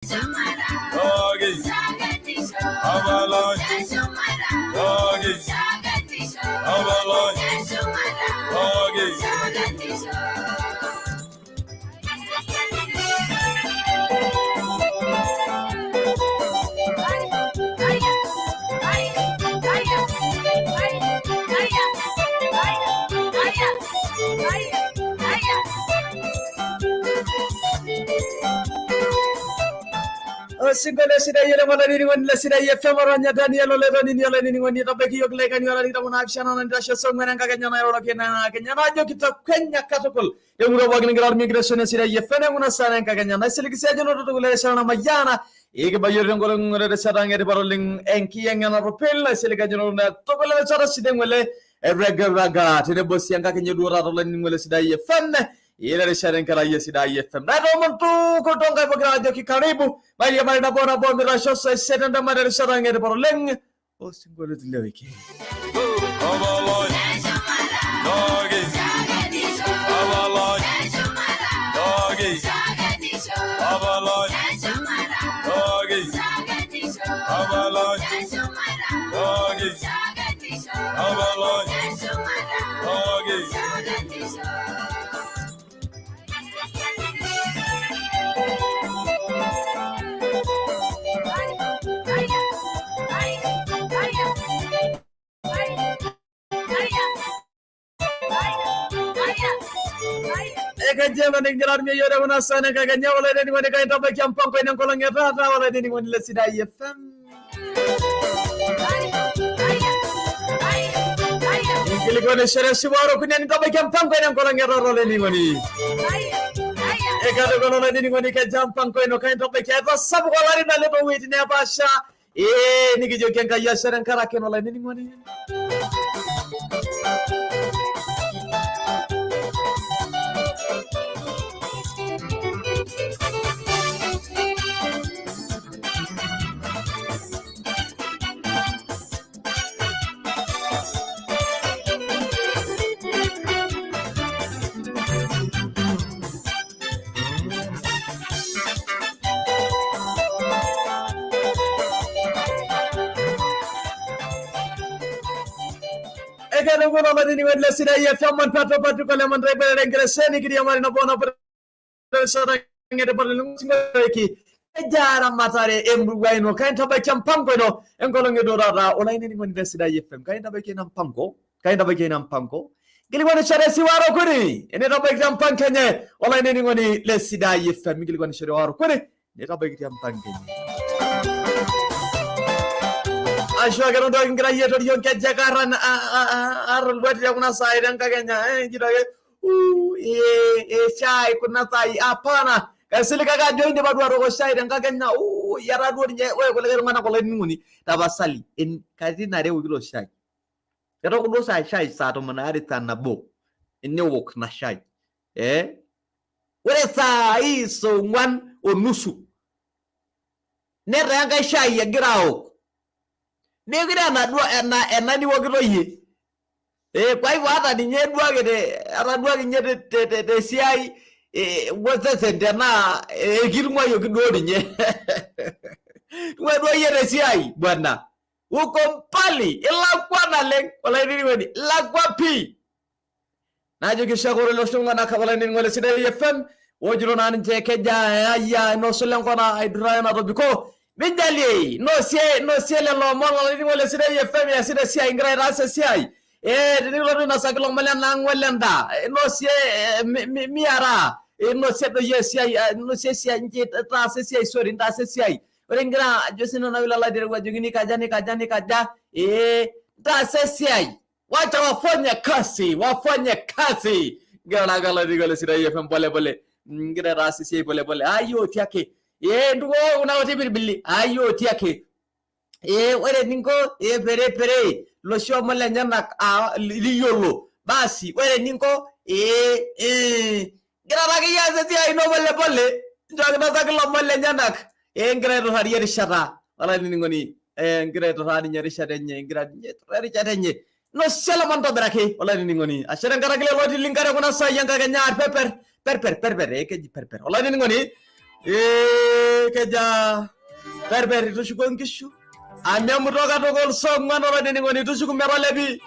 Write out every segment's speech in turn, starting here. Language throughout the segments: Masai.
Doggy. Avalanche. Doggy. Avalanche. Doggy. Osinkolio sidai oleng olainining'oni le Sidai FM oranya Daniel Olainining'oni olainining'oni etabaiki iyiook ildaikani ora tikitam onaapishana naitashe saa ong'uan enkakenya nairoroki naa kenya najo kitakwenya katukul temurua pookin nigira atumie enkitesheni e Sidai FM nekuna saa enkakenya naisilig sii ajo inoto tukul erishata namayiana ikibayie tenkolong erishata ang etipat oleng enkiyang'e narropil naisilig ajo inoto naa tukul erishata sidai ng'ole erregeraga tenebo sii enkakenya duo taata olainining'oni le Sidai FM ina rishata enkerai e Sidai FM. Naitoomon tuukul toonkaik pokira ajoki karibu mairiamari nabo nabo mitasho saa isiet endama terishata ang etipat oleng osinkolioitin le wiki. Avalanche. Doggy. Avalanche. Doggy. Avalanche. Doggy. Avalanche. Doggy. Avalanche. Doggy. Ekejema nikigira atumie iyiok tekuna saai enkakenya olainining'oni kaintabaiki empango ino enkolong e taata olainining'oni le Sidai FM. Inkilikuanishore esipa orokuni enintabaiki empango ino enkolong e taata olainining'oni. Ekatukul olainining'oni kejaa mpango ino kaintabaiki aitasapuk olari naleng toowueitin neepaasha. Ee nikijoki Enkai ashe tenkaraki ina olainining'oni. Ekatukul olainining'oni le Sidai FM Pato Patuko le Mantai enkitesheni kiriamari nabo nabo terishata ng'etipat oleng osinkolioiki kejaa eramatare emurua ino kaintabaiki empango ino enkolong eduo taata olainining'oni le Sidai FM kaintabaiki ina mpango kaintabaiki ina mpango nkilikuanishore siwaro kuni enitabaikitia mpango enye olainining'oni le Sidai FM nkilikuanishore waro kuni enitabaikitia mpango enye ashu ake eton duo kingira iyie aitorio nkejek arrolwati tekuna saai tenkakenya ejito ake "Uu, shai kuna saai hapana kaisilig ake ajo indipa duo atooko shai tenkakenya uu, etaa duo ninye ore kulikae tung'anak olainining'oni tapasali katitin are ewokito shai etooko duo saa shai saa tomon aare saa nabo eniwok ina shai ore saa hii saa ong'uan onusu netaa enkae shai egira aok meekure enaduo ena ena niwokito iyie kwa hivyo hata ninye duo ake te ata duo ake ninye te, te, te, te siai osesen tenaa ekitung'uayioki duo ninye tung'ua duo iyie te siai bwana uko mbali ilakwa naleng olainining'oni ilakwa pii najoki oshiake ore losho tung'anak olainining'oni le Sidai FM ojito naa ninche keja aya inosu lenkona aiduraa enatobiko minjalie inosie inosie lelo omon olainining'oni le Sidai FM iasita esiai ingira aitaas esiai tenikilotu ainosaki ilomon lenaang olendaa inosie miaraa inosie doi esiai inosie esiai inchi taasa esiai sorry intaasa esiai ore ingira ajo sinanu naa piilo aitereu ajoki nikaja nikaja nikaja ntaasa esiai wacha wafanye kazi wafanye kazi ngira naake olainining'oni le Sidai FM pole pole ngira aitaas esiai pole pole ayo ake ntuko kuna kuti piribili ayo ake ore eninko pere pere loshi omon lenyenak liyiolo basi ore eninko ngira taake iyie aas esiai ino pole pole nchoo kinosaki ilomon lenyenak ngira aiturrarie erishata olainining'oni ngira aiturraa ninye erishata enye ngira ninye aiturraa erishata enye nosie lomon ntobiraki olainining'oni ashe tenkaraki lelo otii linkare kuna saai enkakenya perper perper perper keji perper olainining'oni Keja perper tushuko nkishu. Amemuto katukul song'wan olainining'oni tushuku metolepi.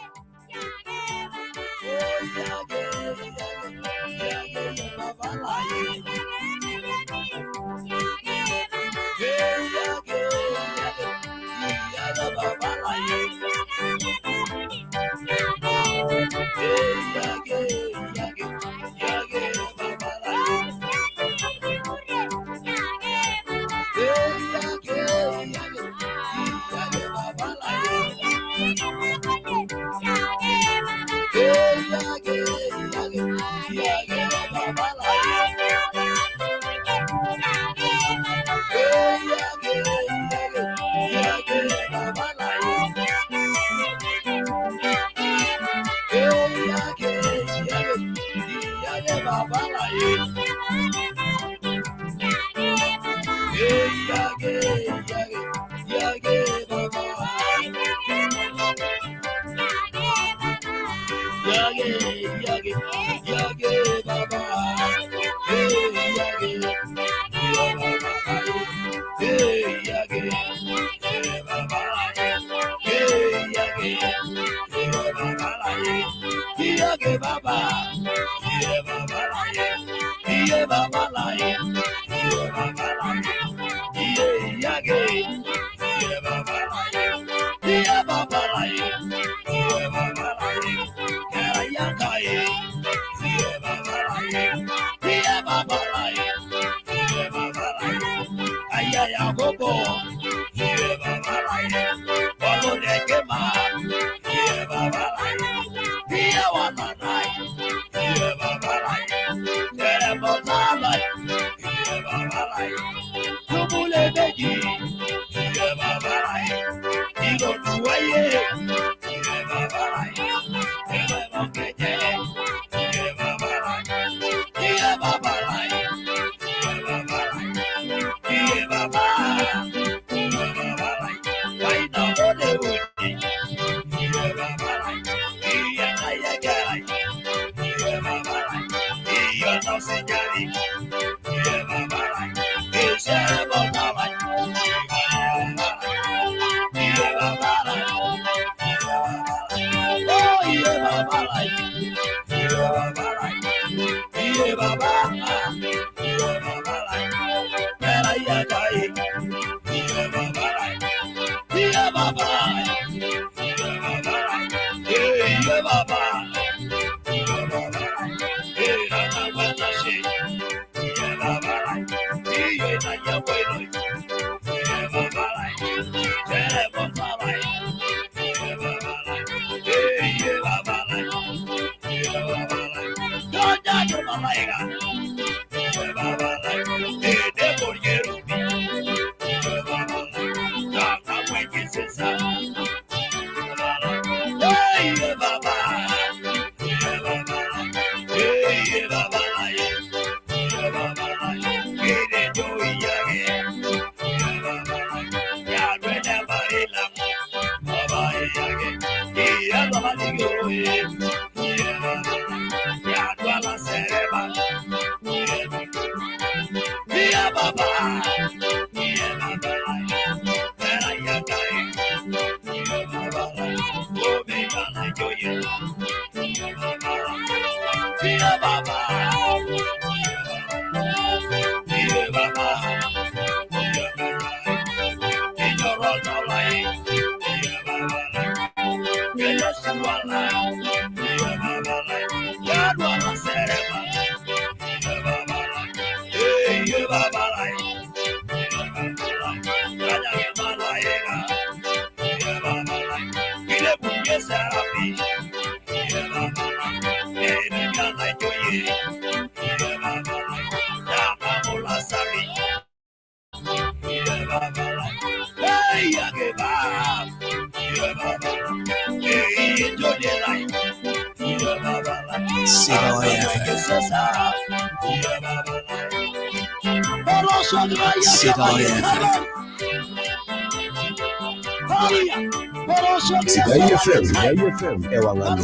Sidai FM, Sidai FM, ewangan.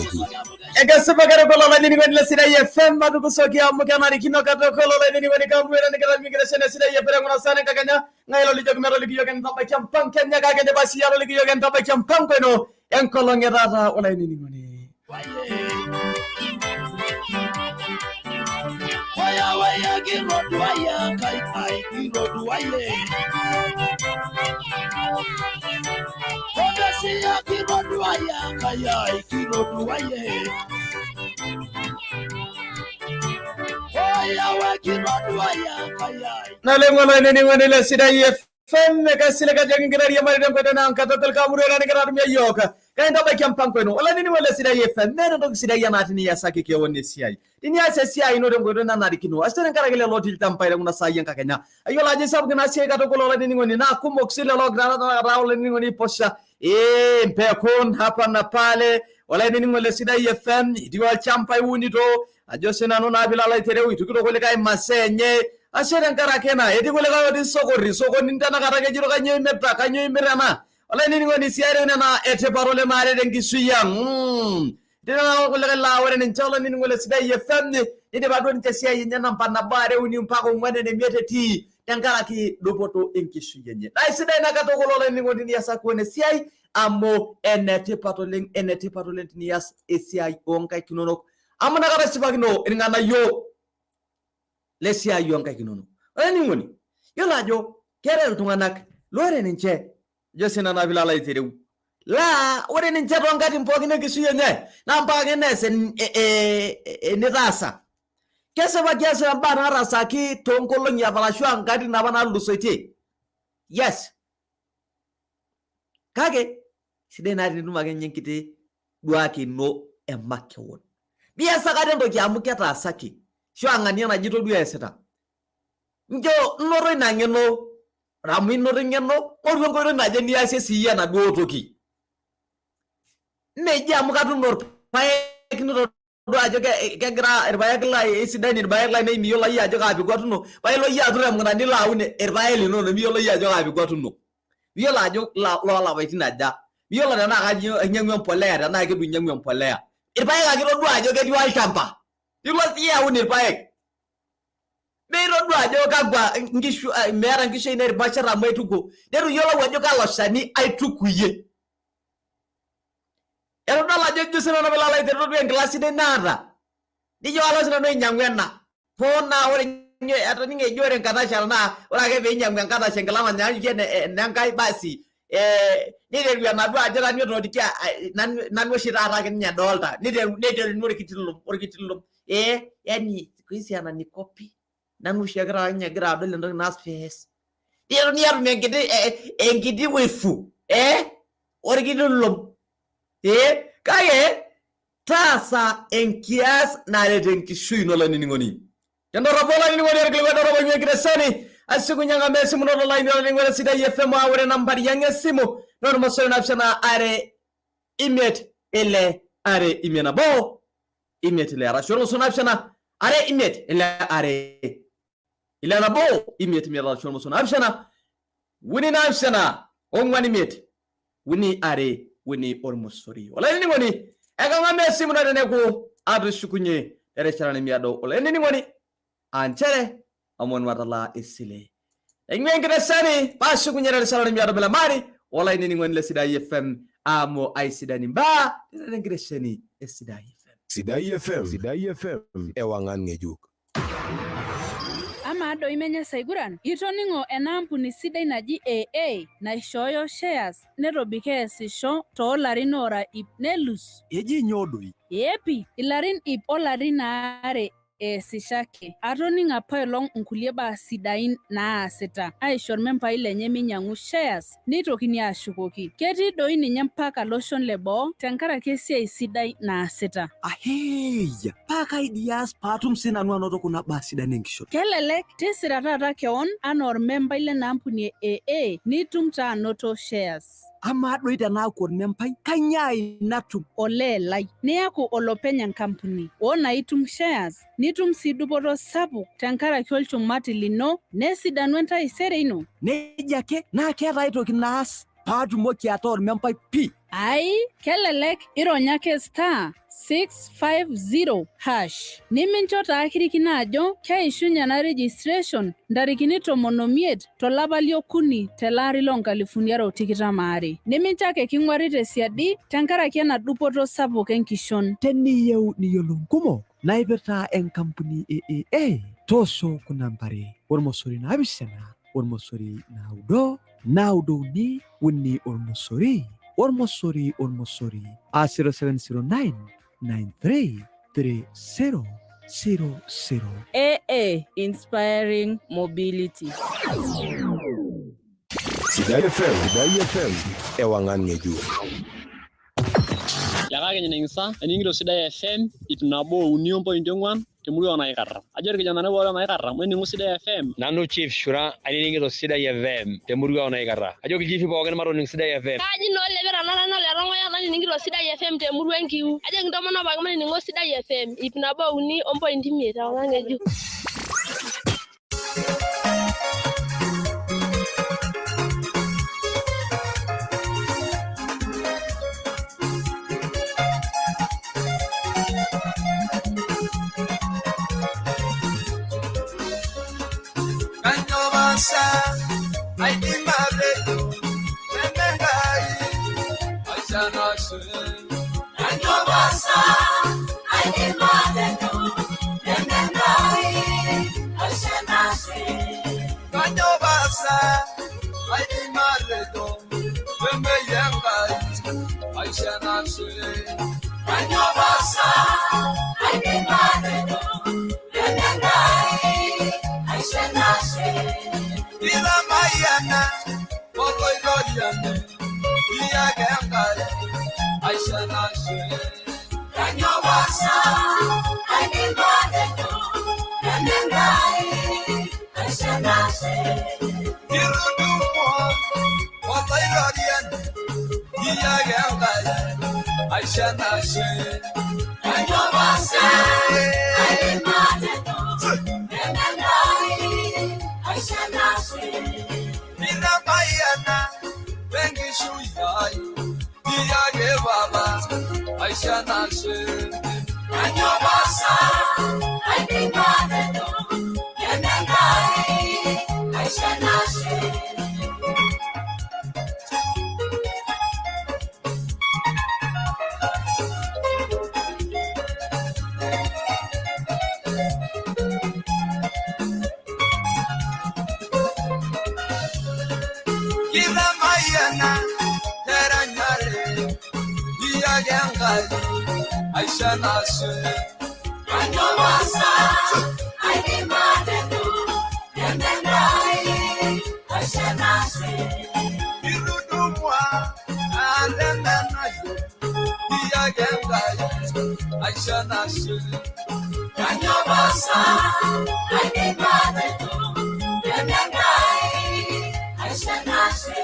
Ekesipa katukul olainining'oni le Sidai FM matukusoki amu kenarikino katukul olainining'oni kamuera nikitamie enkitesheni e Sidai FM kuna saan enkakenya ng'ae lolijoki metoliki iyiook entabaiki mpango enye kake indipa siyie atoliki iyiook entabaiki mpango ino enkolong e taata olainining'oni. Waya waya kiroduaya kai ai kiroduaye. Obesia kiroduaya kai ai kiroduaye. Oya we kiroduaya kai ai. Naleng olainining'oni le Sidai FM kaisilig ajo kingira airiamari tenkoitoi naa nkatukul kamurua nigira atumie iyiook kaintabaiki empango ino olainining'oni le Sidai FM meeta entoki sidai enaa tiniasaki kewon esiai tinias esiai ino tenkoitoi nanarikino ashe tenkaraki lelo otii ilchambai tekuna saai enkakenya ayiolo ajo isapuk ina siai katukul olainining'oni naa kumok sii lelo ogira tenakata olainining'oni aiposha ee mpekun hapa na pale olainining'oni le Sidai FM etii olchamba iunito ajo sinanu naa piilo alo aitereu itukito kulikae imasaa enye ashe tenkaraki ena etii kulikae otii sokori sokonini tenakata kejito kanyoo imirta kanyoo imir ena olainining'oni siaitin nena etipat oleng naaret enkishui ang etii tenakata kulikae laa ore ninche olainining'oni le Sidai FM neidipa duo ninche esiai enye namba nabo are uni mpaka ong'uan ene imiet etii tenkaraki dupoto enkishui enye naa isidai ina katukul olainining'oni teniasaki kewon esiai amu enetipat oleng enetipat oleng tenias esiai oonkaik inonok amu inakata ishipakino irng'anayio lesiai oonkaik inonok. Olainining'oni, yiolo ajo keetae iltung'anak laa ore ninche, ajo sinanu naa piilo alo aitereu, laa ore ninche toonkatitin pookin enkishui enye naa mpaka ake nees enitaasa. Kesipa kiasita imbaa nataasaki toonkolong'i apa arashu aa nkatitin apa naatulusoitie, yes, kake sidai naa tenitum ake ninye enkiti duake ino emakewon. Mias akata entoki amu ketaasaki ashu aa ng'ania naji itodua eesita. Ncho inoto ina ng'eno amu inoto eng'eno ng'oru enkoitoi naje niasie siyie enaduo toki. Meji amu katuuno irpaek nitodua ajo kegira irpaek lai isidan irpaek lainei miyiolo iyie ajo kaa peku atuuno paa ilo iyie atur emukunta nilo aun irpaek linono miyiolo iyie ajo kaa peku atuuno. Miyiolo ajo loolapaitin aja, miyiolo tenaa kainyang'ua empolea tenaa keitu inyang'u empolea. Irpaek ake itodua ajo ketii olchamba, nilo siyie aun irpaek. Meitodua ajo kakwa nkishu meeta nkishu ainei irmasher amu aitukuo, neitu iyiolou ajo kalo shani aitukuyie. Etodol ajo ijo sinanu piilo alo aiteru todua enkila sidai naata, nijo alo sinanu ainyang'u ena. Hoo naa ore ninye atoning'o eji ore enkatasha naa ore ake peinyang'u enkatasha enkila nanyaanyukie enenkae basi niteru enaduo ajo nanu etotikie nanu oshi taata ake ninye edolta niteru neiteruni orkiti lom orkiti lom yani siku hizi ananikopi nanu oshi ake taata ninye egira adol entoki naas pees niteruni atum enkiti enkiti wivu orkiti lom kake Taasa enkias naret enkishui ino olainining'oni. Tendorropo olainining'oni orkilikuai dorrop oing'ua enkitesheni ashukunye ang'amaa esimu ino tolaini olainining'oni le Sidai FM aa ore nambari ang esimu naa ormosori naapishana are imiet ile are imiet nabo imiet ile arashu ormosori naapishana are imiet ile are ile nabo imiet imiet arashu ormosori naapishana uni naapishana ong'uan imiet uni are uni ormosori. Olainining'oni, ekang'amaa esimu ino teneku atushukunye terishata nemiado olainining'oni aa nchere omon matalaa esile. Aing'ua enkitesheni paashukunye terishata nemiado Milamari olainining'oni le Sidai FM amu aisidani imbaa tenebo enkitesheni e Sidai FM. Sidai FM. Sidai FM. Ewang'an ng'ejuk. Amaa doi menye saiguran? Itoning'o ena ampuni sidai naji AA naishooyo shares netobiko eesisho too larin oora ip nelus? Eji nyoo doi? Ee pi, ilarin ip olarin aare eesisho ake. Atoning'o apaelong nkulie baa sidain naasita aisho ilmembai lenye meinyang'u shares neitokini aashukoki. Ketii doi ninye mpaka loshon le boo tenkaraki esiai sidai naasita. Aheeya! Paa kai dii aas paatum sii nanu anoto kuna baa sidan enkishon? Kelelek, tisira taata kewon anaa olmembai lena ampuni e AA nitum taa anoto shares. Amaa doi tenaaku olmembai, kainyoo ai natum? Olee lai, niaku olopeny enkampuni. Oo naa itum shares nitum sii dupoto sapuk tenkaraki olchumati lino nesidanu entaisere ino. Nejia ake, naa keeta ai toki naas Paatumoki ataa ormembai pii. Ai, kelelek ironya ake star 650 hash. Nimincho taa kirikino ajo keishunye ena registration ntarikini 15 tolapa liokuni tele ari loo nkalifuni are o tikitam aare. Nimincho ake king'uari tesiadi tenkaraki ena dupoto sapuk enkishon. Teniyieu niyiolou nkumok naipirta enkampuni e AA, toosho kuna ambari 07 09 9 3 0 0 0 a 0709 93 30 00. AA Inspiring Mobility. Sidai FM, Sidai FM, ewangan ng'ejuk. Yakaki ning'isa ening'ito Sidai FM 103.4 temurua Naikarra. Ajo irkijanani pooki Naikarra maining'o Sidai FM. Nanu Chief Shura ainining'ito Sidai FM temurua Naikarra. Ajoki ilchifi pookin matoning Sidai FM. Kaji naa olepera nara nole Rongoya nanining'ito Sidai FM temurua Enkiu. Ajoki intomonok pookin mainining'o Sidai FM 103.5 tewang'an ng'ejuk. Kanyo basa aidim atejo neme Enkai aisho enashe. Kanyo pasa aidim atejo neme Enkai aisho enashe. Kanyo pasa aidim atejo nemeyie Enkai aisho enashe. Kanyo pasa aidim atejo neme Enkai aisho enashe. Iramayiana oloitoriani iyake Enkai aisho enashe. Kanyo pasa aidim atejo neme Enkai aisho enashe. Kirudumwa oloitoriani iyake Enkai aisho enashe. Kanyo pasa aidim atejo neme Enkai aisho enashe. Iramayiana tenkishui ai iyake Baba aisho enashe. Kanyo pasa aidim atejo neme Enkai aisho enashe. Kiramayiana teranyare iyake Enkai aisho enashe. Kanyo pasa aidim atejo neme Enkai aisho enashe. Irudumwa alemenayo iyake Enkai aisho enashe. Kanyo pasa aidim atejo neme Enkai aisho enashe.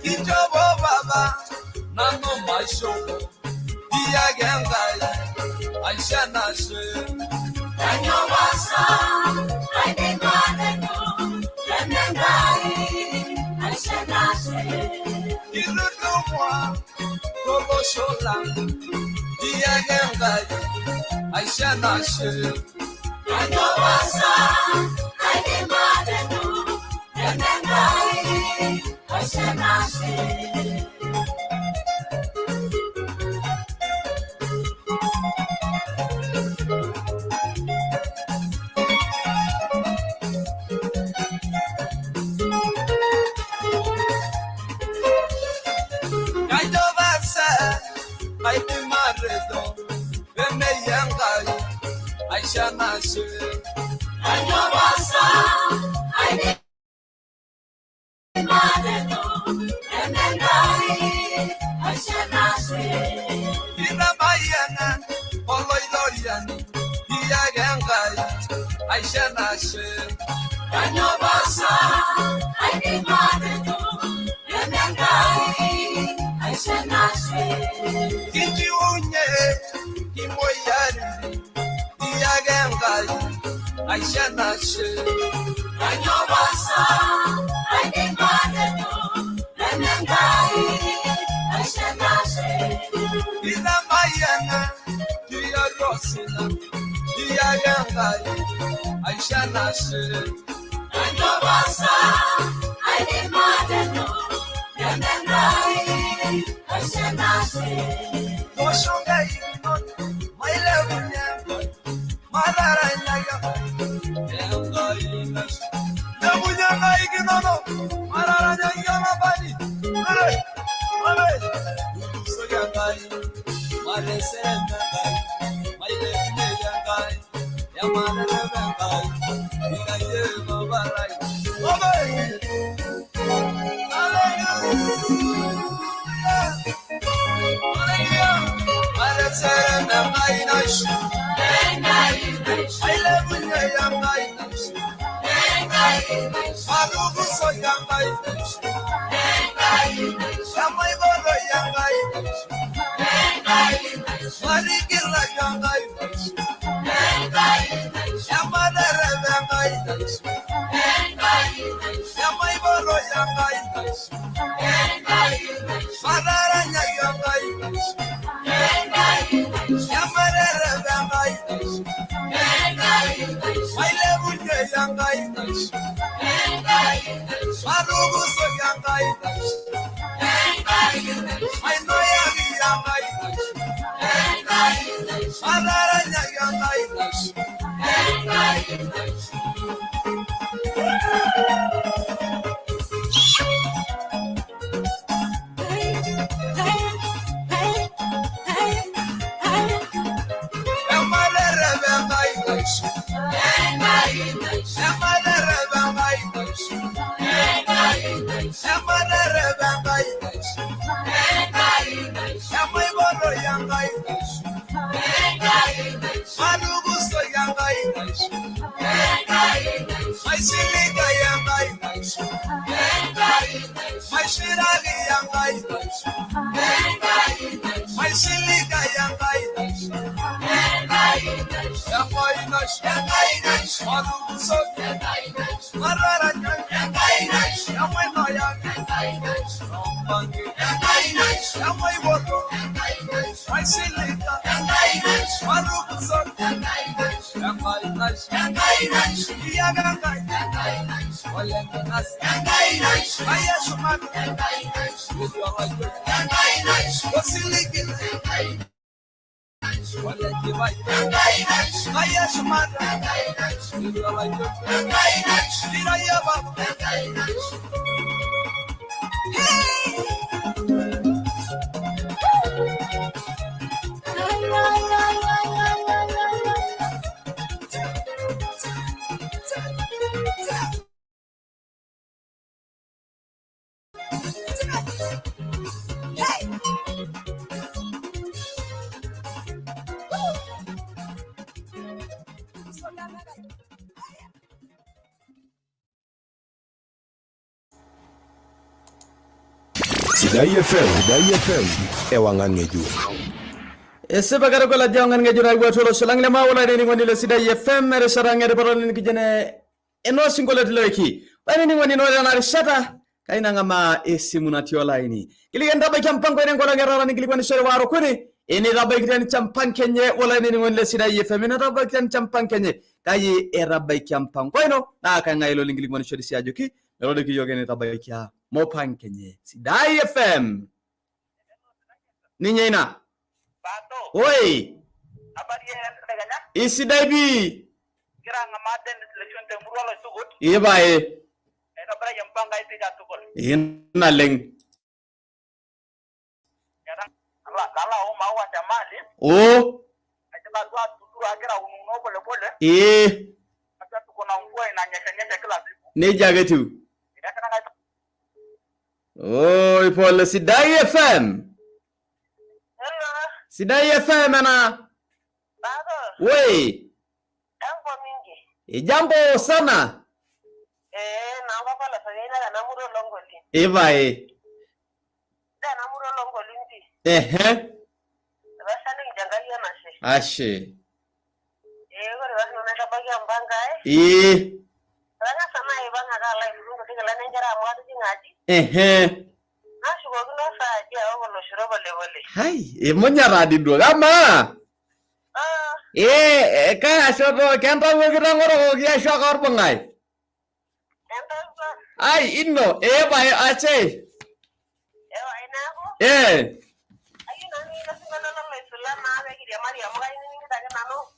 Kichopo Baba nanu maishopo iyake Enkai aisho enashe. Kanyo pasa aidim atejo neme Enkai aisho enashe. Irudumwa tolosho lang iyake Enkai aisho enashe. Kanyo pasa aidim atejo neme Enkai aisho enashe. Kanyo pasa aidim atejo emeyie Enkai aisho enashe. Kanyo pasa aidim atejo neme Enkai aisho enashe. Iramayiana oloitoriani iyake Enkai aisho enashe. Kanyo pasa aidim atejo neme Enkai aisho enashe. Kinchiunye imoyiaritin iyake Enkai aisho enashe. Kanyo pasa aidim atejo neme Enkai osina Iyake Enkai aisho enashe Entoposa aidim atejo neme Enkai aisho enashe. Toosho nkaik inonok mailepunye Enkai mataranyaki Enkai naisho Lepunye nkaik inonok mataranyaki olapani Ore ore Tukusoki Enkai matesere Enkai mailepunye Enkai ematerep Enkai irayie papai Obe Hallelujah Hallelujah Matesere Enkai naisho Enkai naisho. Mailepunye Enkai naisho Enkai naisho. Matukusoki Enkai naisho Enkai naisho. Emaiboro Enkai naisho Enkai naisho. Matigilaki Enkai naisho Enkai naisho. Ematerep Enkai naisho Enkai naisho. Emaiboro Enkai naisho Enkai naisho. Mataranyaki Enkai naisho Enkai naisho. Ematerep Enkai naisho Enkai naisho. Mailepunye Enkai naisho Enkai naisho. Matukusoki Enkai naisho Enkai naisho. Mainoyaki Enkai naisho Enkai naisho. Mataranyaki Enkai naisho Enkai naisho. Ematerep Enkai naisho Enkai naisho. Ematerep Enkai naisho Enkai naisho. Ematerep Enkai naisho Enkai naisho. Emaiboro Enkai naisho Enkai naisho. Matukusoki Enkai naisho Enkai naisho. Maisiligayu Enkai naisho Enkai naisho. Maishiraki Enkai naisho Enkai naisho. Maisiligayu Enkai naisho Enkai naisho. Enkai naisho Enkai naisho. Matukusoki Enkai naisho. Mataranyaki Enkai naisho. Emainoyaki Enkai naisho. Ombangi Enkai naisho. Emaiboro Enkai naisho. Maisiliga Enkai naisho. Matukusoki Enkai naisho. Enkai naisho Enkai naisho. Iyake Enkai Enkai naisho. Olenkinasi Enkai naisho. Ayeshumata Enkai naisho. Etii olayioni Enkai naisho. Osiligi Enkai naisho. Olenkipai Enkai naisho. Ayeshumata Enkai naisho. Etii olayioni Enkai naisho. Irayie Baba Enkai naisho. Sidai FM, Sidai FM, ewangan ng'ejuk. Esipa katukul ajo ewangan ng'ejuk nayewuo atua olosho lang le maa olainining'oni le Sidai FM erishata ang eripata nikijo ene enoo sinkolioitin le wiki. Olainining'oni ore tena rishata kai nang'amaa esimu natii olaini. Kiliki entabaiki mpango ino enkolong e taata ninkilikuanishore waare okuni enitabaikitia ninche mpango enye olainining'oni le Sidai FM enitabaikitia ninche mpango enye kai etabaikia mpango ino naa kang'ae ilo linkilikuanishore sii ajoki metoliki iyiook enitabaikia mopango enye. Sidai FM ninye ina. Oi, isidai pii. Ee pae. Ee naleng. Oo. Ee. Nejia ake etiu. Oi pole Sidai FM. Sidai FM ena. Woi. Ijambo sana. Ee pae. Ehe. Ashe. Ee. Ehe. Hai, imunya taa dii duo. Kamaa? Ee, kaya shoto kentawuo kitang'orokoki ashu ake orbung'ai? Ai ino ee pae ashe. Ee.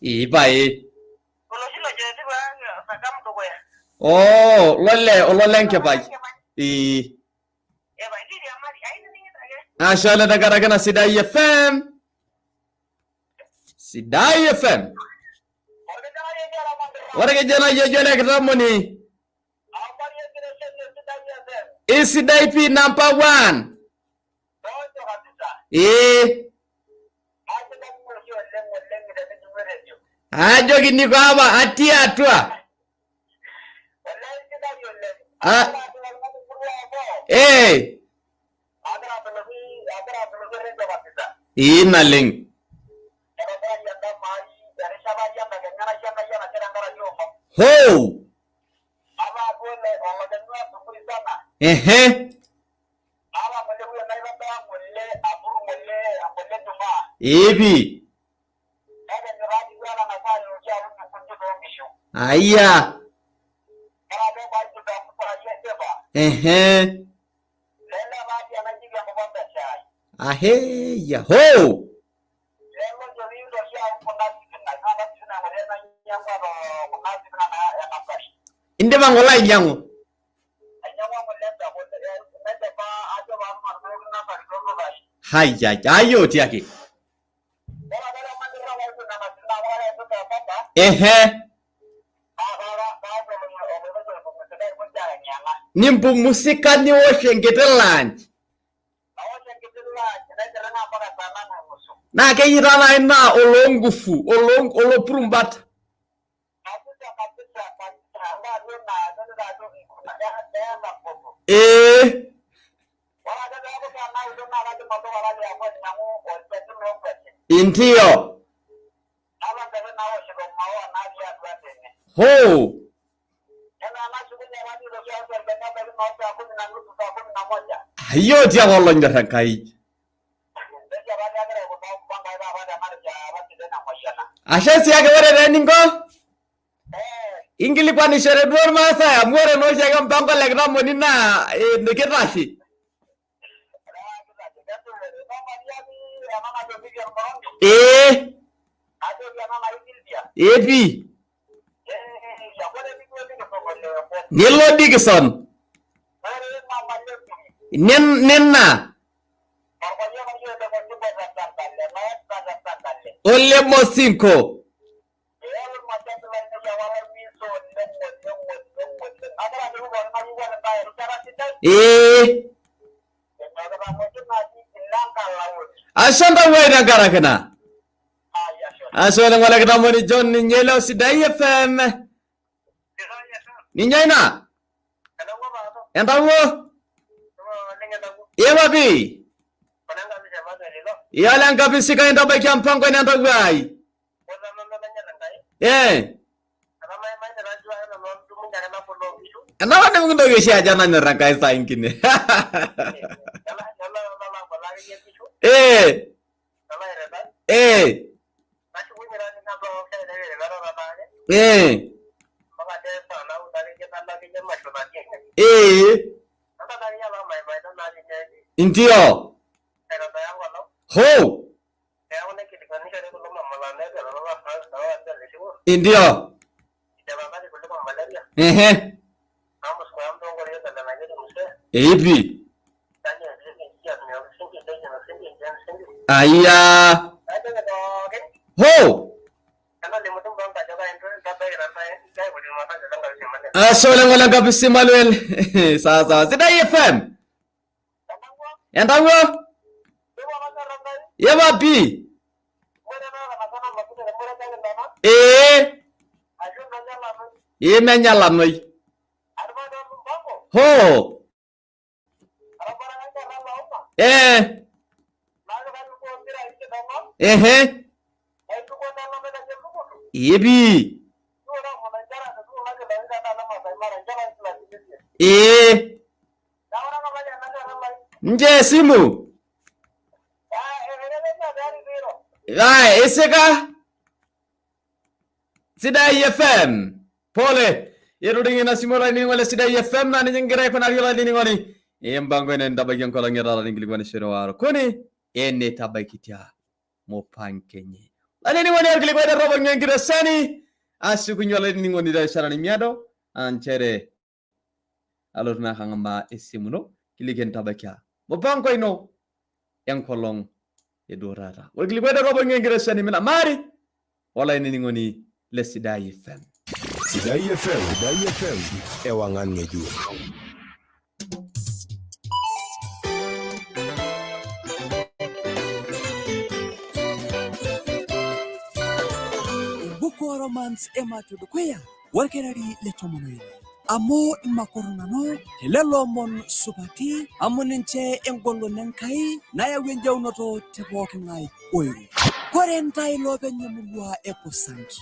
Ee pae. Oh, lole olole nkipai. Ee. Ashe oleng tenkaraki ina Sidai FM. Sidai FM. Ore kijana jejo le kitamoni. Isidai pii number one. Ee. Ajoki niko apa atii atua. Ah. Ee. Ee naleng. Ho. Ehe. Ee pii. Aya. Ehe. Aheya. Ho. Indipa ng'ole ainyang'u. Haya, ayo tiaki. Ehe. Nimpumusika niwosh enkiti lunch. Naa keji taa nai naa oloongufu, olopurumbat. Ee. Indio. Ho. Ayo tiaki olonyor Enkai. Ashe siake ore taa eninko inkilikwanishore duo irmaasai amu ore naa oshiake mpango le kitamoni naa kitashe. Ee. Ee pii. Nilo Dickson. Nina. Ole Mosinko. Ee. Ashe ntawuo tenkaraki ina. Ashe oleng ole kitamoni John ninye ilo Sidai FM. Ninye ina. Entawuo. Ewa pii. Iyolo enkapisi kai intabaikia mpango ino entawuo ai. Ee. Enapa nimikintoki oshi ajo enanyor Enkai saa ingine. Ee. Ee. Ee. Ee. Ndio. Ho. Ndio. Ehe. Ee pii. Aya. Ho. Ashe oleng ole nkapisi Emmanuel. Sawa sawa. Sidai FM. Entawuo. Yepa pii. Ee. Ee menyalanoi. Ho. Ee. Ehe. Ee pii. Ee. Nche esimu. Ai, isika. Sidai FM. Pole. Yetudingi ina simu olainining'oni le Sidai FM naa ninye kigira aikunari olainining'oni. Empango ene nitabaiki enkolong e taata ninkilikuanishore waaro kuni enitabaikitia mupango enye. Olainining'oni orkilikuai dorrop oing'ua enkitesheni ashukunye olainining'oni terishata nemiado aa nchere alotu naa ang'amaa esimu ino kiliki enitabaikia mupango ino enkolong e duo taata. Orkilikuai dorrop oing'ua enkitesheni Milamari olainining'oni le Sidai FM. Sidai FM, Sidai FM, ewang'an ng'ejuk. Embuku oromans ematua dukuya orkereri le 16 amu imakoronano telelo omon supati amu ninche engolon Enkai nayau enjaunoto te pooking'ae oiro. Kore ntae loopeny emurua e Pusangi.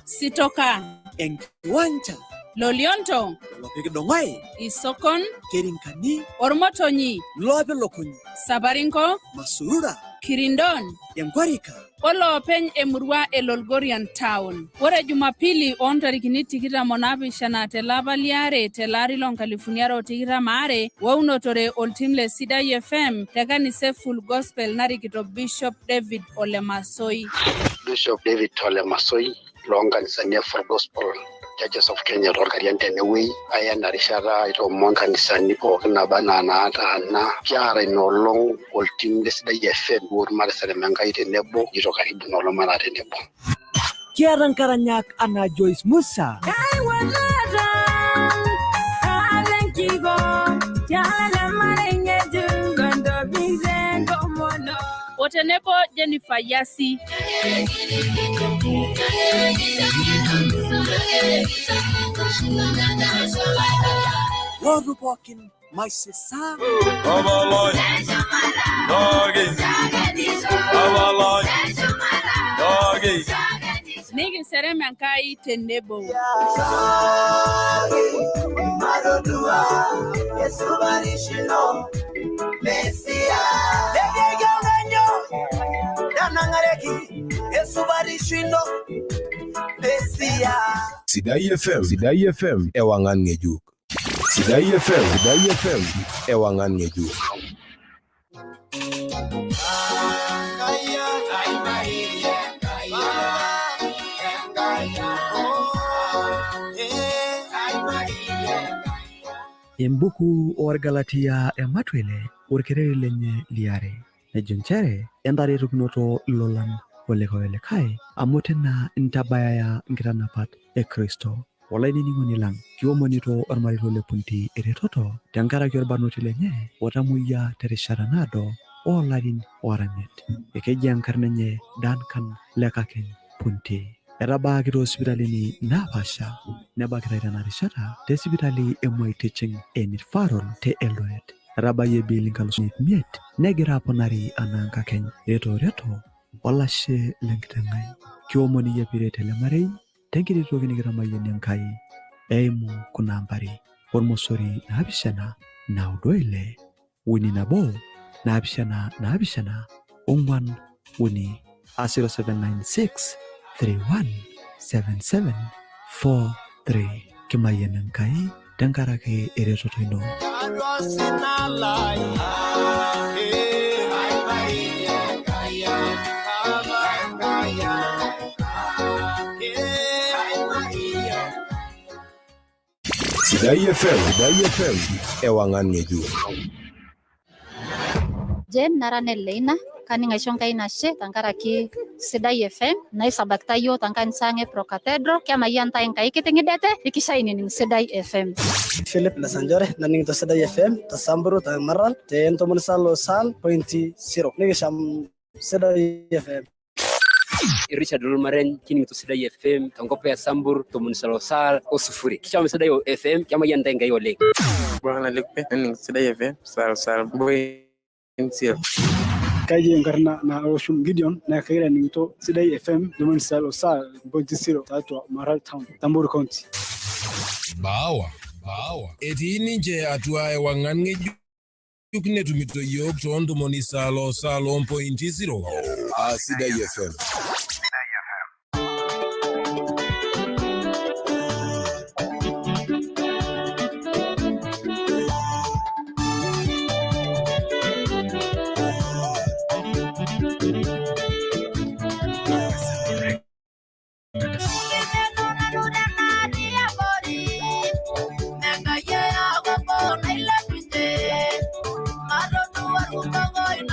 Sitoka. Enkiwanja. Lolionto. Lopik Dong'oe. Isokon. Kerinkani. Ormotonyi. Loopi Lokunyi. Sabarinko. Masurura. Kirindon. Enkorika. Oloopeny emurua e Lolgorian Town. Ore Jumapili oontarikini 27 telapa liare telaari loo nkalifuni are o tikitam aare weunotore oltim le Sidai FM te kanisa e Full Gospel narikito Bishop David Ole Masoi. Bishop David Ole Masoi loonkanisani e Full Gospel Churches of Kenya toorkarian tenewueji aya ena rishata aitoomon nkanisani pookin naba anaa naataana kiata ina olong oltim le Sidai FM mateserem Enkai tenebo jito karibu ina olong mataa tenebo. Kiata nkaranyak anaa Joyce Musa. O tenebo Jennifer Yasi. Lootu pookin maisisa. Nikiserem Enkai tenebo. Marodua esubarishino Mesia nanang'areki esubarishino Mesia. Sidai FM, Sidai FM, ewang'an ng'ejuk. Sidai FM, Sidai FM, ewang'an ng'ejuk. Embuku orgalatia ematuele orkereri lenye liare nejo nchere entaretokinoto ilolan olikae olikae amu tina intabayaya nkitanapat e Kristo. Olainining'oni lang, kiomonito ormarito le Punti eretoto tenkaraki orbarnoti lenye otamoyia terishata naado oolarin oora 5. Ekeji enkarna enye Duncan Lekakeny Punti. Etabaaki toosipitalini naapaasha nebakitai tena rishata te sipitali e Moi Teaching and Referral te Eldoret. Etabayie bill 5,500 negira aponari anaa nkakeny. Retoreto olashe lenkiteng' ai. Kiomon iyie piiret ele marei tenkiti toki nikitamayiana Enkai eimu kuna ambari ormosori 7 9 6 3 1 7 7 4 3 a 0796 31 77 43. Kimayian Enkai tenkaraki eretoto ino. Sidai FM, Sidai FM, ewang'an ng'ejuk. Jane nara Leina kaning aisho Enkai nashe tenkaraki Sidai FM naisabakita yiok tenkanisa ang e Pro Cathedral. Kemayian ntae Enkai kiting'idete ikisha ainining Sidai FM. Philip Lesanjore naning'ito Sidai FM te Samburu te Maralal te 97.0 nikisham Sidai FM. Richard Lolmaren kining'ito Sidai FM tenkop e Sambur 97.0. Kisham Sidai FM kemayian ntae Enkai oleng. Bwana Lekpe naning Sidai FM sal sal point zero. Kaji enkarna na Oshum Gideon na kagira aning'ito Sidai FM 97.0 tiatua Maralal Town, Samburu County. Baawa, baawa. Etii ninche atua ewang'an ng'ejuk netumito yiok too 97.0 aa Sidai FM.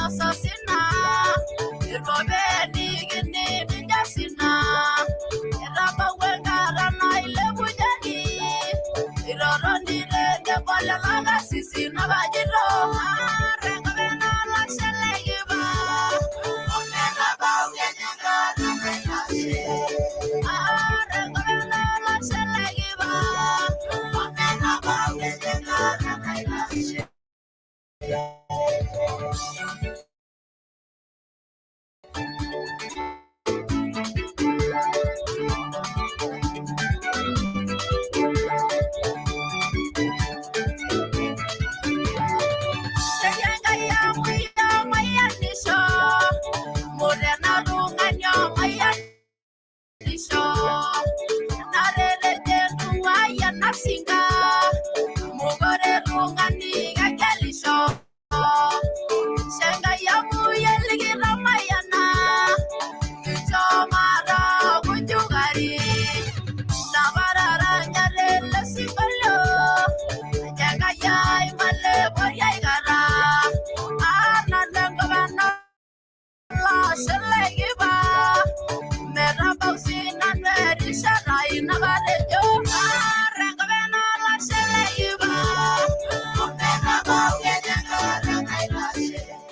Ainosa sina, irkobenikini ninja sina, etabawua enkata nailepujaki, iroroni tenebo lelo karsisi napajito, aata enkop enolashe lekipa, ometabau kenya enkata naitashe. Aata enkop enolashe lekipa, ometabau kenya enkata naitashe.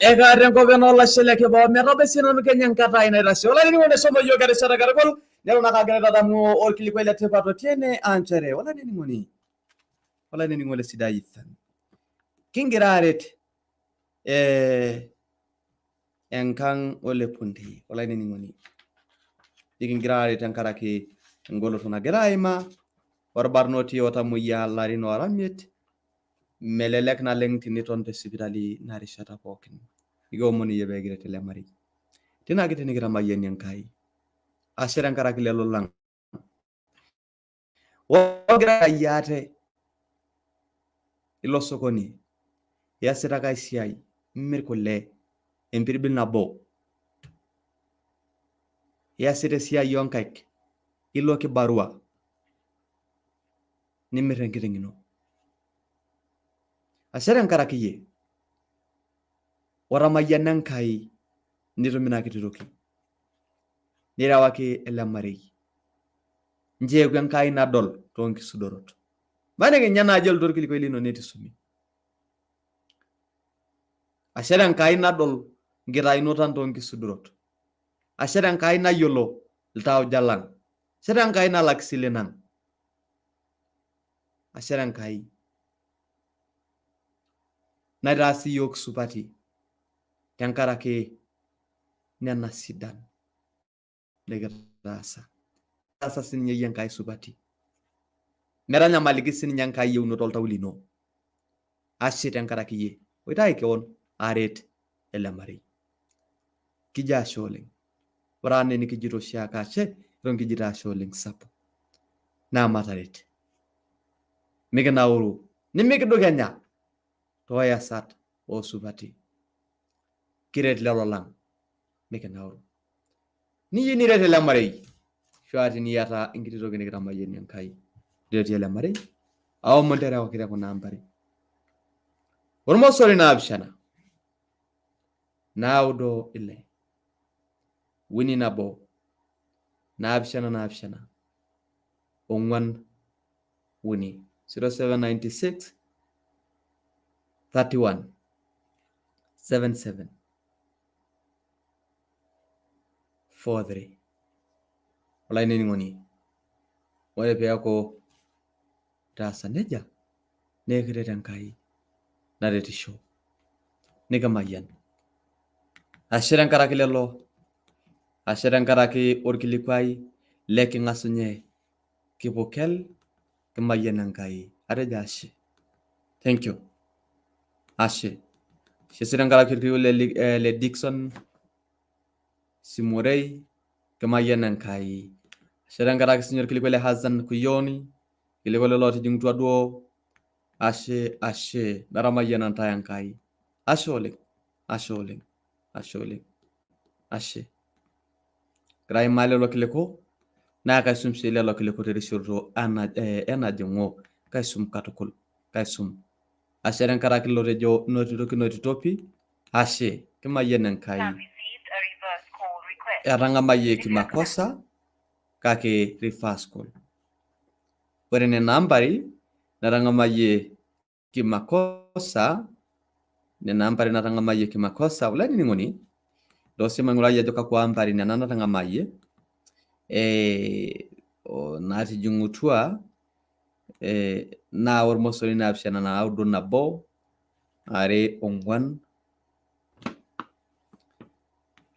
Ekaata enkop enolashe le kibao metabai sinanu kenya enkata ai naitashe. Olainining'oni eshomo yiok erishata katukul neton ake agira aitadamu orkilikuai le tipat otii ene aa nchere olainining'oni olainining'oni le Sidai FM. Kingira aaret enkang' ole Pundi olainining'oni. Nikingira aaret tenkaraki engoloto nagira aimaa orbarnoti otamoyia larin oora imiet melelek naleng tiniton te sipitali ina rishata pookin. Nikiomon iyie pee kiret ele marei. Tina kiti nikitamayianie Enkai. Ashe tenkaraki lelo lang ogira aitayie ate ilo sokoni, iasita kai siai, imir kule empirbil nabo, iasita esiai oonkaik, ilo kibarua nimir enkiteng ino. Ashe tenkaraki iyie otamayiana Enkai nitum ina kiti toki nirewaki ele marei. Nchoo eeku Enkai nadol toonkisudorot. Imaniki ninye naaji elotu orkilikuai lino netisumi. Ashe tenkai nadol nkitainot ang toonkisudorot. Ashe tenkai nayiolo iltauja lang. Ashe tenkai nalak isilen ang. Ashe tenkai naitaas iyiook supati tenkaraki nena sidan nikitaasa. Taasa sininye iyie Enkai supati. Metanyamaliki sininye Enkai yieunot oltau lino. Ashe tenkaraki iyie oitayu kewon aret ele marei. Kijo ashe oleng. Ore anaa enikijito oshiake ashe, eton kijito ashe oleng sapuk. Naa mataret. Mikinauru, nimikidukenya tooyasat oosupati. Kiret lelo lang, mikinauru. Niyieu niret ele marei, ashu teniata enkiti toki nikitamayianie Enkai, niretie ele marei, aomon terewaki te kuna ambari. Ormosori 7, 9 6, 3 1, 7 7, 4 3, 0796 31 77 43. Olainining'oni, ore peeku itaasa nejia naa ekiret Enkai naretisho nikimayian. Ashe tenkaraki lelo, ashe tenkaraki orkilikuai leking'asunye kipukel kimayian Enkai. Atejo ashe. Thank you. Ashe. Ashe sii tenkaraki orkilikuai le Dickson Simorei kimayian Enkai. Ashe tenkaraki sinye orkilikuai le Hassan Kuyoni, orkilikuai lelo ootijing'utua duo. Ashe, ashe, metamayiana ntae Enkai. Ashe oleng, ashe oleng, ashe oleng, ashe. Egira aimaa lelo kiliku naa kaisum sii lelo kiliku terisioroto enajing'u kaisum katukul, kaisum. Ashe tenkaraki lotejo notito kinotito pi, ashe. Kimayian Enkai. Etang'amayie kimakosa kake reverse call. Ore nena ambari natang'amayie kimakosa, nena ambari natang'amayie kimakosa, olainining'oni, ntosima aing'urai ajo kakwa ambari nena natang'amayie, naatijing'utua, naa ormosori 7 9 1 2 4.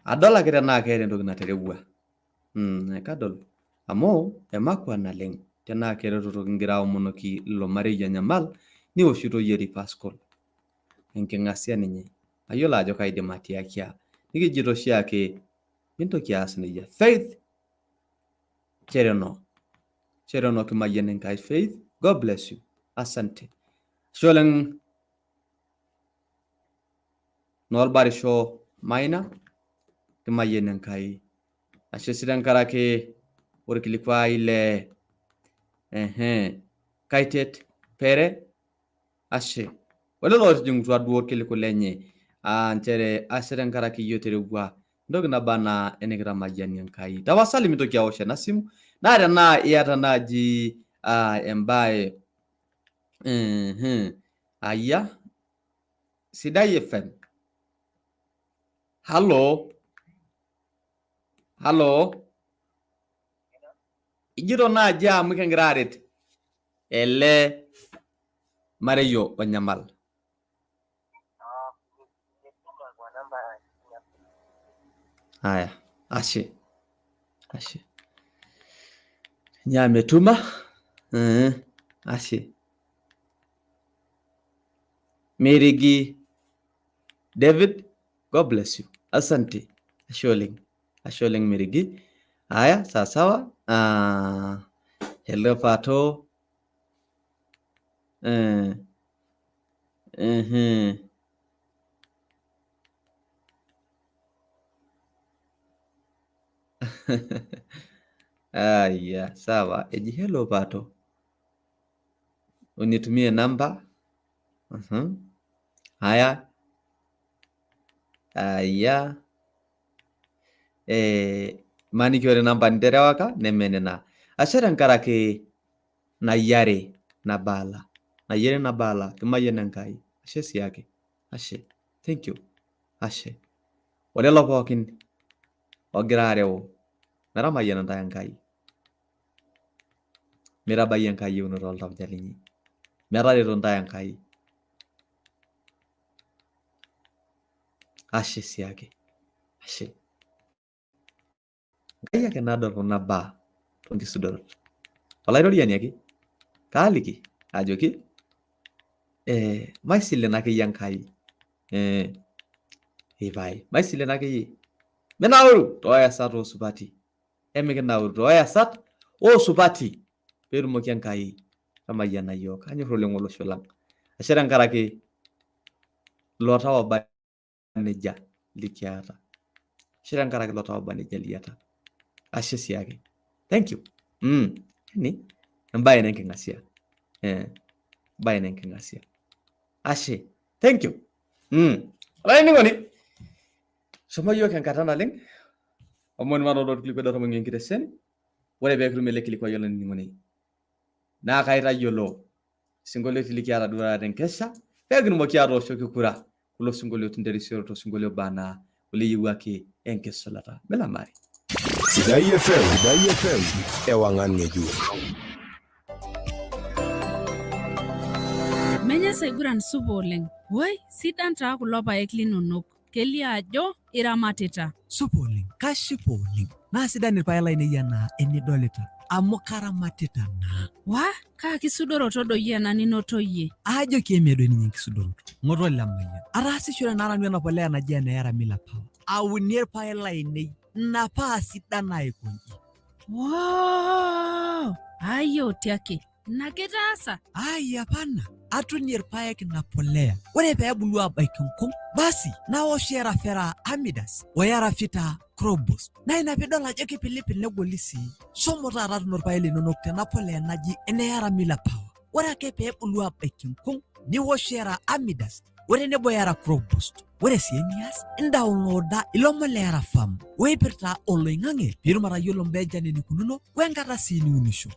Adol ake tenaa keeta entoki naterewua. Kadol amu emakwa naleng tenaa keretoto kingira aomonoki ilo marei onyamal niwoshito iyie reverse call. Enking'asia ninye. Mayiolo ajo kaidim atiakia. Nikijito oshiake mintoki aas nejia. Faith Chereno. Chereno kimayian Enkai Faith. God bless you. Asante. Ashe oleng noolbarisho Maina kimayian Enkai. Ashe sii tenkaraki orkilikuai le Kaitet Pere. Ashe. Olelo ootijing'utua duo orkiliku lenye nchere ashe tenkaraki iyie oterewua entoki naba anaa enikitamayianie Enkai. Tapasali mintoki aosh ena simu naa tenaa iyata naaji embae aya Sidai FM. Halo. Halo. Ijito naaji amu kigira aaret ele mareyio onyamal. Haya, ashe. Ashe. Nye ametuma. Ashe. Mirigi David, God bless you. Asante. Ashe oleng. Ashe oleng Mirigi. Haya, sawa sawa. Hello Pato. Aya, sawa. Eji hello Pato. Unitumie namba. Haya. Aya. Maniki ore namba niterewaka neme nena. Ashe tenkaraki nayiare nabala. Nayiare nabala kimayian Enkai. Ashe siake. Ashe. Thank you. Ashe. Olelo pookin ogira areu metamayiana ntae Enkai. Mitabai Enkai eunoto oltauja linyi. Metareto ntae Enkai. Ashe siake. Ashe. Enkai ake nadol kuna baa tonkisudorot. Olaitoriani ake kaaliki ajoki maisilen akeyie Enkai. Ipae maisilen akeyie. Minauru tooyasat oosupati. Emikinauru tooyasat oosupati peetumoki Enkai tamayiana iyiook. Kanyor oleng olosho lang. Ashe tenkaraki ilo tau oba nejia likiata. Ashe tenkaraki ilo tau oba nejia liata. Ashe siake. Thank you. Yani embae ina enking'asia. Embae ina enking'asia. Ashe. Thank you. Olainining'oni. Shomo iyiook enkata naleng. Omon manoto orkilikuai dorrop oing'ua enkitesheni. Ore pee kitum ele kilikuai olainining'oni naa kaitayiolo sinkolioitin likiata duo taata tenkesha pee kitumoki atooshoki kura kulo sinkolioitin terisioroto osinkolio oba anaa oleyiewuaki enkisulata. Milamari. Sidai FM, Sidai FM, ewang'an ng'ejuk. Menya saiguran supa oleng. Woi, sidan taa kulo paek linonok. Kelio ajo iramatita. Supa oleng, kashipa oleng. Naa sidan irpaek lainei anaa enidolita amu karamatita naa. Wah, kaa kisudoroto doi ena ninoto iyie? Aajoki emee doi ninye enkisudoroto. Ng'oto Lemayian. Ataasishore naa nanu ena polea naji ene Yaramila Power. Aunie irpaek lainei ina paa sidan aikonji. Woo! Ayio tiaki. Ina kitaasa? Ai apana, atunie irpaek ina polea. Ore pee ebulu aabaiki nkung, basi naosh Erafera Amidas o Erafita Crobos. Naa ina piidol ajo kipilipil negoli sii. Shomo taata tuuno irpaek linonok tena polea naji ene Yaramila Power. Ore ake pee ebulu aabaiki nkung, niwosh Era Amidas o tenebo Era Crop Boost. Ore sii enias, indaunlooda ilomon le Arafam oipirta oloing'ang'e piitum atayiolo mbaa enchan enikununo wenkata sii niunisho.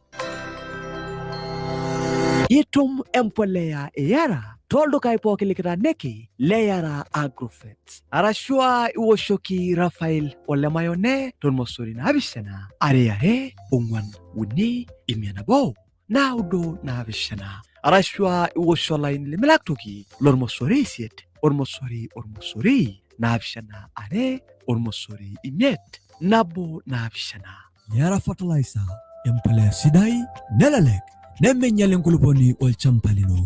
Itum empoleya e Yara tooldukai pooki likitaaniki le Yara Agrofert. Arashu aa iwoshoki Rafael Olemayone tormosori 7 2 2 4 3 1 9 7 arashu aa iwosh olaini lemilak toki lormosori 8 ormosori ormosori 7 2 ormosori 5 1 7. Yara Fertilizer, empoleya sidai nelelek nemeinyal enkulupuoni olchamba lino.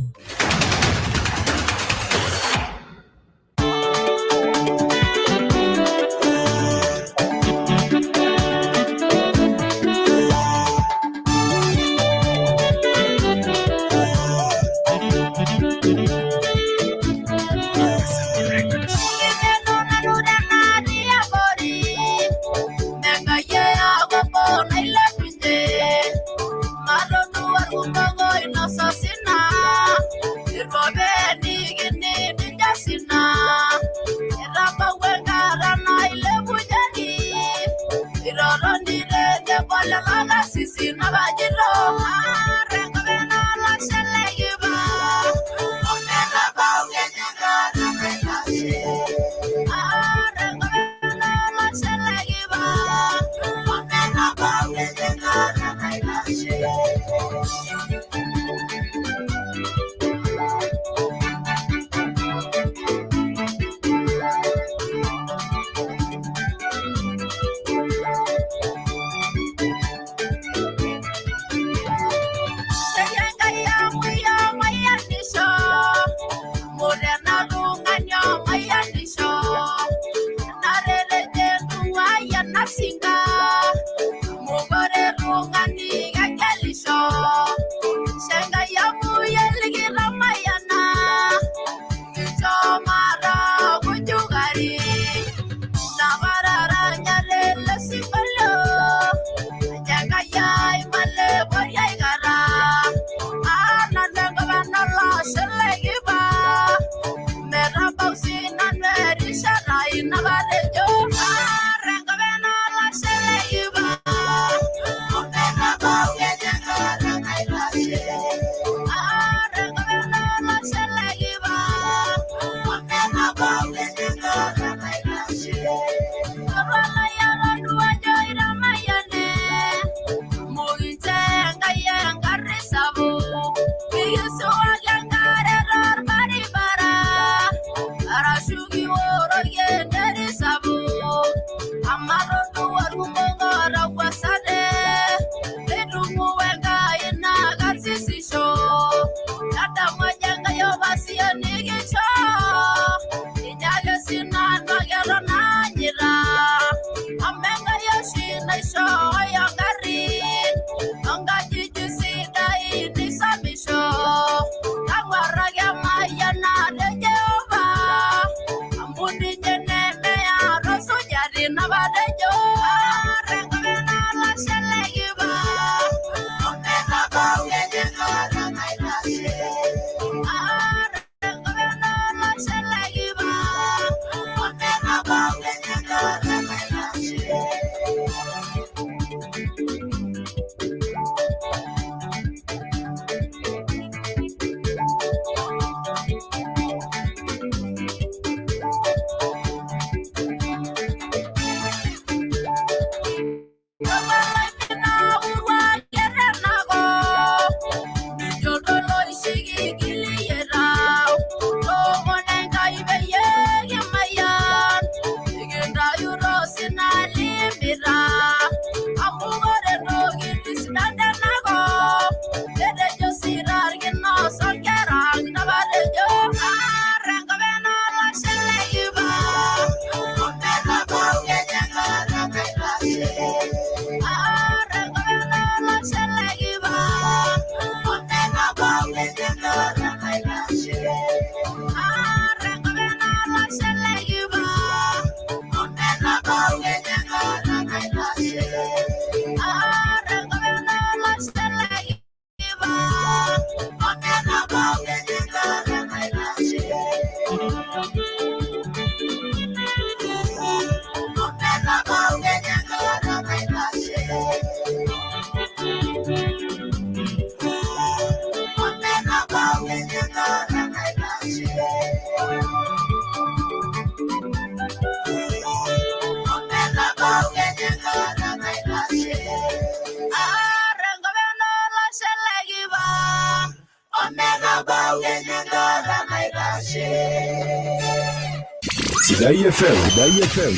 Sidai FM, Sidai FM,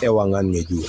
ewang'an ng'ejuk.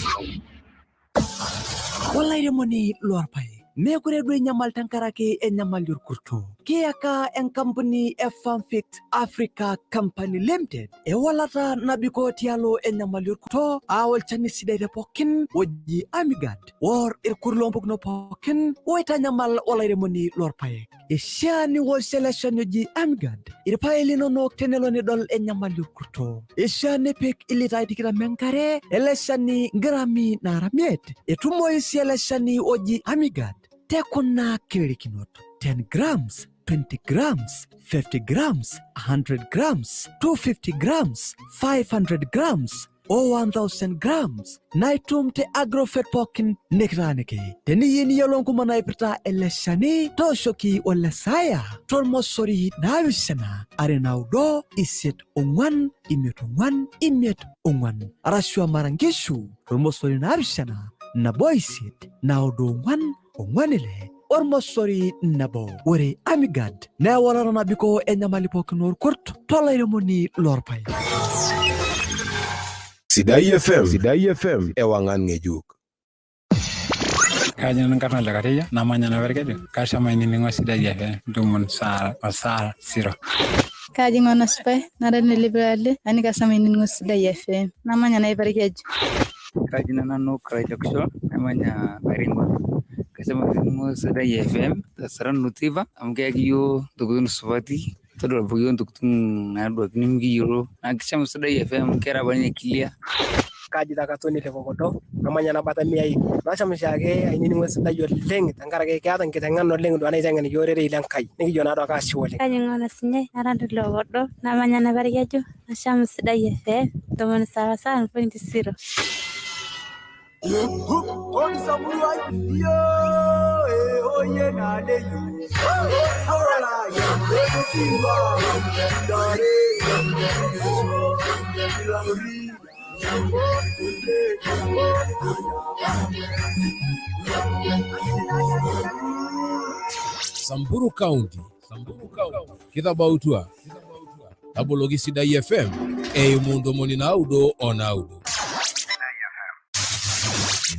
Olairemoni loorpaek meekure duo inyamal tenkaraki enyamali orkurto. Kiyaka enkampuni e Farmfit Africa Company Limited ewalata nabikoo tialo enyamali orkurto aa olchani sidai te pookin oji Amigad or irkurt loompukunot pookin oitanyamal olairemoni loorpaek. Ishaa niwosh ele shani oji Amigad irpaek linonok tenelo nidol enyamali orkurto. Ishaa nipik ilitai 20 enkare ele shani ngrami 5. Etumoyu sii ele shani oji Amigad te kuna kiririkinot 10 grams, 20 grams, 50 grams, 100 grams, 250 grams, 500 grams o 1000 grams naitum te Agrofet pookin nikitaaniki. Teniyieu niyiolou nkumok naipirta ele shani tooshoki olesaya tormosori 7 2 9 8 5 5 4 arashu amara nkishu tormosori 7 1 8 9 4 4 6 ormosori 1. Ore Amigad naa ewalata nabikoo enyamali pookin orkurt tolairemoni loorpaek. Sidai FM, Sidai FM, ewang'an ng'ejuk. Kajo nanu nkarna Ole Kateyia namanya Naperkejo kasham ainining'o Sidai FM 97.0. Kaji ng'ono supai nara nelipirali ani kasham ainining'o Sidai FM namanya Naiparkejo. Kaji nanu Kraitokisho namanya Baringo. Kasham ainining'o Sidai FM tasaran Nutiva amu keyaki yiok ntokitin supati todua pooki ntokitin naduakini mikiyiolo naa kisham Sidai FM kera apa ninye clear. Kaji taa Katoni le Kokodo namanya nabata miai nasham oshiake ainining'o Sidai oleng tenkaraki keeta nkiteng'ena oleng duo naiteng'en iyiok orerei le Nkai nikijo naa duake ashe oleng. Kaji ng'ono sinyai nara Lokodo namanya Naparkejo nasham Sidai FM 97.0. Samburu County, Samburu County. Kitabautua. Taboloki Sidai FM eimu 99.9.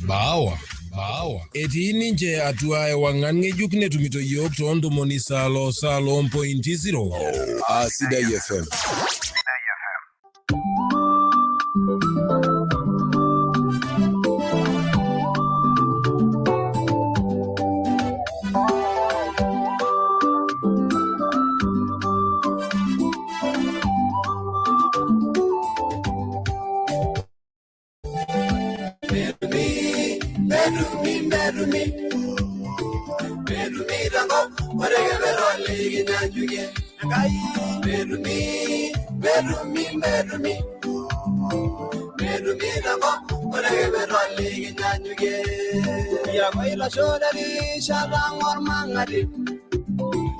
Bawa, bawa. Etii ninche atua ewang'an ng'ejuk netumito yiok too 97.0 Aa Sidai FM.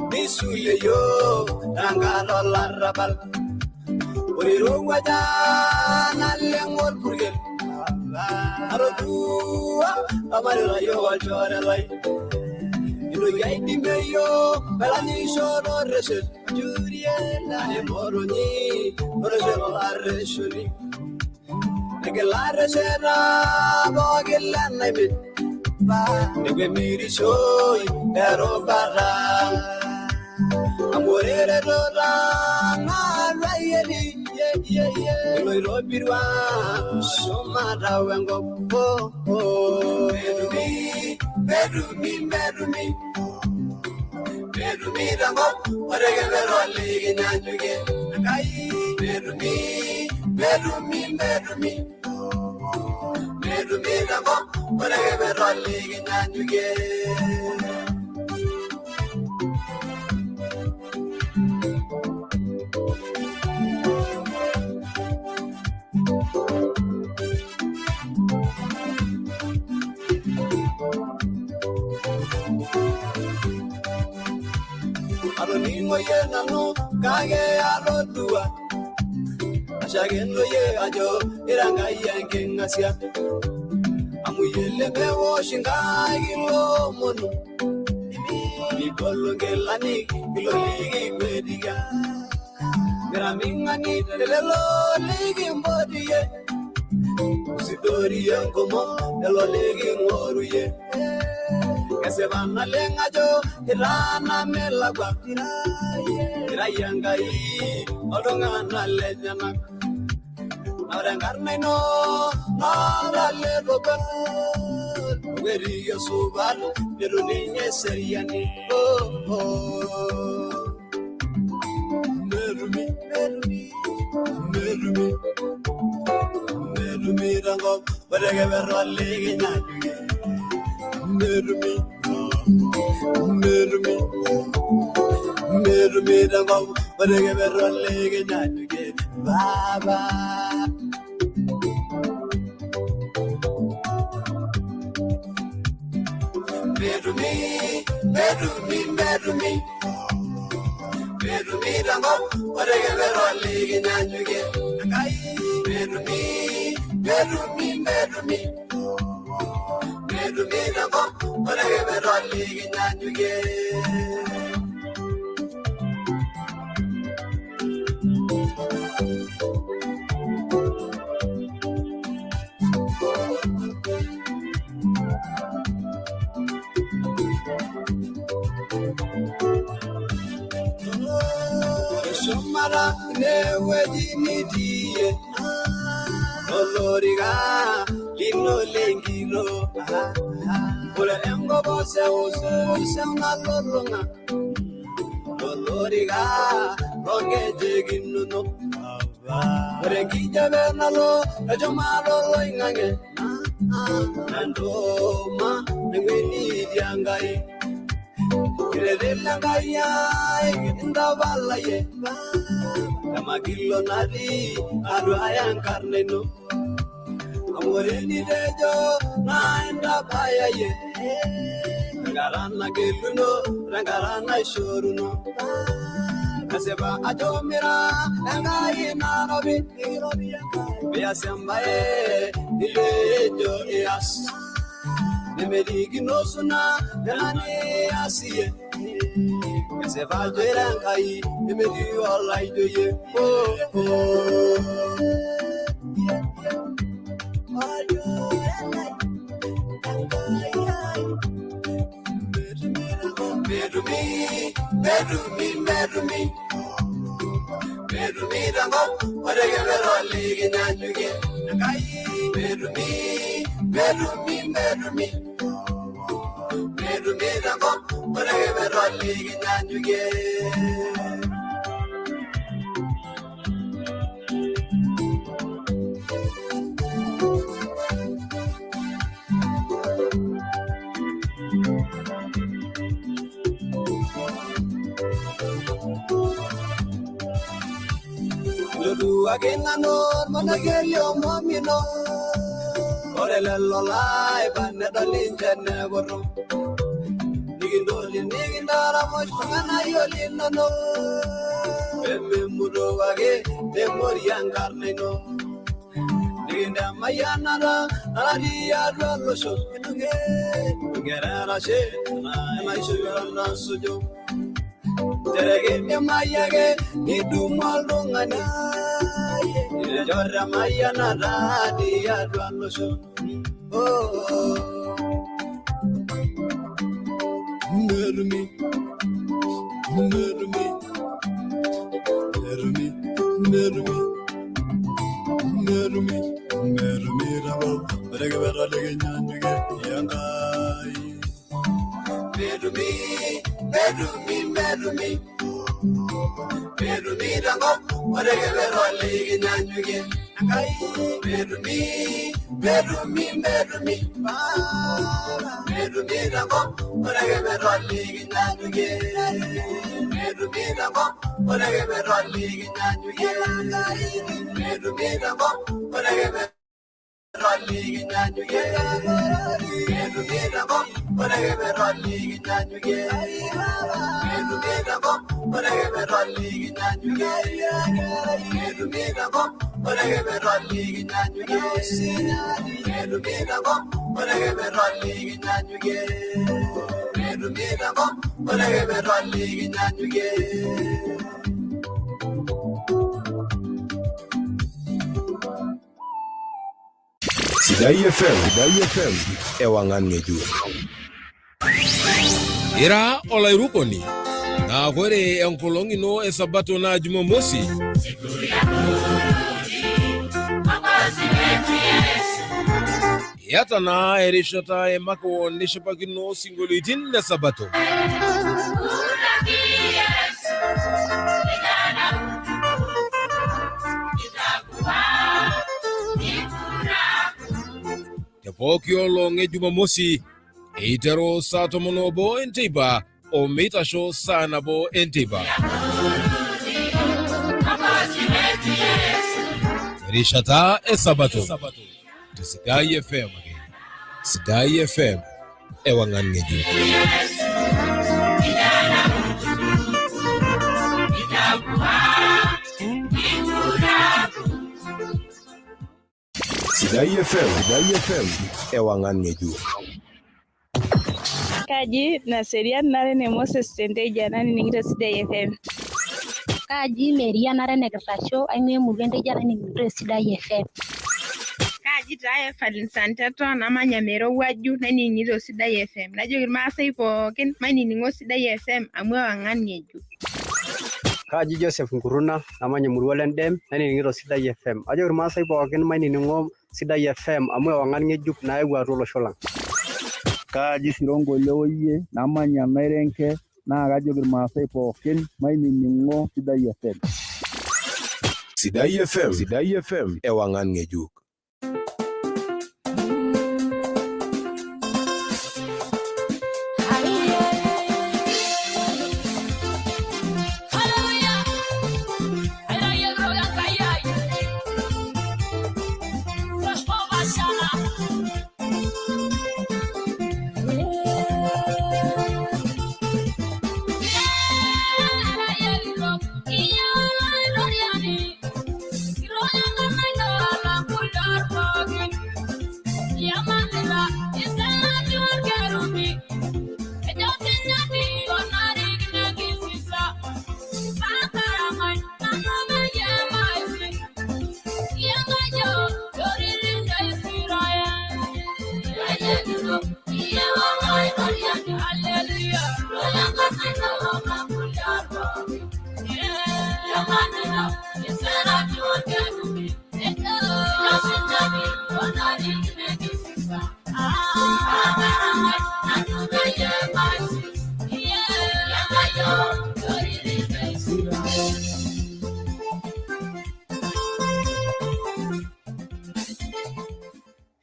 Nisulie yiok tenkalo olarrabal ore eirowuaja naleng orpurkel atodua amarita yiok olchore lai intoki aidimie yiok pelanyisho toreshet emotonyi toreshet olarreshoni negila resheta pooki lenaimin nepuo emirishoi erubata amu ore eretoto ang' atua iyie etii eloitobirua shumata wenkop. Metumi tenkop ore keper olikinyanyukie Enkai metumi tenkop ore keper olikinyanyukie. Atoning'oyie nanu kake atodua ashakenoyie ajo ira Enkai enking'asia amu iyie lemewosh nkaik ilomonu migolo nkilani ilo likikwetikia mira ming'ani telelo likimpoti. iyie Usidorie enkomom lelo liking'oru iyie Kesipa naleng' ajo itaana melakua Ira iyie Enkai oltung'anak lenyenak Ore enkarna ino naa Otaletopel Okwetiki osupat netum ninye eseriani Metumi, metumi, metumi tenkop ore keper olikinyanyukie Metumi, metumi, metumi tenkop ore keper olikinyanyukie Baba. Metumi, metumi, metumi, metumi tenkop ore keper olikinyanyukie Enkai. Metumi, metumi, metumi, metumi tenkop ore keper olikinyanyukie. Shumata inewueji nitii olorika lino lenkito ore enkop oseuseu nalulung'a olorika loonkejek inonok ore enkijape nalo eshumata oloing'ang'e nantoma neng'ueniti Enkai Kiretele Enkai ai intapalayie Emakilo natii atua enkarna ino Amu ore enitejo naa intabayayie Tenkata nageluno tenkata naishoruno Kesipa ajo mira Enkai nairobi Pias embae nitejo ias Nemerikino osuna nena nias iyie Kesipa ajo ira Enkai nemetii olaijo iyie Metumi, metumi, metumi, metumi tenkop ore keper olikinyanyukie Enkai. Metumi, metumi, metumi, metumi tenkop ore keper olikinyanyukie. Ntoduaki nanu ormonokie liomom ino Ore lelo laiba nedol ninche nekutu Nikintoli nikintaraposh irng'anayio linonok Pememutu ake neng'ori enkarna ino Nikintemayianata natii atua olosho Enkera erashe enaisho nasuju Nchere kidimayu ake nidumu oltung'ani Nitejo temayianata tiatua olosho Metumi, metumi, metumi, metumi, metumi, metumi tenkop ore keper olikinyanyukie Enkai. Metumi, metumi, metumi, metumi tenkop ore keper olikinyanyukie Enkai. Metumi, metumi, metumi, metumi tenkop ore keper olikinyanyukie Metumi tenkop ore keper olikinyanyukie Metumi tenkop ore keper olikinyanyukie Metumi tenkop ore keper olikinyanyukie Metumi tenkop ore keper olikinyanyukie Metumi tenkop ore keper olikinyanyukie Metumi tenkop ore keper olikinyanyukie Metumi tenkop ore keper olikinyanyukie. Sidai FM, Sidai FM, ewang'an ng'ejuk. Ira olairukoni naa kore enkolong ino e sabato naa jumamosi iyata naa erishata e makewon nishipakino sinkolioitin le sabato. Te pooki olong e jumamosi eiteru saa 11 enteipa o meitasho saa 1 enteipa. Erishata e sabato te Sidai FM ake. Sidai FM, ewang'an ng'ejuk. Sidai FM, Sidai FM, ewang'an ng'ejuk. Kaji Naserian nara ene Moses Tenteja nanining'ito Sidai FM. Kaji Meria nara ene Kirtasho aing'ua emurua enteja nanining'ito Sidai FM. Kaji taa Evelyn Santeto namanya Merowuaju nanining'ito Sidai FM. Najoki irmaasai pookin mainining'o Sidai FM amu ewang'an ng'ejuk. Kaji Joseph Nkuruna namanya emurua Lendem nanining'ito Sidai FM. Ajoki irmaasai pookin mainining'o Sidai FM amu ewang'an ng'ejuk nayau atua olosho lang. Kaji Sironko Lewoyie namanya Nairenke naa kajoki irmaasai pookin mainining'o Sidai FM. Sidai FM, Sidai FM, ewang'an ng'ejuk.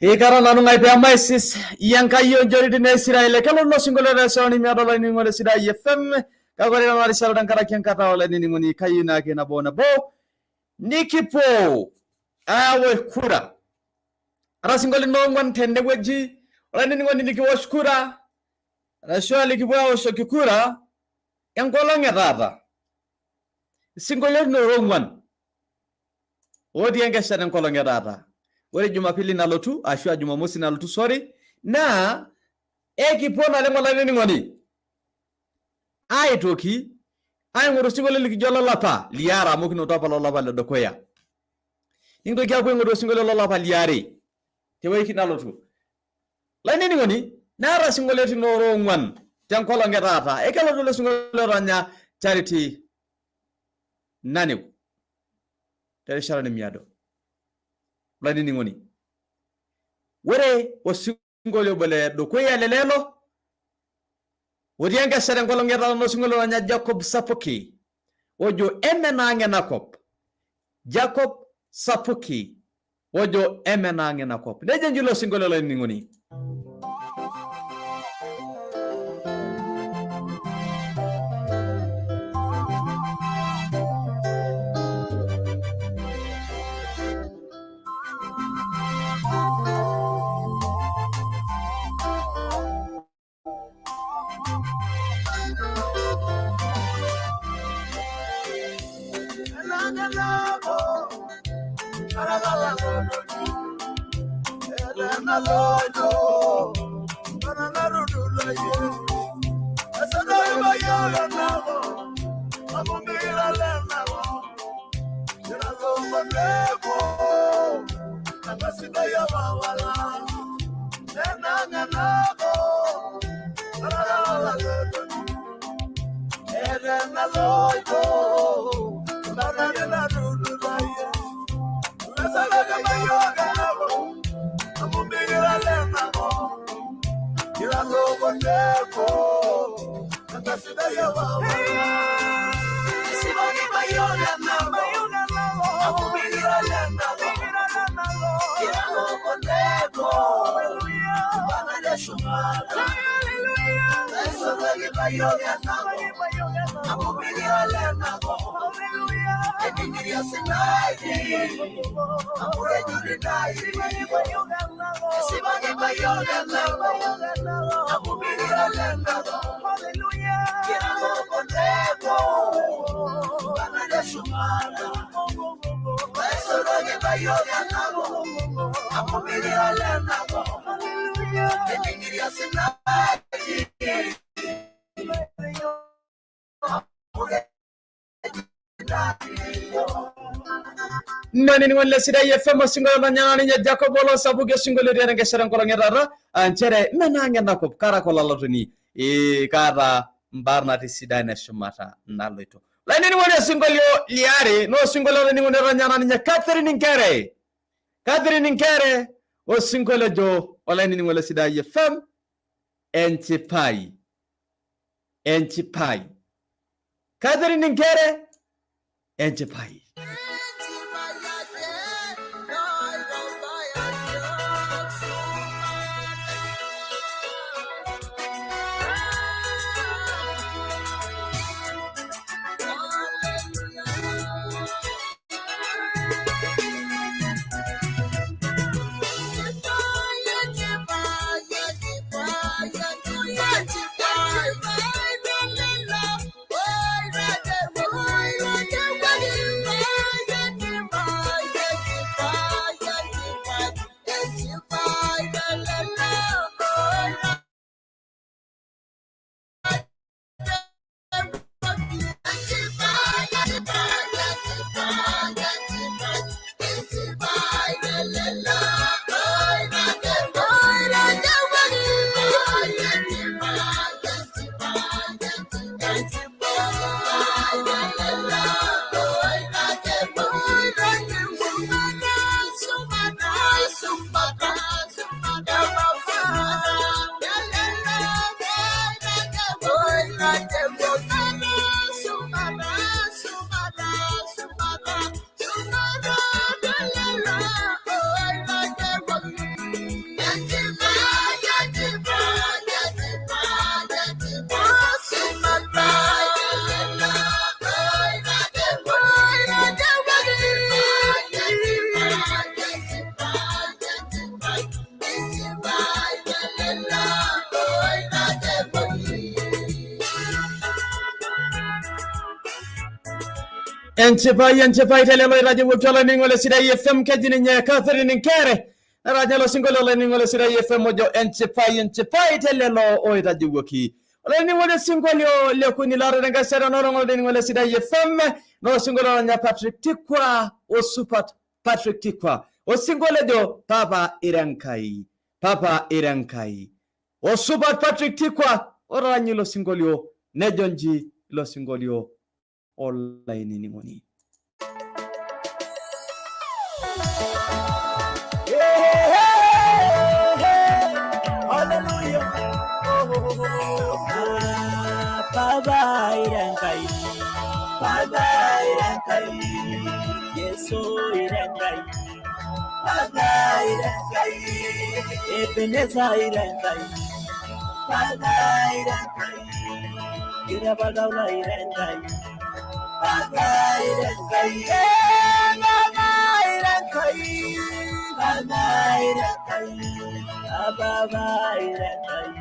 Ikara nanu ngai peamaisis iyankai onjoritin e Israel kelo ilo sinkolio le miado olainining'oni Sidai FM kake ore tena rishata tenkaraki enkata olainining'oni kayieu naake nabo nabo nikipuo aawosh kura ara sinkolioitin oong'wan tenewueji olainining'oni likiwosh kura arashu likipuo aoshoki kura enkolong e taata isinkolioitin oong'wan otii enkesha tenkolong e taata. Ore Jumapili nalotu ashu a Jumamosi nalotu sorry naa ekipuo naleng olainining'oni aitoki aing'oru osinkolio likijo lolapa liare amu kinoto apa lolapa ledukuya. Nikintoki aapuo aing'oru osinkolio lolapa liare tewiki nalotu. Olainining'oni naata sinkolioitin oora ong'wan tenkolong e taata. Ekelotu ilo sinkolio oranya Charity Naniu terishata nemiado. Olainining'oni ore osinkolio obo le dukuya le lelo otii enkesha tenkolong e taata naa osinkolio oranya Jacob Sapuki ojo emenaang enakop. Jacob Sapuki ojo emenaang enakop. Nejo nji ilo sinkolio olainining'oni. Olainining'oni le Sidai FM osinkolio lonyana ninye Jacob Olosapuki osinkolio otii enkesera enkolong e taata aa nchere menaang enakop karaka olalotoni kaata mbarnati sidan eshumata naloito. Olainining'oni osinkolio liare naa osinkolio olainining'oni otanyana ninye Catherine Nkere. Catherine Nkere osinkolio ojo olainining'oni le Sidai FM Enchipai. Enchipai. Catherine Nkere Enchipai. Enchipai, enchipai telelo oitajeuwuoki olainining'oni le Sidai FM keji ninye Catherine Nkere netaja ilo sinkolio olainining'oni le Sidai FM ojo enchipai, enchipai telelo oitajeuwuoki. Olainining'oni osinkolio lekuni laata tenkesera enoolong olainining'oni le Sidai FM naa osinkolio oranya Patrick Tikwa osupat Patrick Tikwa osinkolio ojo Papa ira Enkai, Papa ira Enkai. Osupat Patrick Tikwa otaranya ilo sinkolio nejo nji ilo sinkolio olainining'oni. Baba ira Enkai, Baba ira Enkai, Yesu ira Enkai, Baba ira Enkai, Ebeneza ira Enkai, Baba ira Enkai, Irabagaula ira Enkai, Baba ira Enkai, Baba ira Enkai, Baba ira Enkai, Baba ira Enkai,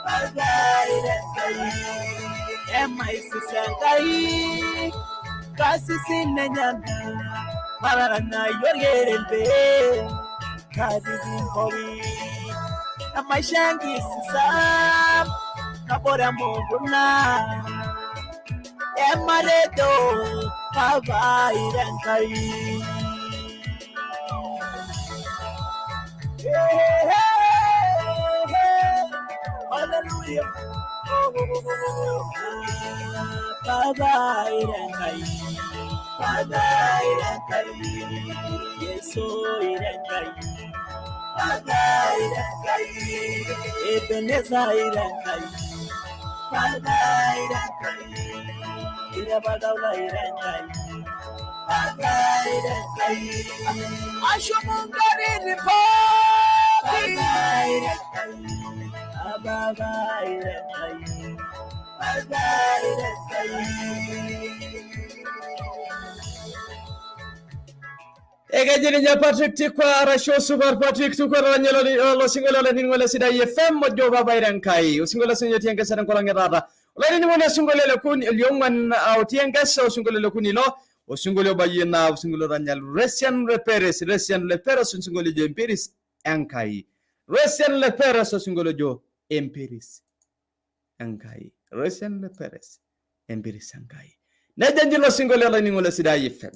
Baba ira Enkai, Emaisisa Enkai, kasisi nenyana, mararana yorgerembe, katitin pookin, emaisha enkisisa, nabore mukuna, emareto, Baba ira Enkai. Baba irengai, Baba irengai, Yesu irengai, Baba irengai, Ebenezer irengai, Baba irengai, Irabadaula irengai, Baba irengai, Ashomungari ripoki, Baba irengai, Baba irengai. Ekeji ninye Patrick Tikwa arashu Super Patrick Tikwa oranyalo losinkolio olainining'oni le Sidai FM ojo Baba Irenkai. Osinkolio sinye otii enkesha tenkolong e taata. Olainining'oni osinkolio lekuni liong'wan otii enkesha osinkolio lekuni ilo osinkolio obayie naa osinkolio oranyal Resian Leperes Resian Leperes osinkolio ojo Empiris Enkai. Resian Leperes osinkolio ojo Empiris Enkai. Resian Leperes Empiris Enkai. Neja nji ilo sinkolio olainining'oni le Sidai FM.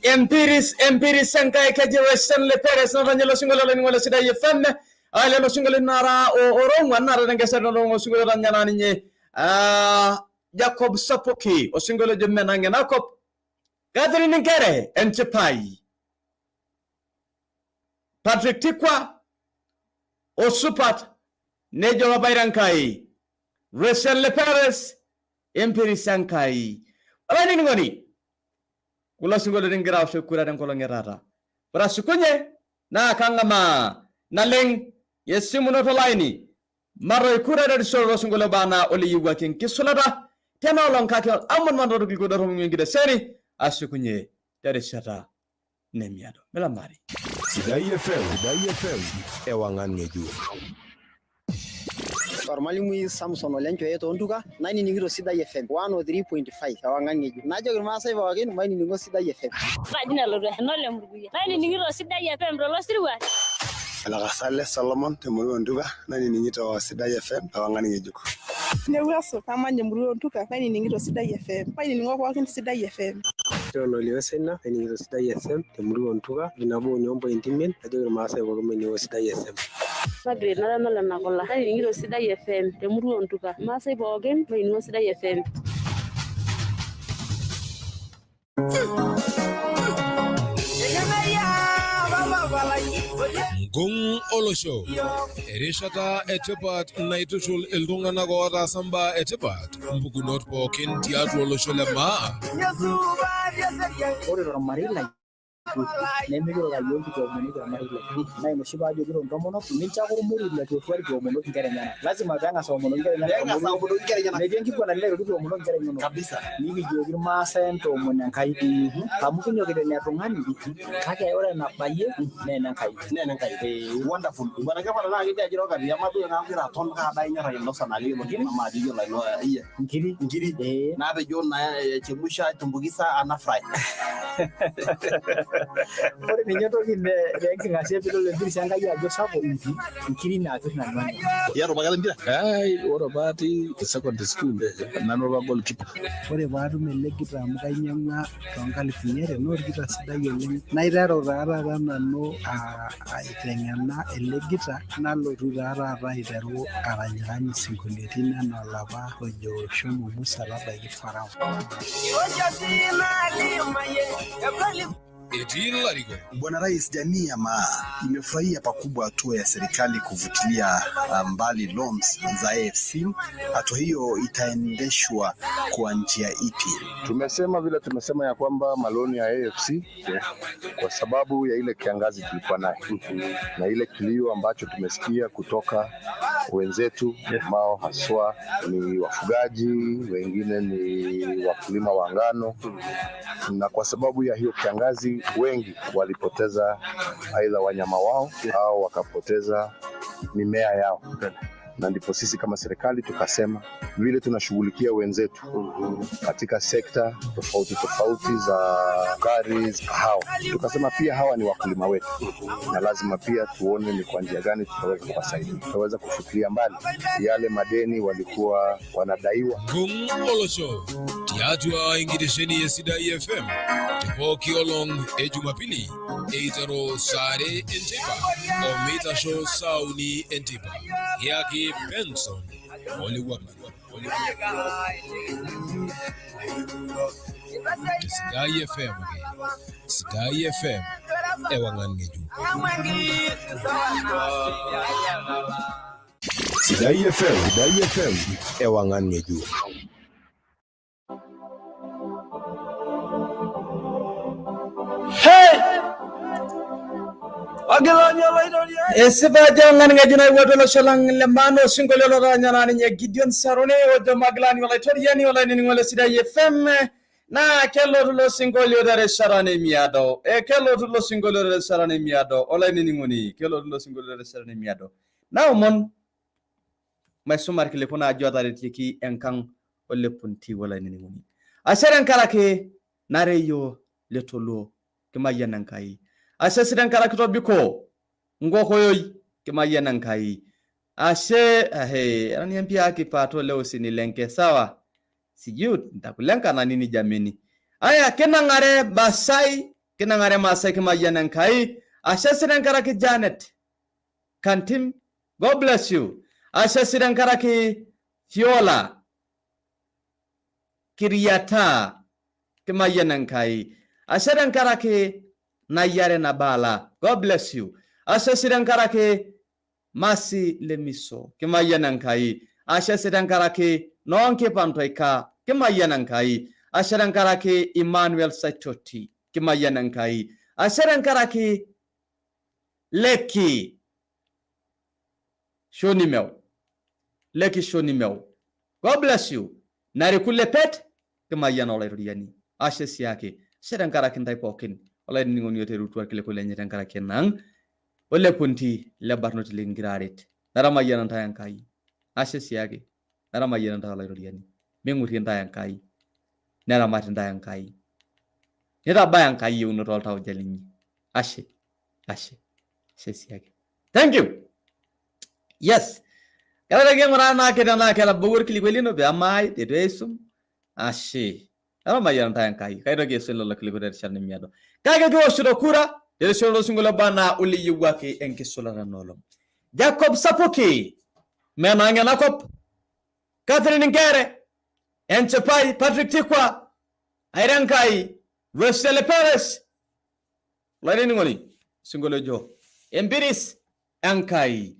Empiris, Empiris Enkai keji Resian Leperes naranyalo osinkolio olainining'oni le Sidai FM. Lelo sinkolio nara orong'wan nara tenkesha nolong'o osinkolio oranyala ninye Jacob Sapoki osinkolio ojo Menang Enakop. Catherine Nkere Enchipai. Patrick Tikwa Osupat nejo Baba Irenkai. Resian Leperes Empiris Enkai. Olainining'oni kulo sinkolioitin kigira aoshoki kura tenkolong e taata. Ore ashukunye naa kang'amaa naleng esimu noto olaini matoi kura terisioroto osinkolio oba anaa oleyiewuaki enkisulata tena olong kake amon manoto irkiliku dorropu enkitesheni ashukunye terishata nemiado. Milamari. Sidai FM, Sidai FM, ewang'an ng'ejuk. Ormalimui Samson Olenchoe toontuka nainining'ito Sidai FM 103.5 ewang'an ng'ejuk. Najoki irmaasai pookin mainining'o Sidai FM. Kaji nalotu enole murguya. Nainining'ito Sidai FM tolosirua. Olakasale Solomon temurua Ntuka nainining'ito Sidai FM ewang'an ng'ejuk. Newuaso namanya emurua Ntuka nainining'ito Sidai FM. Mainining'o pookin Sidai FM. Ololio Sena nainining'ito Sidai FM temurua Ntuka 1.5 najoki irmaasai pookin mainining'o Sidai FM. Margaret nara nole nakola nainining'ito Sidai FM temurua Ntuka. Irmaasai pookin mainining'o Sidai FM. Nkung olosho erishata etipat naitushul iltung'anak ootaasa mbaa etipat mpukunot pookin tiatua olosho le maa. Ore tormarei lai nemikirura iyiook kitomonoki ormarei lai naa ina oshi paajokito intomonok mincho ake ormoruo leitu etuari piomonoki inkera enyenak. Lazima peeng'as aomonoki inkera enyenak. Metii enkiguana nilo aitoki piomonoki inkera inonok. Nikijoki irmaasai entoomon Enkai amu kinyokita ina tung'ani kake ore enabayie naa enenkai. Naa enenkai. Wonderful. Bwana Gavana naa keji ajira wakati amaa duo naa kegira aton kaa daa inyor ainosa naa keyiolo amaa ajo iyiolo aino iyie. Nkiri. Nkiri. Naapejo naa chemusha tumbukisa ana fry. Ore ninye entoki nekingasie piidol empiris Enkai ajo sapuk, inkiri naapir nanu anyor. Iyata apa mpira? Ai, ore apa atii secondary school nanu apa goalkeeper. Ore paatum ele gita amu kainyang'ua toonkalifuni are naa orgita sidai oleng'. Naiteru taa taata nanu aiteng'ena ele gita nalotu taa taata aiteru aranyirany isinkolioitin enaa olapa ojo shomo Musa tabaiki Farao. Etii ilarikok. Bwana Rais, jamii ya Maa imefurahia pakubwa hatua ya serikali kuvutilia mbali loans za AFC. Hatua hiyo itaendeshwa kwa njia ipi? Tumesema vile tumesema ya kwamba maloni ya AFC kwa sababu ya ile kiangazi tulikuwa naye na ile kilio ambacho tumesikia kutoka wenzetu ambao haswa ni wafugaji, wengine ni wakulima wa ngano, na kwa sababu ya hiyo kiangazi wengi walipoteza aidha wanyama wao au wakapoteza mimea yao na ndipo sisi kama serikali tukasema vile tunashughulikia wenzetu katika sekta tofauti tofauti za sukari, kahawa, tukasema pia hawa ni wakulima wetu na lazima pia tuone ni kwa njia gani tutaweza kuwasaidia, tutaweza kufikiria mbali yale madeni walikuwa wanadaiwa. Nkung olosho tiatua enkitesheni e Sidai FM te pooki olong e Jumapili eiteru saa are enteipa o meitasho saa uni enteipa. Kiyaki Benson Olewuapan. Te Sidai FM ake. Sidai FM ewang'an ng'ejuk. Sidai FM, Sidai FM, ewang'an ng'ejuk. Hey! Esipa ajo ewang'an ng'ejuk nayewuo atua olosho lang le maana osinkolio lotaranya naa ninye Gideon Sarone ojo Magilani Olaitoriani olainining'oni le Sidai FM naa kelotu ilo sinkolio terishata nemiado. Kelotu ilo sinkolio terishata nemiado olainining'oni, kelotu ilo sinkolio terishata nemiado. Naomon maisuma irkiliku naaji otaretieki enkang olepunti olainining'oni. Ashe tenkaraki nareyio letoluo kimayian Enkai. Ashe sii tenkaraki tobiko nkokoyoi kimayian Enkai. Ashe ahe ananiambia kipato leo usinilenke sawa? Sijui nitakulenka na nini jameni. Aya kinang'are Basai, kinang'are Masai kimayian Enkai. Ashe sii tenkaraki Janet Kantim, God bless you. Ashe sii tenkaraki Fiola Kiriata kimayian Enkai. Ashe tenkaraki Nayiare Nabala, God bless you. Ashe sii tenkaraki Masi Lemiso kimayian Enkai. Ashe sii tenkaraki Noonkipantoika kimayian Enkai. Ashe tenkaraki Emmanuel Saitoti kimayian Enkai. Ashe tenkaraki Leki Shonimeu, Leki Shonimeu, God bless you. Nariku Lepet kimayian Olaitoriani. Ashe siake. Ashe tenkaraki ntae pookin olainining'oni oterutua irkiliku lenye tenkaraki enang olepunti le barnoti likingira aret. Naramayiana ntae Enkai. Ashe siake. Naramayiana ntae Olaitoriani. Ming'urie ntae Enkai. Neramat ntae Enkai. Nitabaya Enkai yieunoto oltauja linyi. Ashe. Ashe. Ashe siake. Thank you. Yes. Keeta king'uraa naake tenaa ketabawua orkilikuai lino pee amaai eitu eisum. Ashe. Eramayiana ntae Enkai. Kaitoki aisum lelo kiliku terishata nemiado. Kake kiwoshito kura terishata osinkolio oba anaa oliyiewuaki enkisulata enoolong. Jacob Sapuki menaang enakop. Catherine Nkere Enchipai Patrick Tikwa Airenkai Rosele Perez olainining'oni sinkolio ojo Empiris Enkai.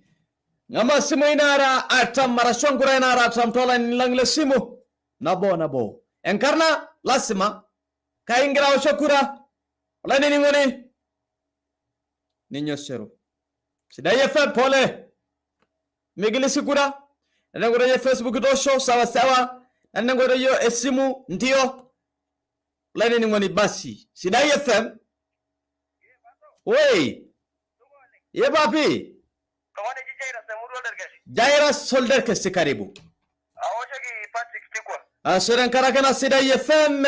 Ng'ama simui naara artam arashu enkurai naara artam toolainini lang le simu nabo nabo. Enkarna lasima kai ingira aosho kura olainining'oni ninye osero. Sidai FM pole. Migilisi kura. Nena enkoitoi e Facebook itoosho sawa sawa. Nena enkoitoi esimu ndio. Olainining'oni basi. Sidai FM. Oi. Ye papi. Jairus Solderkesi karibu. Ashe tenkaraki ena Sidai FM.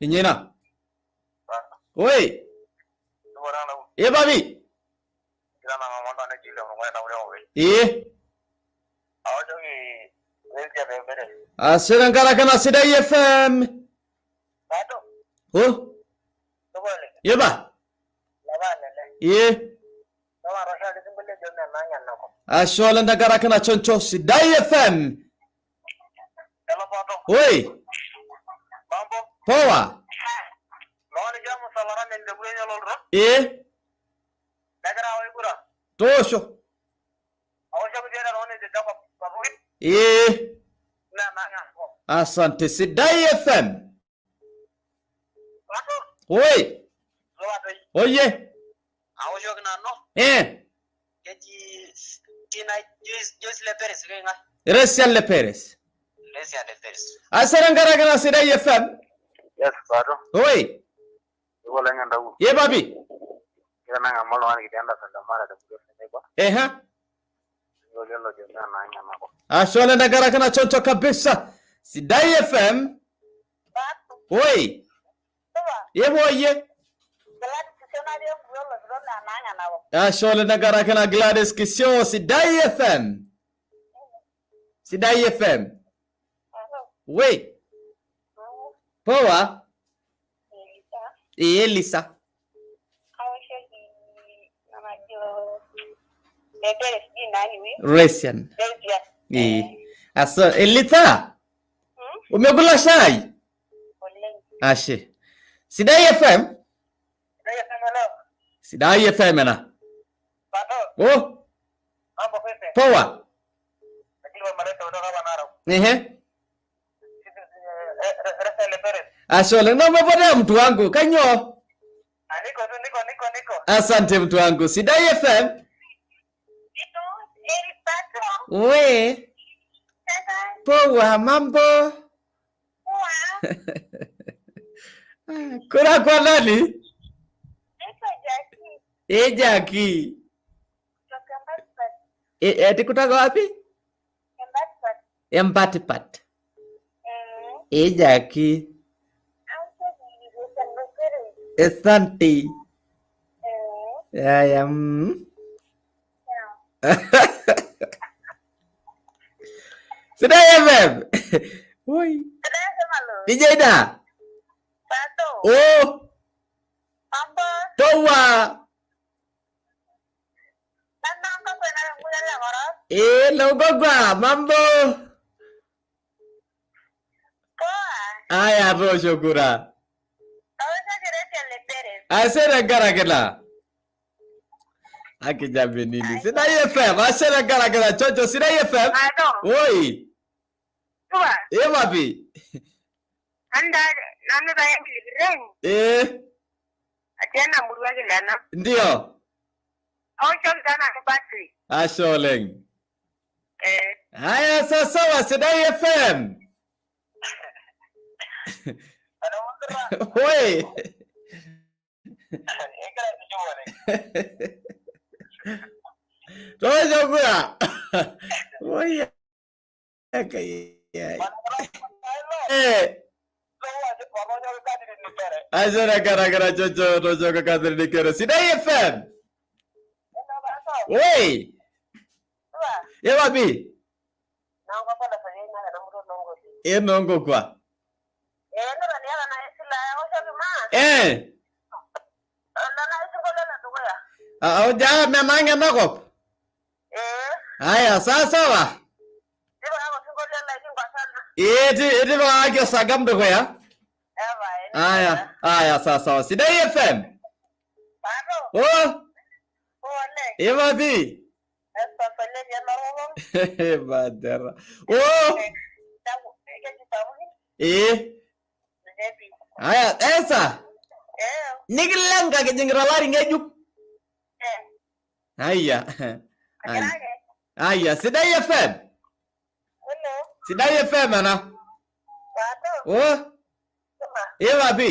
Ninye ina. Oi. Eh papi. Eh. Ashe tenkaraki ina Sidai FM. Oh. Yeba. Eh. Ashe oleng tenkaraki ina choncho Sidai FM. Oi. Poa. Eh. Toosho. Eh. Asante Sidai FM. Oi. Oye. Eh. Resian Le Perez. Ashe tenkaraki ina Sidai FM. Yes, Pato. Oi. Ye papi. Eha. Ashe oleng tenkaraki ina choncho kabisa. Sidai FM. Oi. Yebo oye. Ashe oleng tenkaraki ina Gladys Kisio Sidai FM. Sidai FM. Wei. Poa. Eh Lisa. Resian. Eh. Asa Elita. Umekula shai? Ashe. Sidai FM. Sidai FM ena. Oh. Poa. Ehe. Ashe oleng. Na umepotea mtu wangu. Kanyo. Asante mtu wangu. Sidai FM. We. Poa, mambo. Kura kwa nani? Eh, Jackie. Eh, ati kutoka wapi? Empatipat. Eh, Jackie. Asante. Ya, ya. Sidai FM. Oi. DJ da. Oh. Towa. Eh, Logogwa, mambo. Aya, toosho kura. Ashe tenkaraki ina. Akija nini? Sidai FM, ashe tenkaraki ina chocho Sidai FM. Oi. Eh, papi. Eh. Ndio. Ashe oleng. Haya, sawa sawa, Sidai FM. Oi. Toosho kura. Oi. Eh. Ashe tenkaraki ina chocho tooshoki Catherine Nikero. Sidai FM. Oi. Eh, papi. Eh, nonkokwa. Eh. Oja menang enakop. Haya, sawa sawa. Eh, tipikaki osagam dukuya. Haya, haya, sawa sawa. Sidai FM. Oh. Eh, papi. Badera. Oh. Eh. Haya, esa. Nikilenga kijingita olari ng'ejuk. Haya. Haya, Sidai FM. Sidai FM ena. Oh. Eh, papi.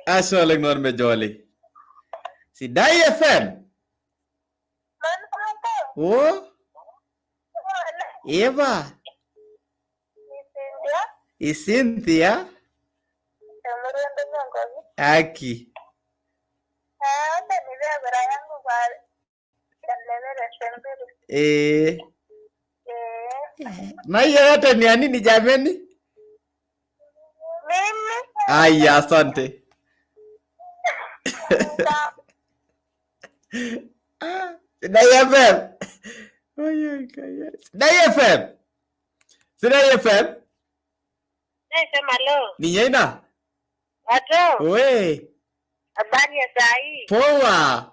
Ashe oleng Normejoli. Sidai FM. Oh. Eva. Cynthia. Aki. Eh. Na hiyo yote ni ya nini jameni? Aya, asante. Sidai FM. Sidai FM. Sidai FM. Nasema lo. Ninye ina? Watu. We. Habari ya saa hii. Poa.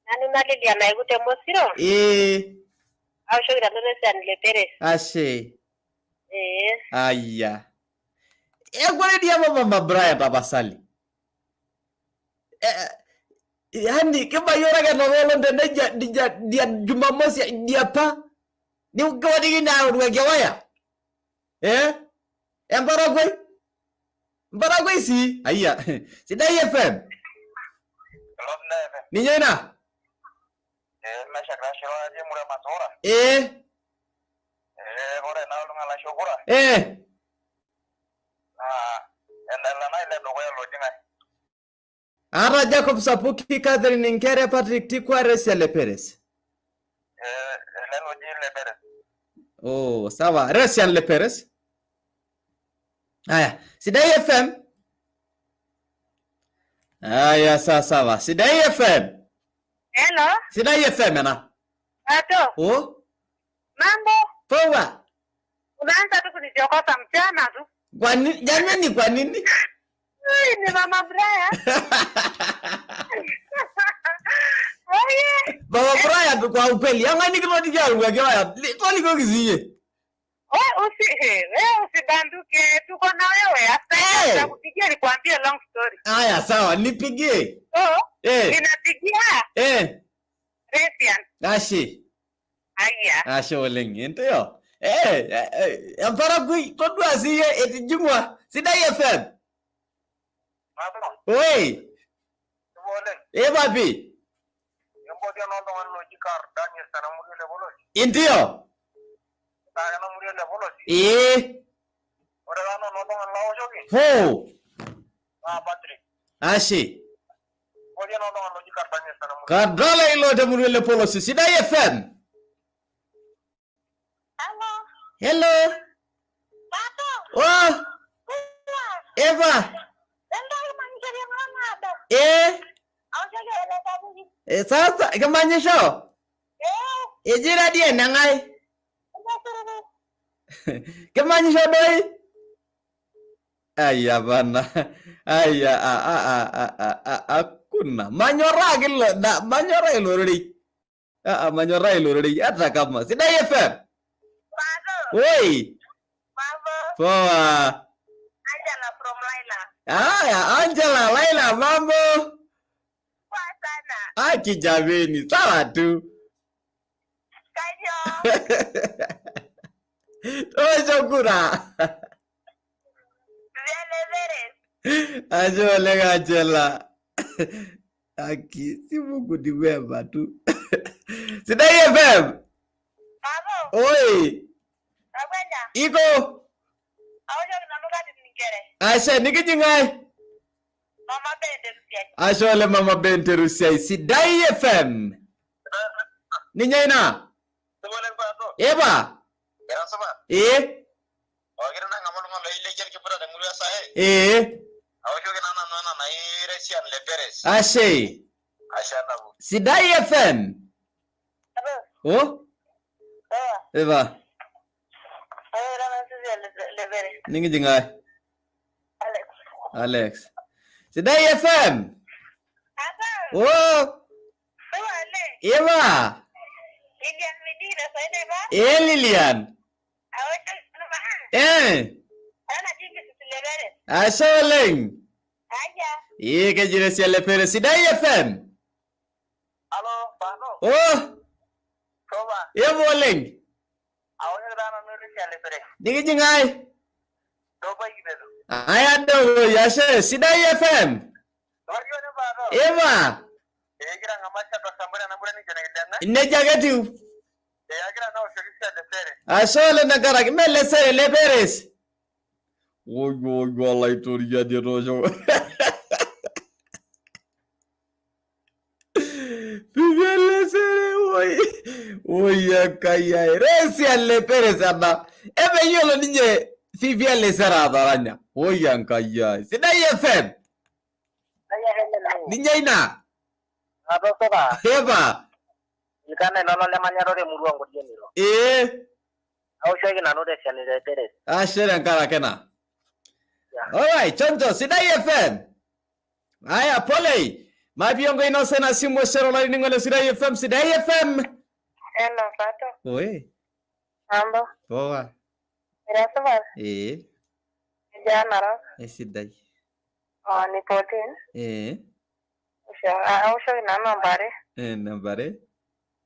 Nanu na Lilian Aikute Mosiro. Eh. Aoshoki nanu Resian Le Peres. Ashe. Eh. Aya. Ekore dia mama Mama Brian tapasali. Eh, yani kibayioro ake nena olong teneja dia dia Jumamosi diapa nikiwotiki aorwaki ewaya eh emparakuoi emparakuoi sii ayia sidai FM ninye ina eh eh Ara Jacob Sapuki, Catherine Nkere, Patrick Tikwa, Resia Leperes. Oh, sawa. Resian Leperes. Aya, Sidai FM. Aya, sawa sawa. Sidai FM. Hello. Sidai FM ena. Ato. Oh, Mambo. poa. Unaanza tu kunichokoza mchana tu. Kwa nini? Jamani, kwa nini? Ai, ni Mama Brian. Oye. Baba Brian kwa ukweli, yang'ani kitotiki aruaki waya. Tolikioki siiyie. We usi wewe usibanduke, tuko na wewe. Hata Eh. nitakupigia nikwambie long story. Aya, sawa, nipigie. So, Eh. ninapigia Eh, Resian. ashe. Aya. Ashe oleng, entoyo. Eh, eh, emparakuoi todua siiyie etijing'ua. Sidai FM. Oi. Eh, papi. Indio. Eh. Ho. Ashe. Kadala ilo temurua le Polosi. Sidai FM. Hello. Oh. Eva. Eh. Eh, sasa kimanyisho? Eji ira dii eneng'ae? Kimanyisho doi? Aya bana. Aya a a a a a a hakuna. Manyoraa ake ilo na manyoraa ilo rorei. Ah, manyoraa ilo rorei hata kama. Sidai FM. Oi. Poa. Angela from Laila. Aya, Angela, Laila, mambo? Poa sana. Aki jameni, sawa tu. Toosho kura. Ashe oleng Angela. Aki, si Mungu ni mwema tu. Sidai FM. Oi. Iko. Ashe, nikijing ng'ae? Ashe oleng Mama Ben Terusiai. Sidai FM. Ninye ina? Eba. Eh. Eh. Ashe. Sidai FM. Oh. Eba. Nikijing ng'ae? Alex. Sidai FM. Oh. Eba. Eh, Lilian. Eh. Ashe oleng. Ee keji Resia Lepere. Sidai FM. Oh. Eba oleng. Nikijing ng'ae? Aya dogo, ashe. Sidai FM. Eba. Nejia ake etiu. Ashe oleng tenkaraki mee Lesere Leperes. Oi oi olaitoriani etoosho. Oi Enkai ai. Resian le Peres ena. Emeyiolo ninye Vivian Lesera ataranya. Oi Enkai ai. Sidai FM. Ninye ina. Atosoka. Epa. Ilkana ilo lemanyata temurua Nkodieniro. Ee. Aoshoki nanu Resian le Peres. Ashe tenkaraki ina. Alright, chonjo Sidai FM. Haya, pole. Mapiongo inosa ina simu osero olainining'oni le Sidai FM. Sidai FM. Hello, Pato. Oi, Mambo. poa. Ira supat? Ee, Ijaa Narok. esidai. Oh, ni 14. Ee, Aoshoki nanu namba are. Namba are.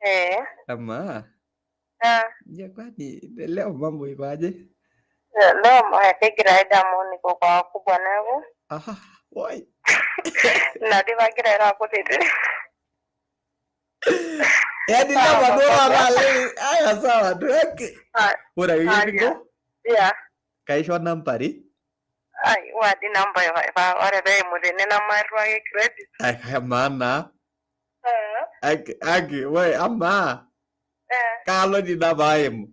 Eh. Amaa, Ah, je, kwani leo mambo iko aje? Leo kegira aidamu niko kwa wakubwa neeku. Aha, woi. Ina dii pagira airo akutiti. Yaani leo duo taata ale. Aya sawa tu. Okay. Ore akeyie eninko, Yeah. kaisho nambari. Ai, wadi namba ore peimu tene nemairriwaki credit. Ai, amaa naa. Eh, Aki, aki, woi, amaa. eh, Kaalo dii ina paaimu.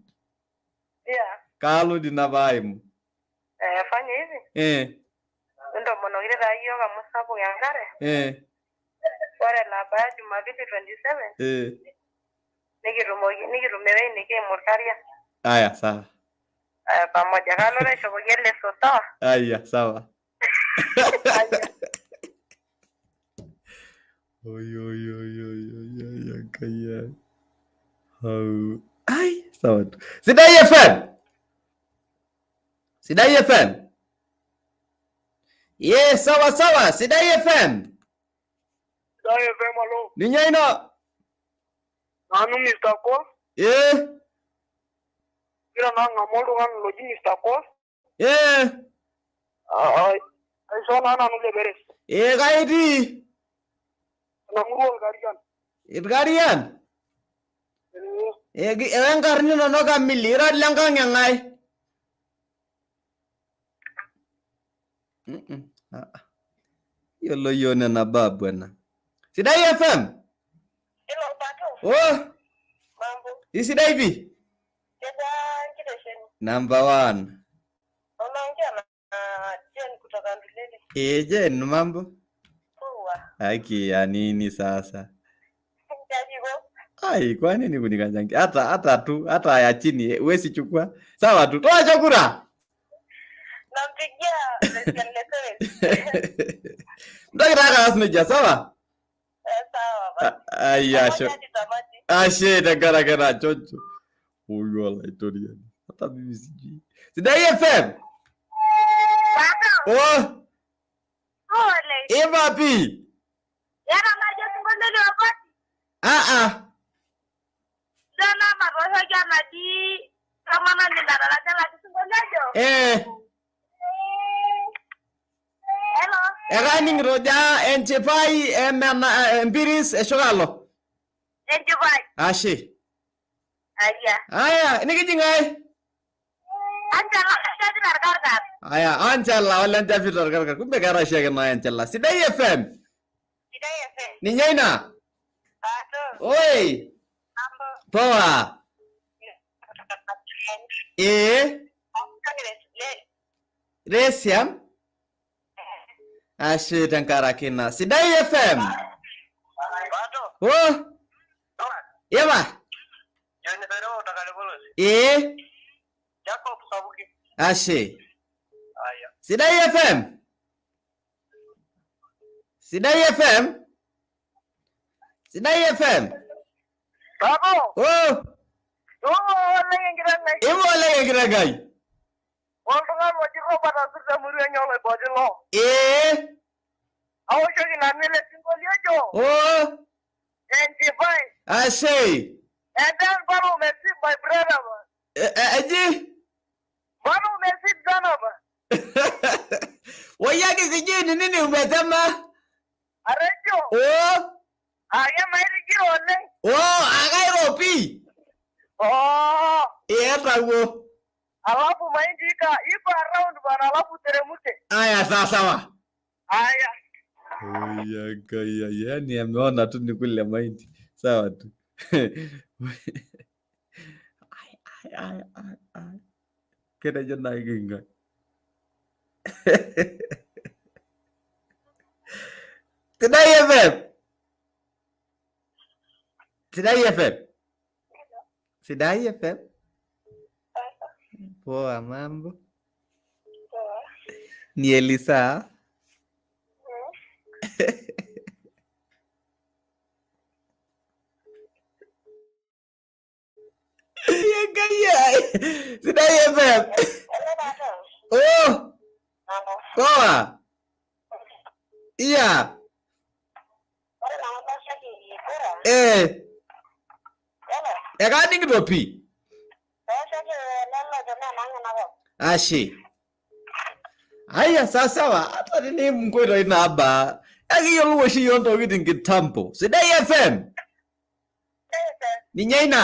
yeah. Kaalo dii ina paaimu. Eh, fanya hivi. Intomonokiti taa yiok amu sapuk enkare. Ore elabaya Jumapili 27 nikitumoki nikitum ewueji nikiimu irkariak. Aya, sawa. Eh, pamoja. Kalo taishopoki eleso sawa? Aya, sawa. Oi, oi, oi, oi, oi, oi, Enkai ai. Hau. Ai, sawa tu. Sidai FM. Sidai FM. Yes, sawa sawa. Sidai FM. Sidai FM alo. Ninye ina. Nanu Mr. Kos. Gira naa ang'amu oltung'ani loji Mr. Kos. Aishoo naa nanu le Peres. Kai itii? Ena murua Olkarian. Irkarian? Ewa enkarna inono kamili, ira lenkang' e ng'ae? Ah, ah. Yiolo yiok nena baa bwana. Sidai FM. Oh. Isidai pii. Number one. Unaongea na Jane kutoka Ndulele. Eh, Jane, mambo? Poa. Haki ya nini sasa? Jajibo. Ai, kwa nini kunikanyangia? Hata hata tu, hata ya chini huwezi chukua. Sawa tu. Toa chakula. Nampigia Resian Leseres. Mtaki taka rasmi nejia, sawa? Eh, sawa basi. Ai, ashe. Pamoja hadi tamati. Ashe tenkaraki ena chocho. Huyu olaitoriani. Hata mimi sijui. Sidai FM. Oh, Pole. ipa pii. Iyata naaji osinkolio liobo? Ah ah. Njo naa matooshoki enaji tomononi nataraja olaki sinkolio ojo. Hello. Ekaning'ito ja enchipai emena empiris eshukalo. Enchipai. Ashe. Aya. Aya, nikijing ai? Angela Enchapita Irkarkar. Aya, Angela ole Enchapita Irkarkar. Kumbe keeta oshiake naa Angela. Sidai FM. Sidai FM. Ninye ina? Oi. Poa. Resiam. Ashe tenkaraki ina. Sidai FM. Oh. Ipa. Ashe. Sidai FM. Sidai FM. Sidai FM. Babu. Oh. Iwa oleng enkiteng ai. Iwa oleng enkiteng ai. Oltung'ani oji Robert Asur temurua enye oloibotilo. Aoshoki nanu ele sinkolio ojo. Oh. Enchipai. Ashe. And then mbona umesip my brother ba? Eji? Mbona umesip sana ba? Woyaki sijui ni nini umesema? Arejo. Oh. Ake maitigiro oleng. Oh, akairo pii. Oh. Etawuo. Alafu mahindi iko around bana, alafu teremke. Aya, sawa sawa. Aya. Oya, kaya, yani ameona tu ni kule mahindi. Sawa tu. Ai, ai, ai, ai. Ketejo naake king'ae. Sidai FM. Sidai FM. Sidai FM. Poa mambo. Ni Elisa. Enkai ai. Sidai FM. Oh. Poa. Iya. Eh. Ekaning'ito pii. Ashe. Haya sawasawa, hata teniim nkoitoi naabaa ekiyiolou oshi iyiok ntokitin kitambo. Sidai FM. Ninye ina.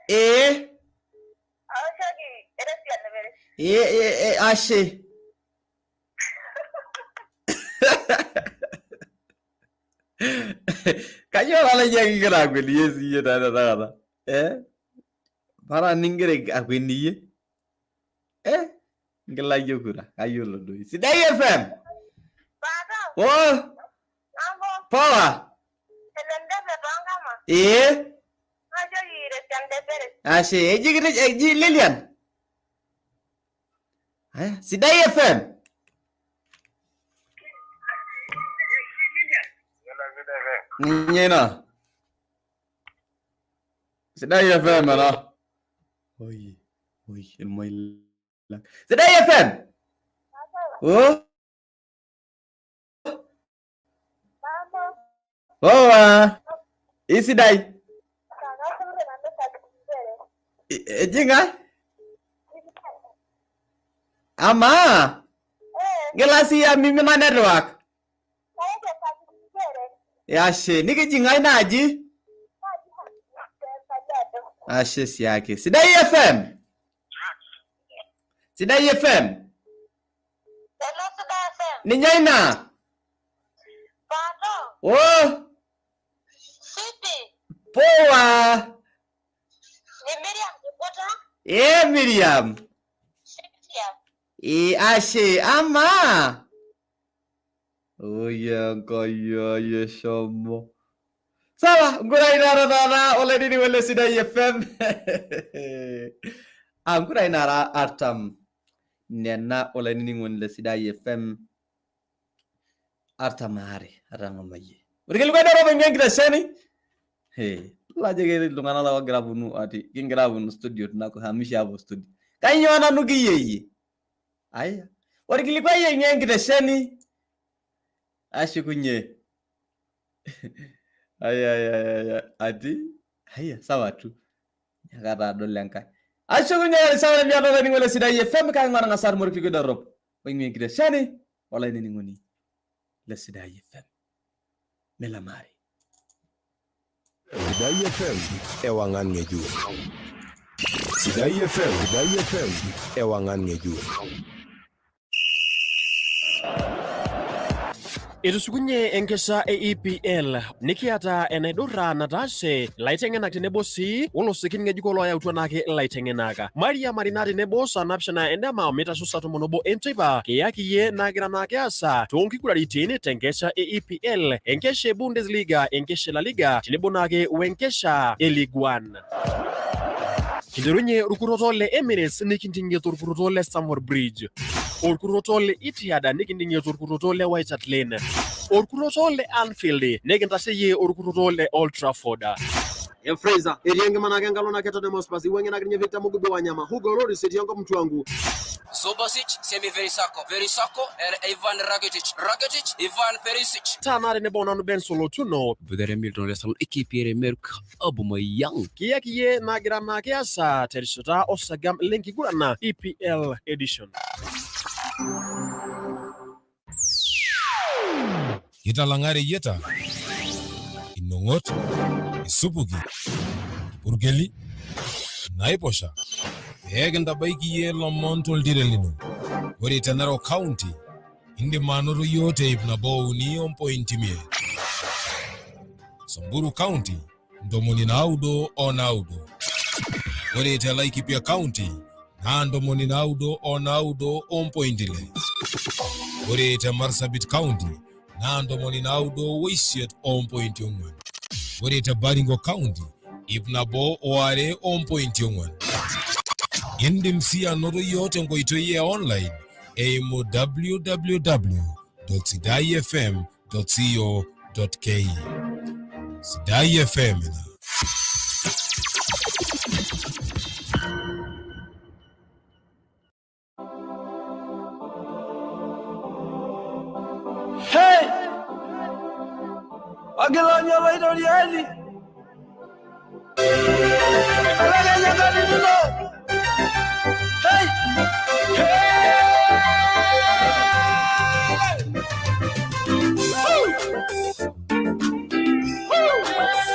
Ee. Ee, ee, ee, ashe. Kanyoo taa naji kigira akweniyie siyie taa tenakata? Eh? Paran ningira akweniyie? Eh? Nkilayio kura, kayiolo doi. Sidai FM. Oh. Poa. Ee. Ashe, eji kitejo eji Lilian. Haya, Sidai FM. Ninye ina. Sidai FM ena. Oi, oi, ilmoilak. Sidai FM. Oh. Poa. Isidai. Eji ng'ae? Amaa? Ngila siyie amu imina network. Ashe, nikiji ng'ae naaji? Ashe siake. Sidai FM. Sidai FM. Ninye ina. Oh. Poa. Eh, Miriam. Eh, ashe, amaa. Oi Enkai ai eshomo. Sawa, nkurai nara taata olainining'oni le Sidai FM. Ah, nkurai nara artam nena olainining'oni le Sidai FM 42 atang'amayie. Orkilikuai dorop oing'ua enkitesheni. Hey, idol ajo ketii iltung'anak loogira aponu ati kingira aponu studio tunakuhamisha hapo studio. Kainyoo nanu kiyieyie? Aya. Orkilikuai oing'ua enkitesheni ashukunye. Aya, aya, aya, ati haya sawa tu. Nyaaka adol enkae. Ashukunye erishata nemiata olainining'oni le Sidai FM kake matang'as aatum orkilikuai dorop oing'ua enkitesheni olainining'oni le Sidai FM. Milamari. Sidai FM ewang'an ng'ejuk. Sidai FM, Sidai FM ewang'an ng'ejuk. Etushukunye enkesha e EPL nikiata enaidurra nataashe ilaiteng'enak tenebo sii olosekin ng'ejuko looyautua naake ilaiteng'enak. Mairiamari naa tenebo saa napishana endama omeitasho saa tomon obo enteipa kiyaki iyie naagira naake aasa toonkiguraritin tenkesha e EPL, enkesha e Bundesliga, enkesha e La Liga tenebo naake wenkesha e Ligue 1. Kinterunye orkurroto le Emirates nikinting'ie torkurroto le Stamford Bridge. Orkurroto le Etihad nikinting'ie torkurroto le White Hart Lane. Orkurroto le Anfield nikintasheyie orkurroto le Old Trafford. Fraser etii enkima naake enkalo naake Tottenham Hotspur iwuang'ie naake ninye Victor Mugube Wanyama Hugo Lloris etii enkop Mtwangu. Subasic, Semi Verisako, Verisako, Ivan Rakitic, Rakitic, Ivan Perisic. Taa naa tenebo nanu Benson Lotuno. Boitare Milton le salon Pierre Emerick Aubameyang. Kiyaki iyie naagira naake aasa terishata osagam lenkiguran EPL edition. Italang'a reyieta, inong'ot, isupuki, irpurkeli, naiposha pee kintabaiki iyie lomon toltiren lino. Ore te Narok County, indim anoto iyiook te ip nabo o uni ompointi imiet. Samburu County 99. Ore te Laikipia County naa 99.6. Ore te Marsabit County naa 98.4. Ore te Baringo County 102.4. Indim sii anoto iyiook tenkoitoi e online eimu www.sidaifm.co.ke. Sidai FM ina. Hey! Ogilani Olaitoriani! Ibelekenya enkatini ino! Hey! Hey! Woo! Woo! Hey!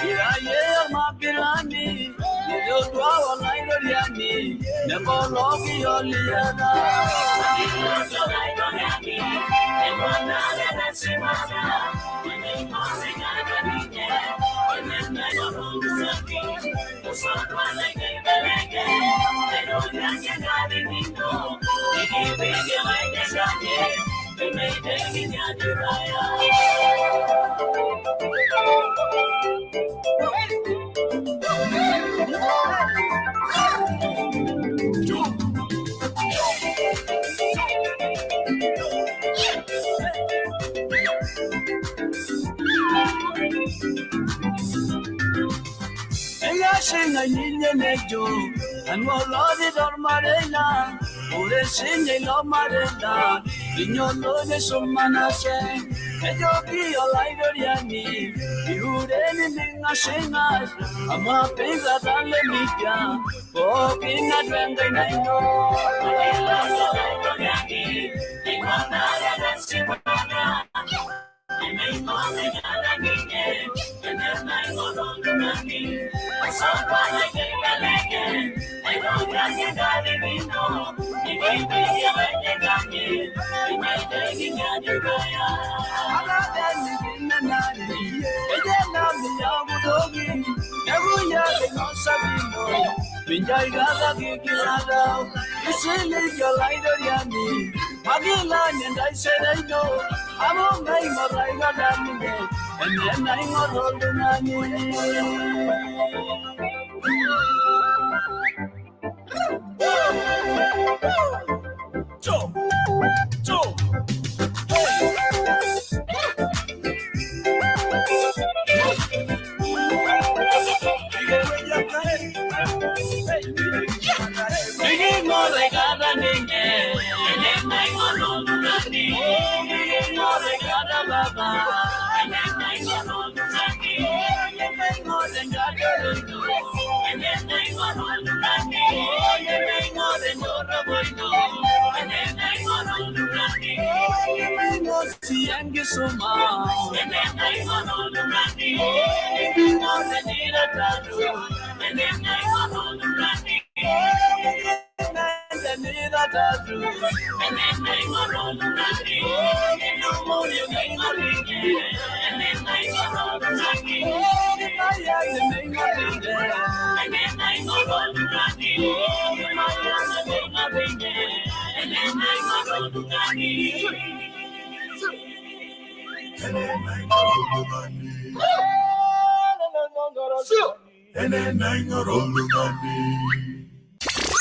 Yeah, yeah!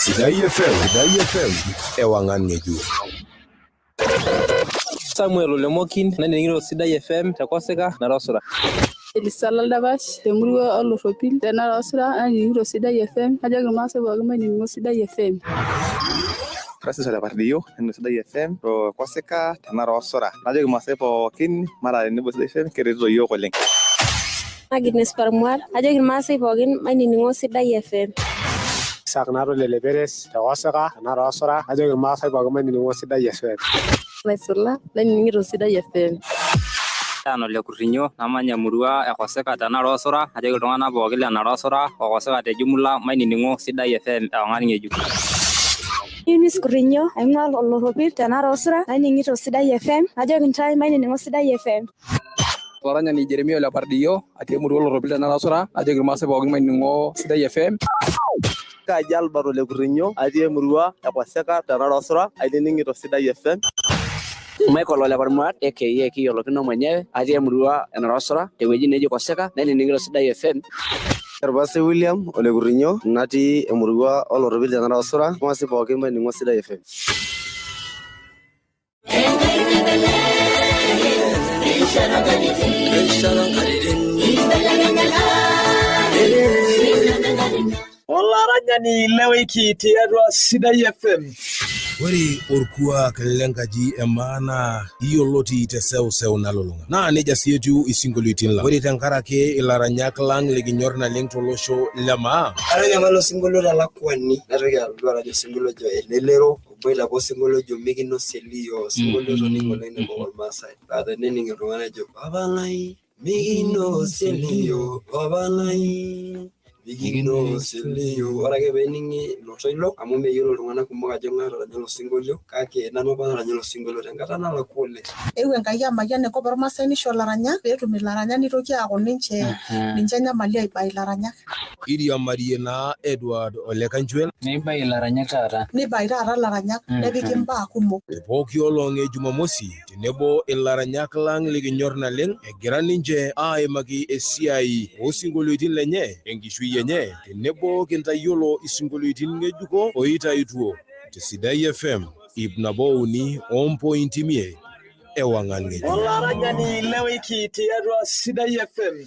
Sidai FM, ewangan ngejuk. Samuel Olemokin, nanining'ito Sidai FM te Kosika Narosura. Elisala Ldapash temurua Oloropil te Narosura nanining'ito Sidai FM, najoki irmaasai pookin mainining'o Sidai FM. Francis Ole Pardiyo, nanining'ito Sidai FM to Kosika te Narosura. Najoki irmaasai pookin mara tenebo Sidai FM keretito iyiok oleng. Agnes Parmuat, ajoki irmaasai pookin mainining'o Sidai FM. Isaac Nato Lele Peres te Kosika te Narosura, najoki irmaasai pookin mainining'o Sidai FM. Naisula nanining'ito Sidai FM. Ano le Kurrinyo namanya emurua e Kosika te Narosura, najoki iltung'anak pookin le Narosura o Kosika te jumla mainining'o Sidai FM ewang'an ng'ejuk. Eunice Kurrinyo aing'ua Oloropil te Narosura nanining'ito Sidai FM, najoki intae mainining'o Sidai FM. Olaranyani Jeremia Ole Pardiyo atii emurua Oloropil te Narosura, najoki irmaasai pookin mainining'o Sidai FM. Kaji Albert Ole Kurrinyo atii emurua e Kosika te Narosura ainining'ito Sidai FM. Michael Ole Parmuat aka kiyiolokino mwenyewe atii emurua e Narosura tewueji neji Kosika nainining'ito Sidai FM. Orpastai William Ole Kurrinyo natii emurua Oloropil te Narosura, irmaasai pookin mainining'o Sidai FM. Olaranyani le wiki tiatua Sidai FM. Ore orkuak lenkaji emaana yioloti teseuseu nalulung'a naa nejia sii etiu isinkolioitin lang. Ore tenkaraki ilaranyak lang likinyor naleng tolosho le maa. Atanyamal osinkolio talakwani naitoki alotu arany osinkolio ojo elelero oboita apa osinkolio ojo mikinosie eliyio osinkolio otoning'o oleng tenkop ormaasai paa tenening iltung'anak ejo papa lai mikinosie eliyio papa lai mikinosie eliyio. Ore ake peening'i ilo toilo amu meyiolo iltung'anak kumok ajo ng'ae otaranya ilo sinkolio kake nanu apa nataranya ilo sinkolio tenkata nalakua oleng. Eewuo Enkai amayian enkop ormaasai nisho ilaranyak peetum ilaranyak nitoki aaku ninche enyamali aibai ilaranyak. Iriamarie naa Edward Ole Kanjuel. Neibai ilaranyak taata. Neibai taata ilaranyak nepiki imbaa kumok. Pooki olong e Jumamosi tenebo ilaranyak lang likinyor naleng egira ninche aimaki esiai osinkolioitin lenye enkishui enye tenebo kintayiolo isinkolioitin ng'ejuko oitaituo te Sidai FM 103.5 ewang'an ng'ejuk. Olaranyani le wiki tiatua Sidai FM.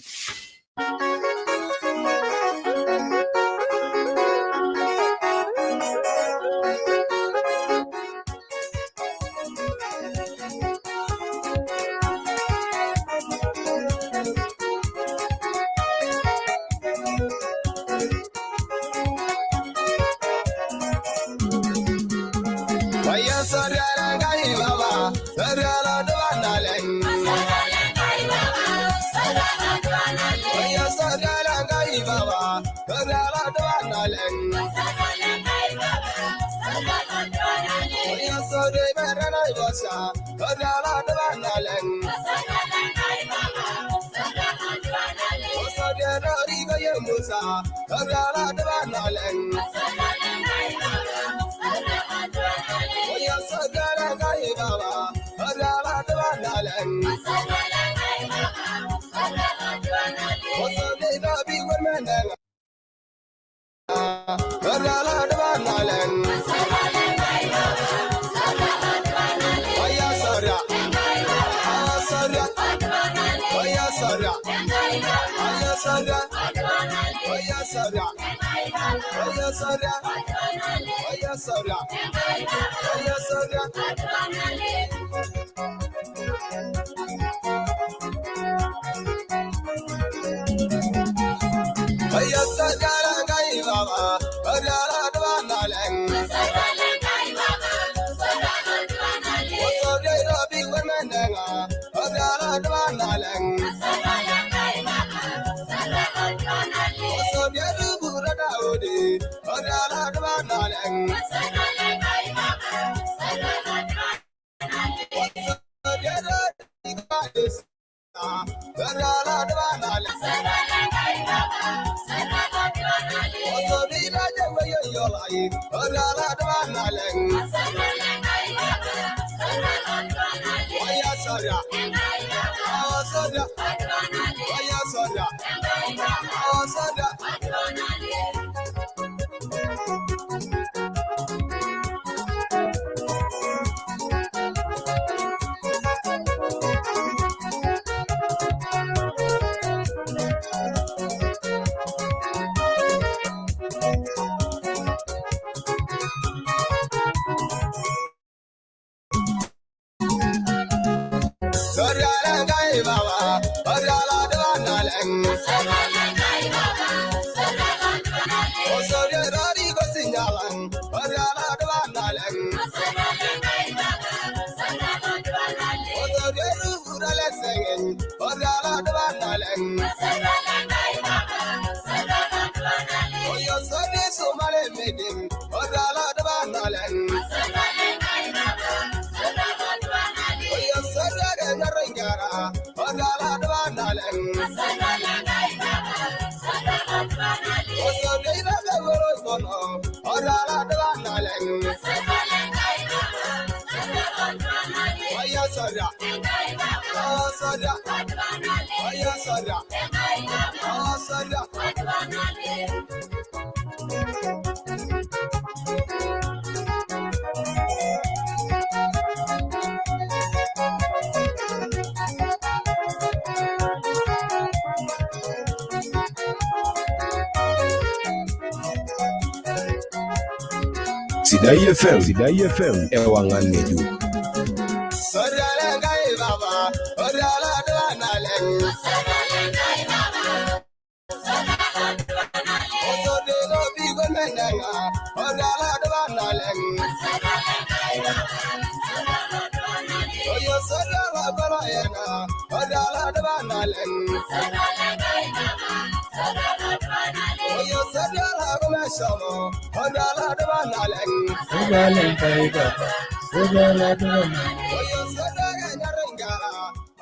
Sidai FM, Sidai FM, ewangan ngejuk.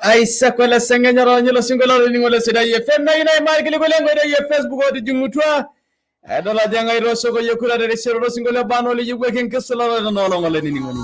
Aisa kwela sengenya nyelo singola lingo Sidai FM na ina markili kulengo ya Facebook otijungutwa edola janga irosoko yekura dereshero singola bano liyugwe kinkisala no longo leningoni.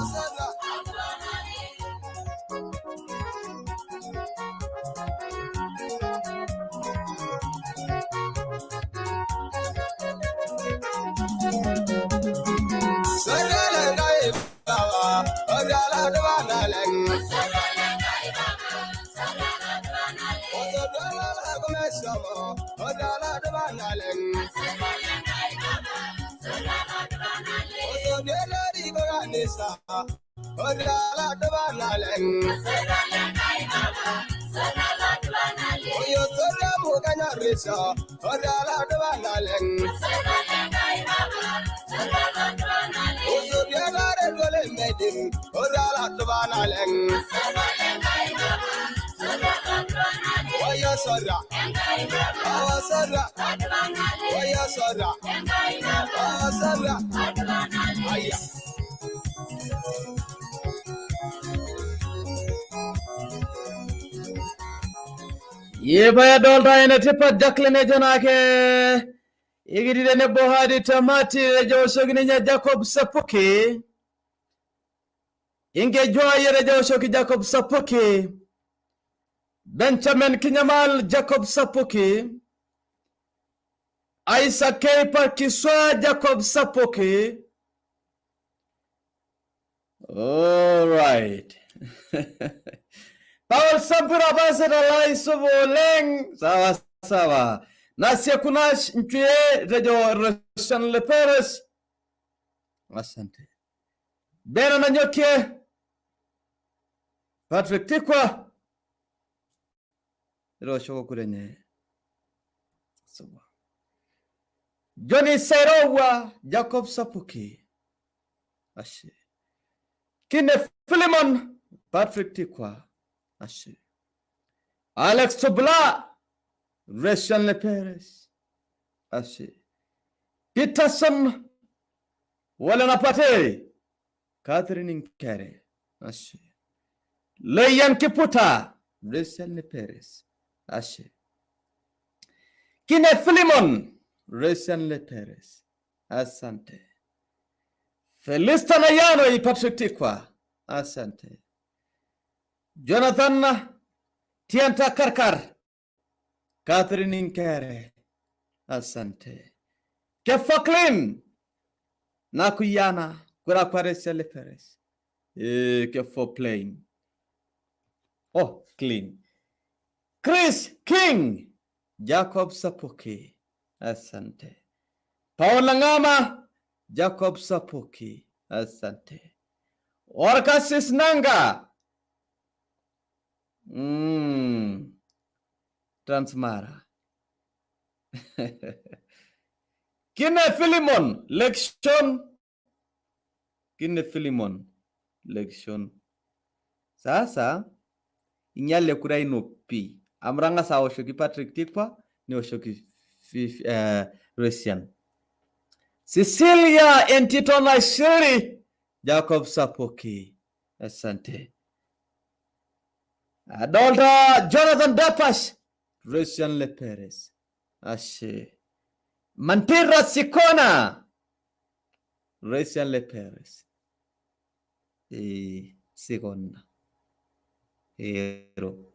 Ipae adolta enetipat Jacqueline ejo naake ikitii tenebo hadi tamati etejo oshoki ninye Jacob Sapuki. Inkejuai etejo oshoki Jacob Sapuki. Benjamin Kinyamal Jacob Sapuki. Isaac K. Parkiswa Jacob Sapuki. All right. Paul Sampura basi talai subu oleng. Sawa sawa. Nasia Kunash Nchue Rejo Roshan Le Perez. Asante. Bena Nanyokie. Patrick Tikwa. Roshoko kurenye. Sawa. Johnny Sairowa Jacob Sapuki. Ashe. Kine Philemon Patrick Tikwa. Ashe. Alex Tobla Reshan Le Perez. Ashe. Peterson Walenapate Catherine Nkere. Ashe. Leyan Kiputa Reshan Le Perez. Ashe. Kine Philemon Reshan Le Perez. Asante. Felista Nayano Patrick Tikwa. Asante. Jonathan Tianta Karkar. Catherine Nkere. Asante. Kefa Nakuyana Kura Le Perez. Kefo Plain. Oh, clean. Chris King. Jacob Sapuki. Asante. Paola Ngama. Jacob Sapuki. Asante. Orcasis Nanga. Transmara. Kine Philemon. Lection. Kine Philemon. Lection. Sasa inyale kura ino pi. Amranga sa oshoki Patrick Tikwa ni oshoki Russian. Cecilia Entito Nashiri Jacob Sapoki. Asante. Adolta Jonathan Dapash Russian Le Perez. Ashe. Mantira Sikona Russian Le Perez. Sikona. Hero.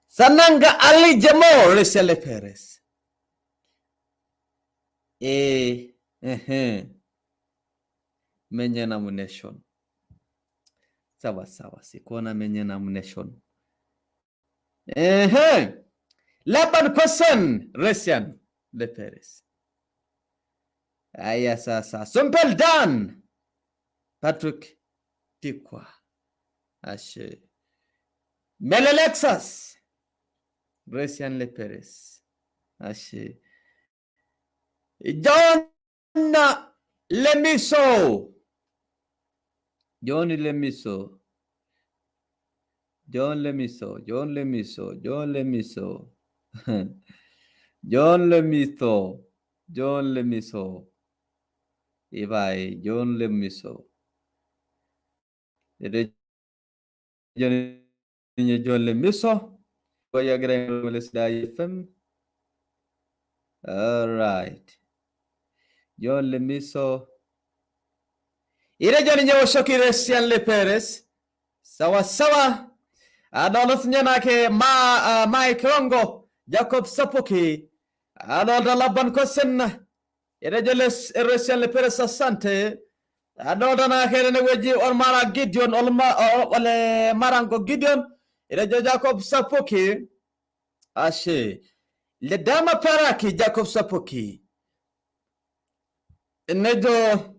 Sananga Ali Jamo Russian Le Perez. Menye nomination. Sawa sawa, Sikona menye nomination. Laban Question Russian Le Perez. Aya sasa. Sumpel Dan Patrick Tikwa. Ashe. Melelexas Russian Le Perez. Ashe. John Lemiso. John Lemiso. John Lemiso. John Lemiso. John Lemiso. John Lemiso. John Lemiso. Ibai John Lemiso. John Lemiso. All right. John Lemiso. Ire John Nyewoshoki Resian Le Perez. Sawa sawa. Adolf Nyanake Ma Mike Rongo Jacob Sapoki. Adolf Laban Kosen. Ire John Resian Le Perez asante. Adolf Nakere Neweji Olmara Gideon Olma Ole Marango Gideon. Ire Jacob Sapoki. Ashe. Ledama Paraki Jacob Sapoki. Nejo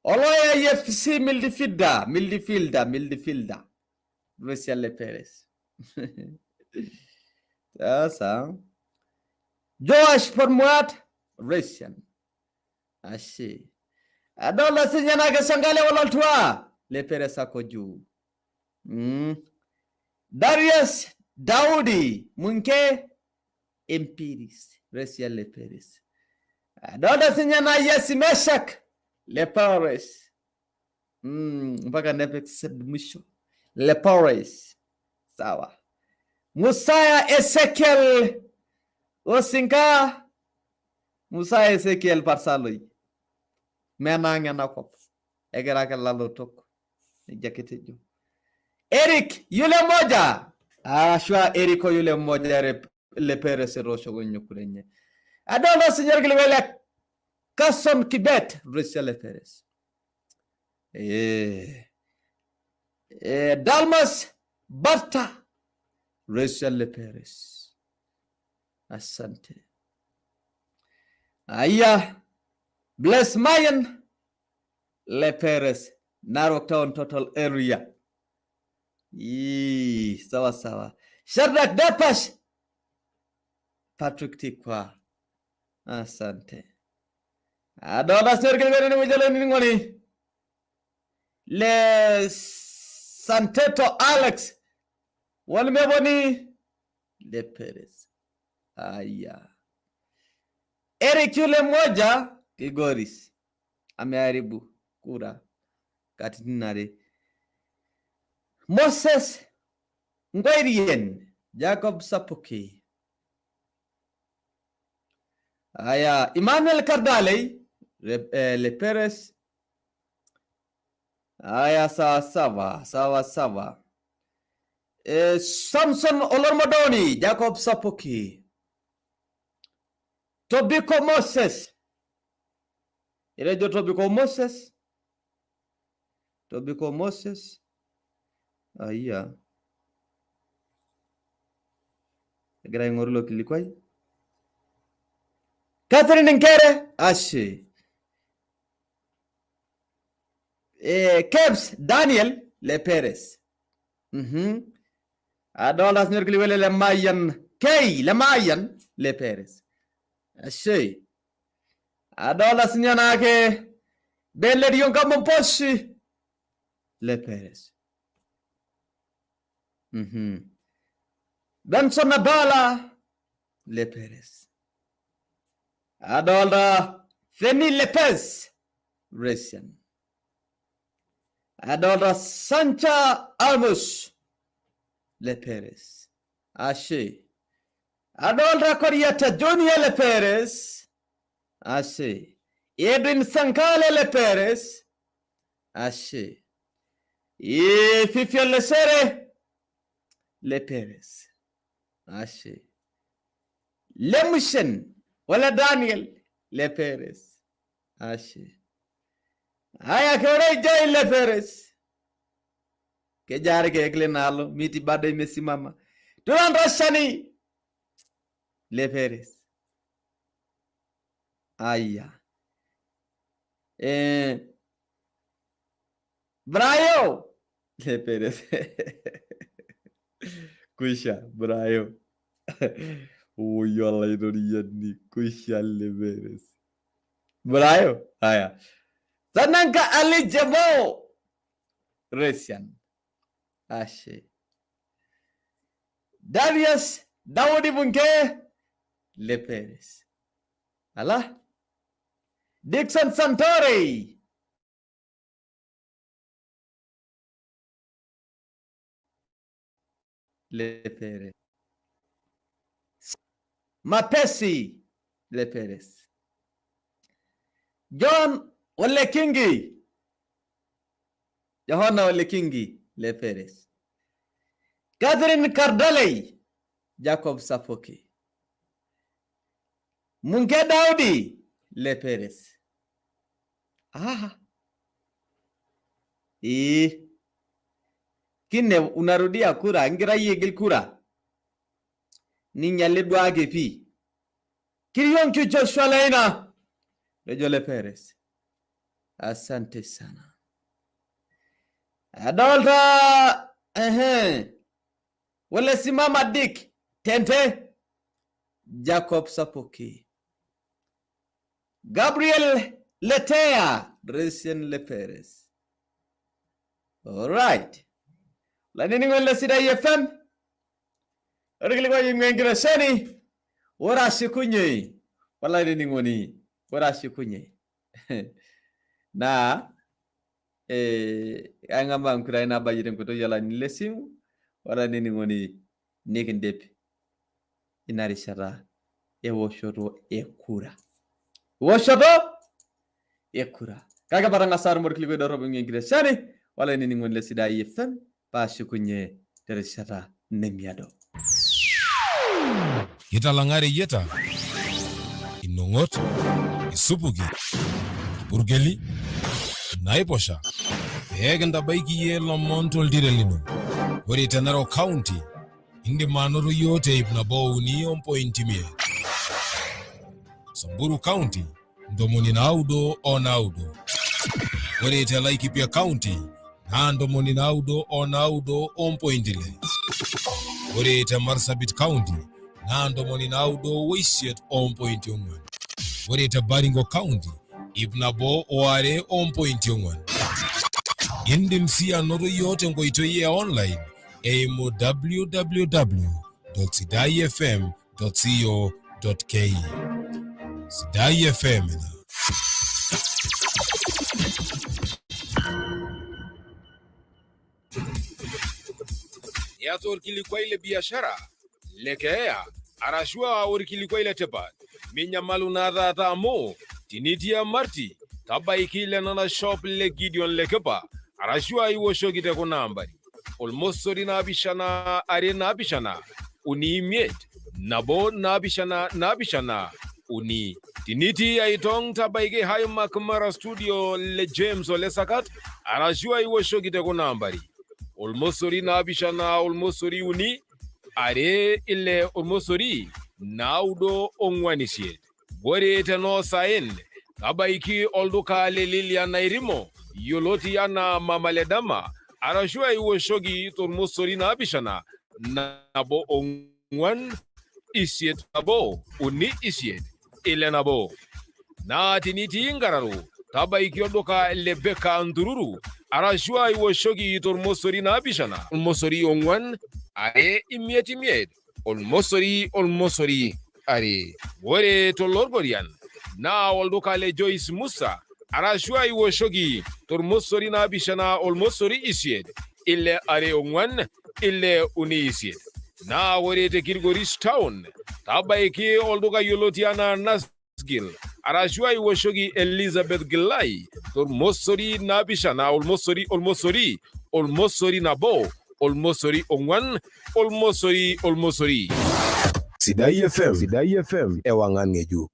Oloya FC Mildifilda Russian Le Perez. Sasa Joash Pormuat Russian. Ashe. Adola Sinyanage Sangale Waloltua Le Perez ako juu. Darius Daudi Munke Empiris Russian Le Perez. Adola Sinyana Yesi Meshak Le Perez. Mpaka next mwisho. Le Perez. Sawa. Musaya Ezekiel Osinka Musaya Ezekiel Parsaloi menang enakop egira ake lalotok nejia kitejo. Eric yule mmoja ashua Eriko yule mmoja le Perez etooshoko ninye kura enye. Adolta sinye orkilikuai le Carson Kibet Rachel le Perez. Dalmas Barta Rachel le Perez. Asante. Aya Bless Mayan Le Perez Narok Town Total Area. Ii, sawa sawa. Shadrack Dapash Patrick Tikwa. Asante. Adolta serikali ni mjalo ni ngoni. Le Santeto Alex Walmeboni Le Perez. Aya. Eric yule mmoja Kigoris ameharibu kura katitin are. Moses Ngwairien Jacob Sapuki. Aya Emmanuel Kardaley Le Perez. Aya sawa sawa sawa sawa. Samson Olormodoni Jacob Sapuki. Tobiko Moses. Irejo Tobiko Moses. Tobiko Moses. Aya. Egira aing'oru ilo kilikuai. Catherine Nkere. Ashe. Kebs Daniel Le Perez. Adolta sinye orkilikuai le Lemayian K Lemayian Le Perez. Ashe. Adolta sinye naake Belerion Kamomposhi Le Perez. Benson Nabala Le Perez. Adolta Femi Lepez Resian. Adolta Sancha Almus Le Perez. Ashe. Adolta Corieta Junior Le Perez. Ashe. Edwin Sankale Le Perez. Ashe. Fifio Lesere Le Perez. Ashe. Lemushen wala Daniel Le Perez. Ashe. Haya Kerei Jai Le Perez. Kejaa irkeek linaalo miti bado imesimama. Tulan Shani Le Perez. Aya. Brayo Le Perez. Kusha Brayo. Uy, olaitoriani kusha Le Perez. Brayo. Haya. Sananka Ali Jebo Resian. Ashe. Darius Daudi Bunke Le Perez. Ala. Dixon Santori. Le Perez. Mapesi Le Perez. John Ole Kingi. Johanna Ole Kingi Le Perez. Catherine Cardaley Jacob Sapoki. Munke Daudi Le Perez. Ah. Kine unarudia kura, ngira yegil kura. Ninyale duake pi. Kirionki Joshua Leina. Rejo Le Perez. Asante sana. Adolta Wale simama Dick Tente Jacob Sapoki. Gabriel Letea Recien Le Perez. All right. Lanini le Sidai FM. Orikilikuwa yingwengiresheni. Ora shikunye. Wala nini ngoni. Ora shikunye. Na angamba nkurai na bayire nkoto yala ni lesimu. Wala nini ngoni. Nikindip ina rishata ewoshoto e kura. Ewoshoto e kura. Kake matang'asa atumo orkilikuai dorrop oing'ua enkitesheni olainining'oni le Sidai FM paashukunye terishata nemiado. Kitalang'a reyieta, inong'ot, isupuki, irpurkeli, naiposha pee kintabaiki iyie lomon toltiren lino. Ore te Narok County, indim anoto iyiook te 103.5. Samburu County, 99. Ore te Laikipia County, naa 99.6. Ore te Marsabit County, naa 98.4. Ore te Baringo County, 102.4. Indim sii anoto iyiook tenkoitoi e online eimu www.sidaifm.co.ke. Sidai FM ina. Iyata orkilikuai le biashara, le keeya, arashu aa orkilikuai le tipat, minyamalu naa taata amu tinitii emarti, tabaiki Lenana Shop le Gideon Lekipa arashu aa iwoshoki te kuna ambari 0 7 2 7 3 5 1 7 7 3. Tinitii Aitong tabaiki Highmark Mara Studio le James Ole Sakat arashu aa iwoshoki te kuna ambari 0 7 0 3 2 6 0 9 4 8. Ore tenoosaen tabaiki olduka le Lilian Nairimo yioloti anaa Mama Ledama arashu aiwoshoki 0 7 1 4 5 1 3 8 6 1. Naa tinitii Nkararo tabaiki olduka le Beka Ntururu arashu aiwoshoki 0 7 0 4 5 5 0 0 2. Ore tolorgorian naa olduka le Joyce Musa arashu aiwoshoki 0 7 0 8 6 2 4 6 3 8. Naa ore te Kilgoris Town tabaiki olduka yioloti anaa Nasgil arashu aiwoshoki Elizabeth Gilai 0 7 0 0 0 1 0 4 0 0. Sidai FM, Sidai FM, ewang'an ng'ejuk.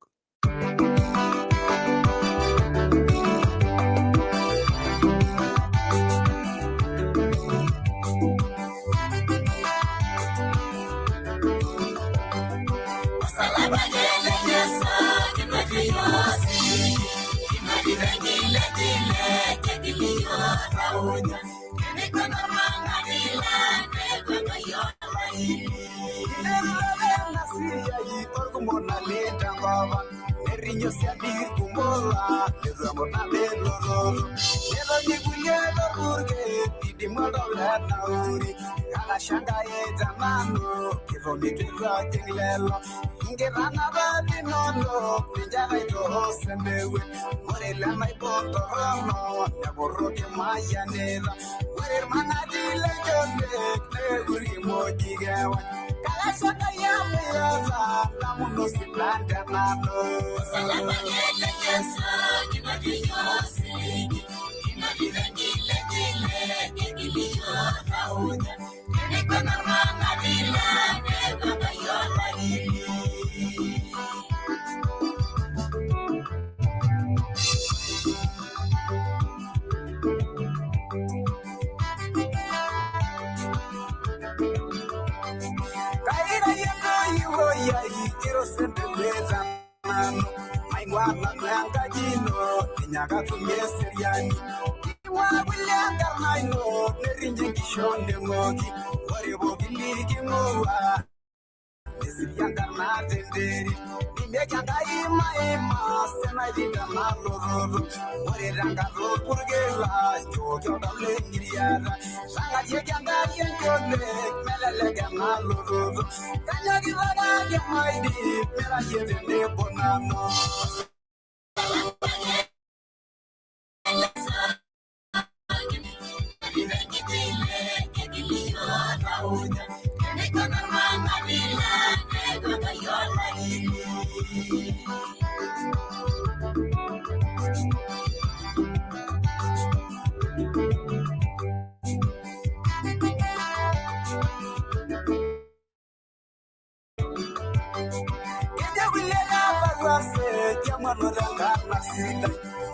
Mwana sidai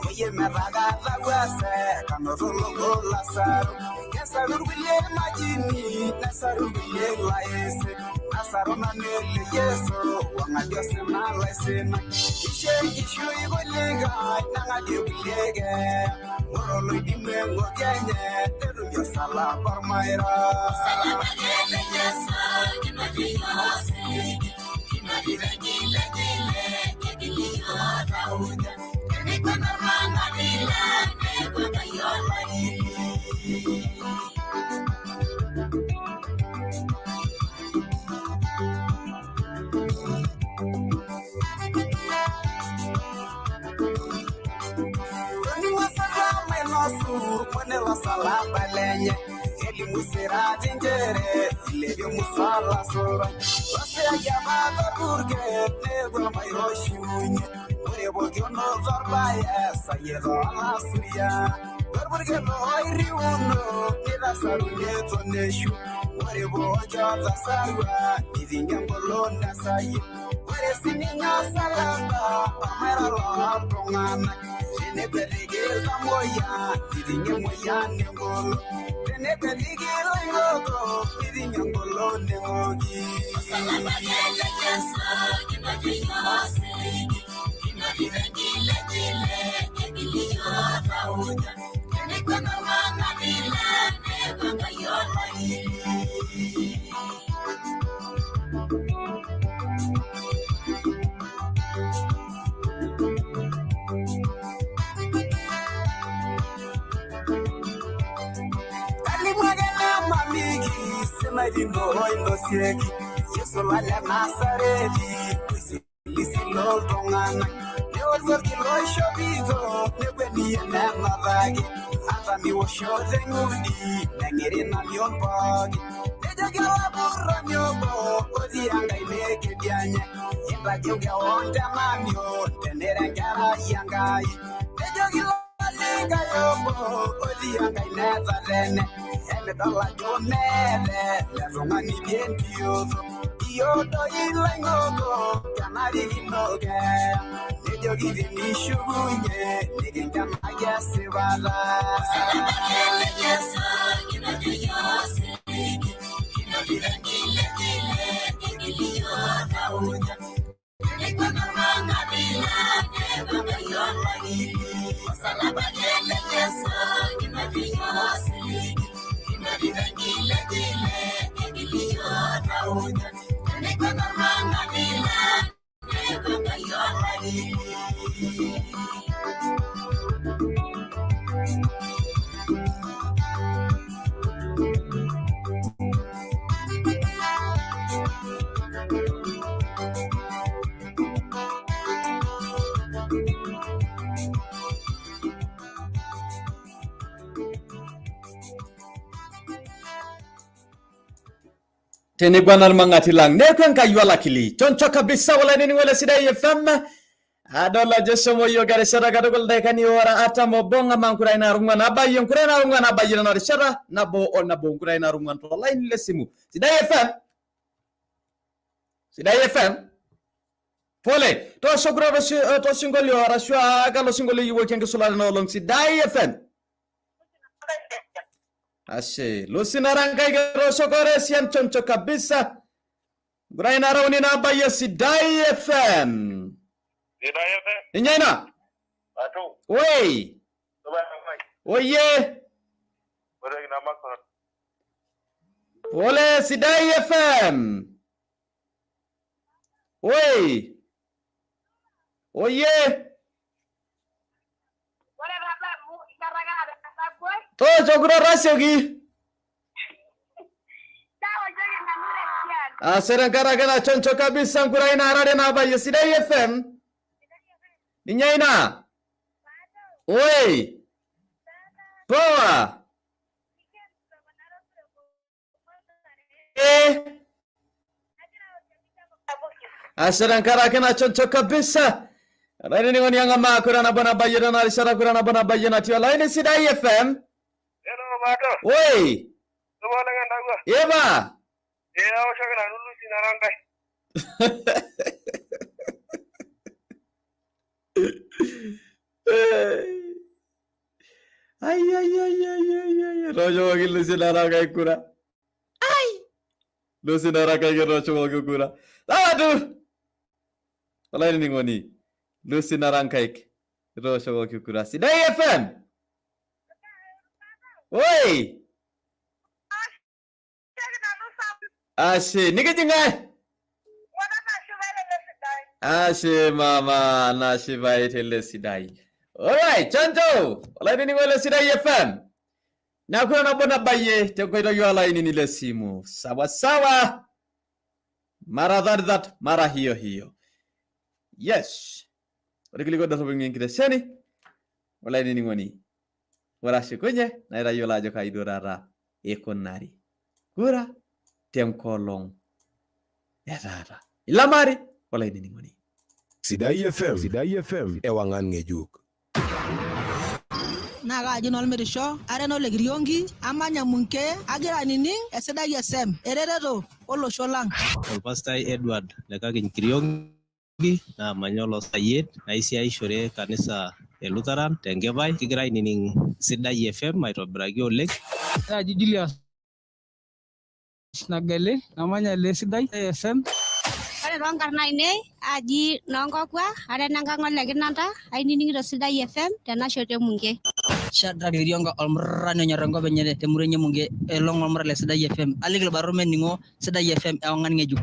oye metakata wase kanoto logo lasaro kesaru irkulie majini nesaru irkulie laese nasaru nanu ele Yesu wang'adia osina laisinak isho enkishui kulikae nang'adie kulie keeya ore oloidimu eng'oki enye netumie osalaba ormaira. Osalaba lele Yesu kinotie yiok osiligi kinotito enkilepile kegili yiok tauja tenekwe ormang'ati lang neeku Enkai olakili. Toning'o salama ainosu irmone losalaba lenye elimu sirati nchere ilepie musa lasurai losiraki apa torpurkel neeku ormaira oshiunye ore pooki onoto orbaye sayiet olasuria orpurkel oiriuno nitasaruni eton eshu ore pooki otasarua niting'o engolon esayie ore sininye osalaba ormaira looltung'anak tenekwetiki iltamoyia niting'o emoyian engolon tenekwetiki iloing'okok niting'o engolon eng'oki. Osalaba lele Yesu kinotie yiok osiligi kinotito enkilepile kegili yiok tauja tenekwe ormang'ati lang neeku Enkai olakili. Kalimu ake nemamiki sinaitino oinosieki Yesu lale Nasareti oisilisilo iltung'anak neoru orkila oishopito nekwanie nenapaki ata miwoshoto eng'udi neng'iri namion pooki nejoki olapurroni obo otii enkaina ekedianye intayieu kewon tenamion tenira enkerai Enkai nejoki likae obo otii enkaina etatene emidol ajo meeta ele tung'ani bientioto iyiok doi iloing'oko kenarikino keeya nejoki tenishukunye nikinkenaki esipata. Osalaba lele Yesu kinotie yiok osiligi kinotito enkilepile kegili yiok tauja tenekwe ormang'ati lang neeku Enkai olakili. Osalaba lele Yesu kinotie yiok osiligi kinotito enkilepile kegili yiok tauja tenekwe ormang'ati lang neeku Enkai olakili. Tenegwana irmang'ati lang neeku Enkai olakili choncho kabisa olainining'oni le Sidai FM adol ajo eshomo yiok erishata katukul ildaikani ora artam obo ng'amaa nkurai naara ong'uan nabayie nkurai naara ong'uan nabayie tena rishata nabo o nabo nkurai naara ong'uan tolaini le simu Sidai FM Sidai FM pole toosho kura tosinkolio arashu aa kalo sinkolio iyiewuaki enkisulata ena olong Sidai FM ashe Lucy Narankai ketoosho kore esian choncho kabisa nkurai nara uni nabayie Sidai FM Sidai FM. ninye ina Atu. woi Supa Enkai. oye Ore kina Maxon. pole Sidai FM woi oye toosho kura tasioki Ashe tenkaraki ina choncho kabisa nkurai naara are nabayie Sidai FM ninye ina oi poa eh Ashe tenkaraki ina choncho kabisa olainining'oni ang'amaa kura nabo nabayie tena rishata kura nabo nabayie natii olaini Sidai FM Hello, Mato. oi Supa oleng entawuo. ipa Ee aoshoki nanu Lucy Narankai. Etooshokoki Lucy Narok kura. Ai! Lucy Narok ketooshokoki kura. Sawa tu. Olainining'oni. Lucy Narankaik etooshokoki kura. Sidai FM. Oi! Ashe, nikiji ng'ae? Ashe mama, nashipai tele sidai. Alright, chonjo. Olainining'oni le Sidai FM. Neeku nabo nabayie tenkoitoi olainini le simu. Sawa sawa. Mara that that, mara hiyo hiyo. Yes. Ore kiliko dorropu enkitesheni olainining'oni. Ore ashukunye naitayiolo ajo kai duo taata ikunari kura tenkolong e taata. Ilamari olainining'oni. Sidai FM. Sidai FM. Ewang'an ng'ejuk. Naa kaaji nolmitisho, ara eno Lekiriongi, amanya Munke, agira ainining Esidai SM, eretoto olosho lang. Olpastai Edward Lekakeny Kiriongi naamanya Olosayiet naisiaishore kanisa e Lutheran Tenkipai, kigira ainining Sidai FM aitobiraki oleng. Naaji Julius Nagele namanya le Sidai FM. Ore toonkarn ainei aji Noonkokwa, ara enenkang ole Kinanta, ainining'ito Sidai FM tena shoto e Munke. Shadrack Liriongo olmurrani onyor enkop enye temurua enye Munke elong olmurra le Sidai FM. Aliki ilbarnot mening'o Sidai FM ewang'an ng'ejuk.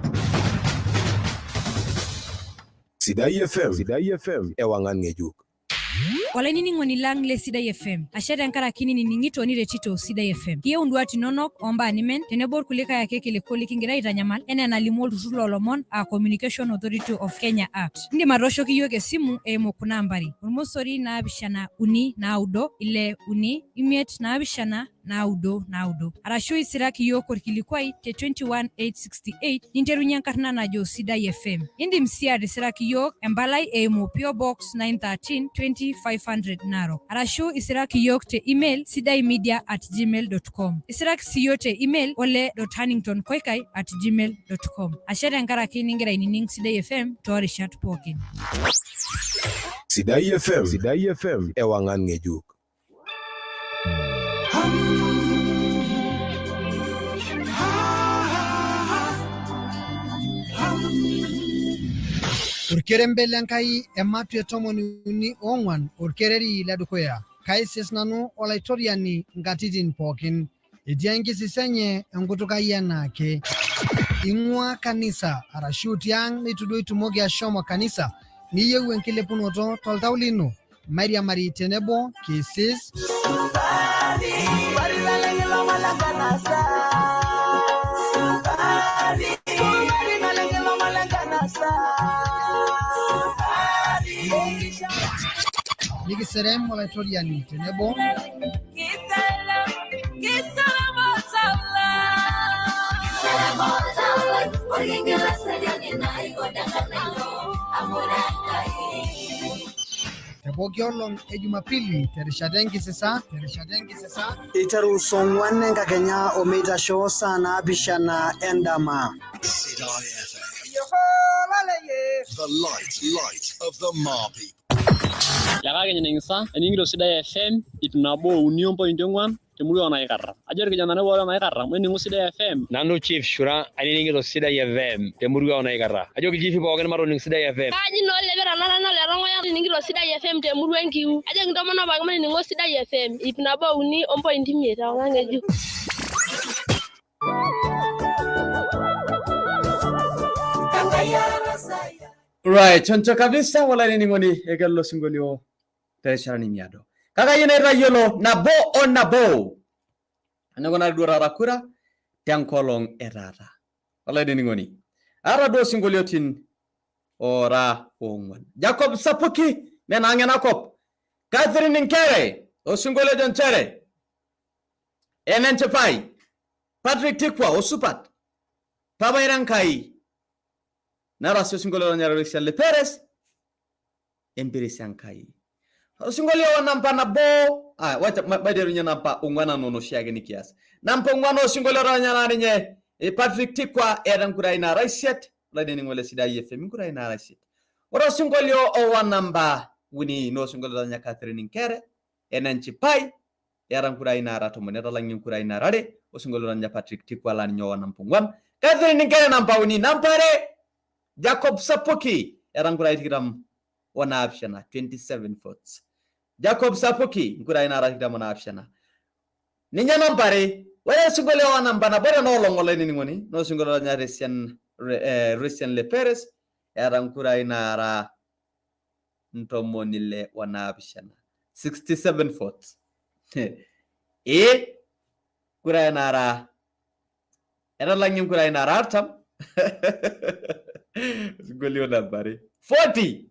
Sidai FM. Sidai FM. Ewang'an ng'ejuk. Olainining'oni lang le Sidai FM, ashe tenkaraki ninining'ito niretito Sidai FM. Kiyieu induat inonok ombaa nimen tenebo irkulikae ake kiliku likingira aitanyamal enaa enalimu olturrur loolomon aa Communication Authority of Kenya Act. Indim atooshoki iyiook esimu eimu kuna ambari: ormosori naapishana uni naudo ile uni imiet naapishana naudo naudo arashu isiraki iyiook orkilikuai te 21868 ninterunye enkarna najo Sidai FM. Indim sii atisiraki iyiook empalai eimu PO Box 913 20500 Narok arashu isiraki iyiook te email sidaimedia@gmail.com. Isiraki sii iyiook te email ole.hanningtonkoikai@gmail.com. Ashe tenkaraki ningira ainining Sidai FM toorishat pookin. Sidai FM. Sidai FM. Ewang'an ng'ejuk. Orkerembe lenkai ematua e 34 orkereri ledukuya. Kaisis nanu olaitoriani nkatitin pookin. Etii enkisisa enye enkutuk ai enaake. Ing'ua kanisa arashu tiang' neitu duo itumoki ashomo kanisa niyieu enkilepunoto toltau lino, mairiamari tenebo kisis. Nikiserem olaitoriani tenebo. Te pooki olong e Jumapili terishata enkisisa terishata enkisisa Eiteru saa ong'wan enkakenya omeitasho saa naapishana endama. The light, light of the Ma people. Lekakeny ning'isa ening'ito Sidai FM 103.4 temurua oo Naikarra. Ajo irkijanani pooki le Naikarra maining'o Sidai FM. Nanu Chief Shura ainining'ito Sidai FM temurua oo Naikarra. Ajoki ilchifi pookin matoning Sidai FM. Kaaji noo Lepera nara noo Lerongoya ainining'ito Sidai FM temurua enkiu. Ajoki intomonok pookin mainining'o Sidai FM 103.5 ewang'an ng'ejuk. Right, choncho kabisa olainining'oni ekelo sinkolio terishata nemiado. Kake ayieu naitayiolo nabo o nabo enikunari duo taata kura tenkolong e taata. Olainining'oni, aata duo sinkoliotin ora oong'uan. Jacob Sapuki menaang' enakop. Catherine Nkere osinkolio ojo nchere Enenchipai. Patrick Tikwa osupat. Papa ira Enkai. Nara sii osinkolio lonyararisia le Peres empiris Enkai. Osinkolio wa namba nabo, ah, wacha maiterunye namba ong'uan anaa onoshiake nikias. Namba ong'uan osinkolio lonyara ninye Patrick Tikwa eeta nkurai naara isiet, olainining'oni le Sidai FM nkurai naara isiet. Ore osinkolio owa namba uni naa osinkolio lonya Catherine Nkere enenchipai. Eeta nkurai naara 10 etalang'ie nkurai nara 2 osinkolio oranya Patrick Tikwa laa ninye owa namba 4. Catherine Nkere namba 3. Namba 2 Jacob Sapuki eeta nkurai 27, 27 votes. Jacob Sapuki nkurai naara 27. Ninye namba 2. Ore osinkolio owa namba 1 tena olong' olainining'oni naa osinkolio oranya Resian Le Perez eeta nkurai naara 67, 67 votes. Kurai nara etalang'ie nkurai nara 40. Osinkolio namba 2 40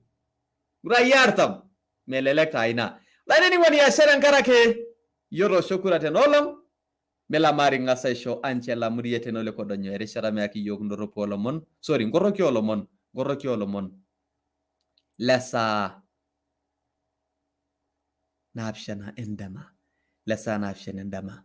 kurai 40. Melelek taa ina. Olainining'oni ashe tenkaraki iyie otoosho kura tena olong'. Milamari ng'as aisho Angela Murie tene ole Kodonyo erishata meyaki iyiook indorropu oolomon, sorry, nkoroki oolomon, nkoroki oolomon le saa 7 endama, le saa 7 endama.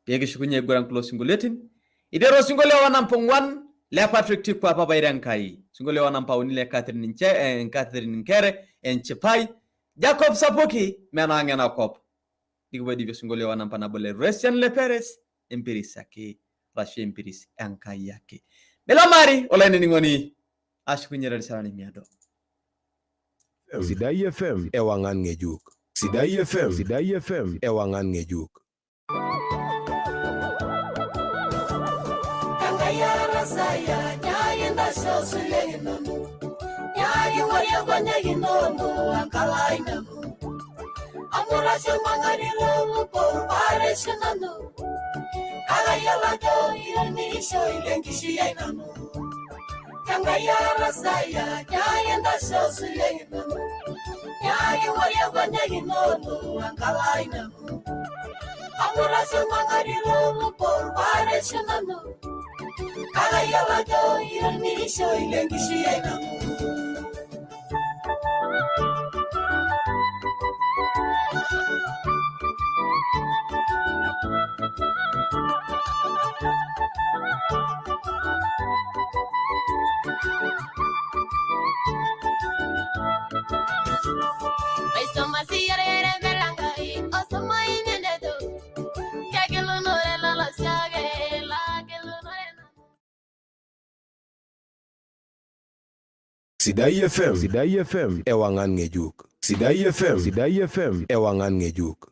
Pee kishukunye aiguran kulo sinkolioitin. Iteru osinkolio wa namba 4 le Patrick Tikwa Papaire Enkai, osinkolio wa namba 3 le Catherine Catherine Nkere Enchipai, Jacob Sapuki Menaang' Enakop. Nikipuo aidipie osinkolio wa namba 1 le Resian Le Perez empiris ake arashu empiris Enkai ake. Milamari olainining'oni ashukunye terishata nemiado. Sidai FM ewang'an ng'ejuk. Sidai FM, Sidai FM ewang'an ng'ejuk. Sidai FM, Sidai FM ewang'an ng'ejuk. Sidai FM, Sidai FM ewang'an ng'ejuk.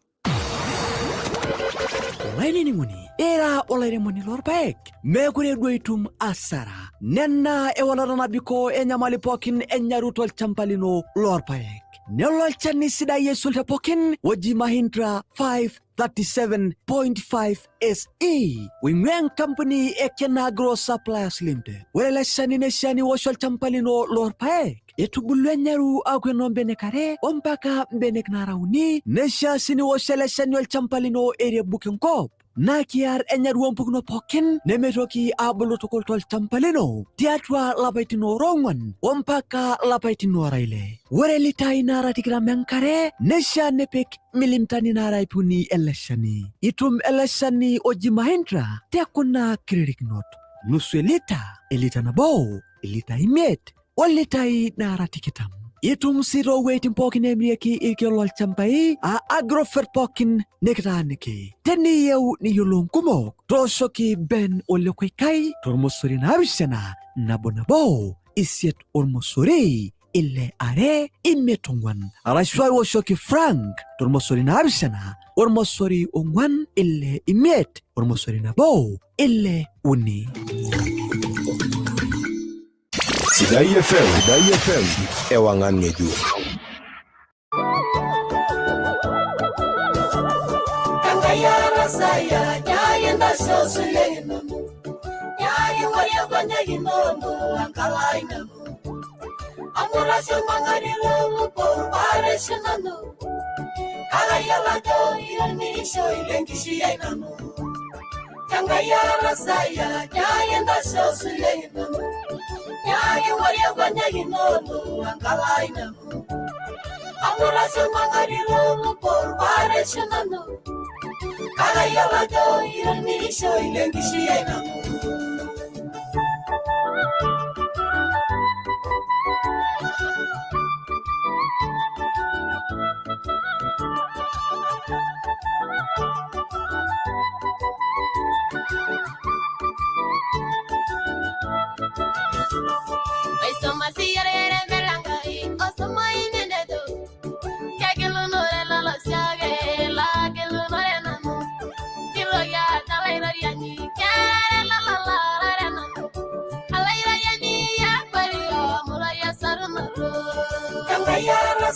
Olainining'oni, ira olairemoni lorpaek, meekure duo itum asara. Nena ewalata nabikoo enyamali pookin enyaru tolchamba lino lorpaek. Nelo olchani sidai aisul te pookin oji Mahindra 537.5 SE. Oing'ua enkampuni e Kenagro Suppliers Limited. Ore ele shani neishaa niwosh olchamba lino lorpaek etubulua enyaru aaku enoo mbenek are ompaka mbenek naara uni. Neishaa sii niwosh ele shani olchamba lino erebuk enkop naa kiar enyaru oompukunot pookin nemeitoki aabulu tukul tolchamba lino tiatua lapaitin oora 4 ompaka lapaitin oora 6. Ore litai naara 20 enkare neishaa nipik milimitani naara 300 ele shani. Itum ele shani oji Mahindra te kuna kiririkinot: nusu elita, elita 1, ilita 5, o litai naara 20. Itum sii toowueitin pookin neemirieki irkeek lolchambai aa Agrovet pookin nikitaaniki. Teniyieu niyiolou nkumok, tooshoki Ben Ole Koikai tormosori 7 1 1 8 ormosori 6 2 5 4, arashu aiwoshoki Frank tormosori 7 ormosori 4 6 5 ormosori 1 6 3. Sidai FM, Sidai FM ewang'an ng'ejuk.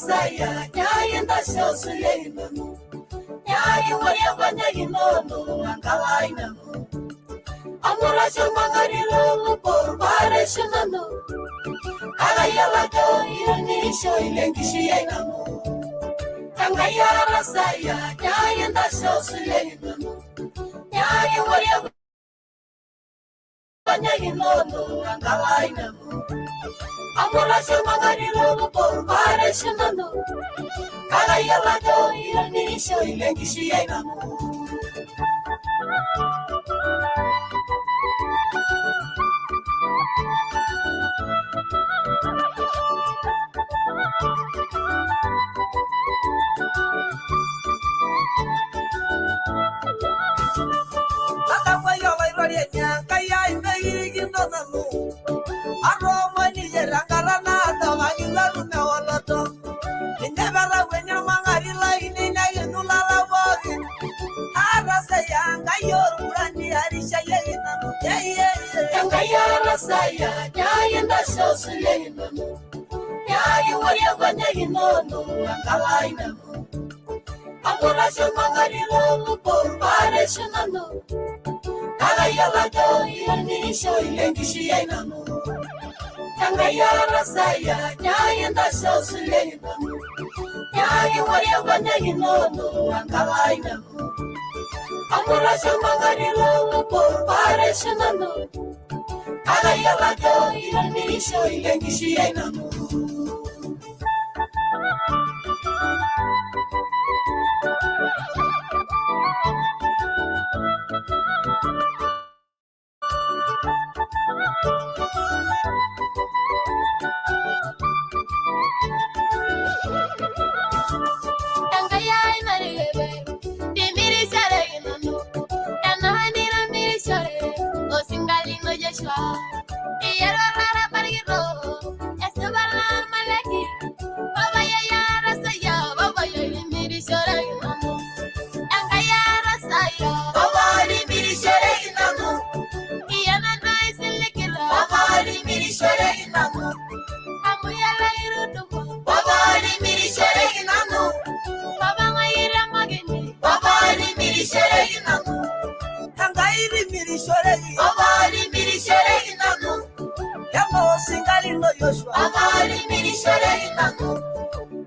arasaya nyaye ndasho nanu nyaye waria kwanya inono ankalai nanu amurasho mangarilo lupor paresho nanu kagayala jo ironisho ilenkishiye nanu Enkai arasaya nyaye ndasho nanu nyaye waria kwanya inono ankalai nanu amurasho mangarilo lupor paresho nanu kagayala jo ironisho ilenkishiye nanu. Enkai arasaya nyaye ndasho nanu nyaye waria kwanya inono ankalai nanu amurasho mangarilo lupor paresho nanu kagayala jo ironisho ilenkishiye nanu Enkai arasaya nyaye ndasho nanu nyaye waria kwanya inono ankalai nanu amurasho mangarilo lupor paresho nanu kagayala jo ironisho ilenkishiye nanu. Enkai ai narikebe timirishoreki nanu enaa osingalino Joshua iyero laraparikito esipa lamaleki baba yarasaya baba yolimirishoreki nanu Enkai arasaya baba olimirishoreki nanu iyana naisilikira baba olimirishoreki nanu amu yala irutubu baba olimirishoreki nanu baba ng'airemakini baba olimirishoreki nanu Enkai rimirishoreki baba olimirishoreki nanu Yamo osingalino Joshua baba olimirishoreki nanu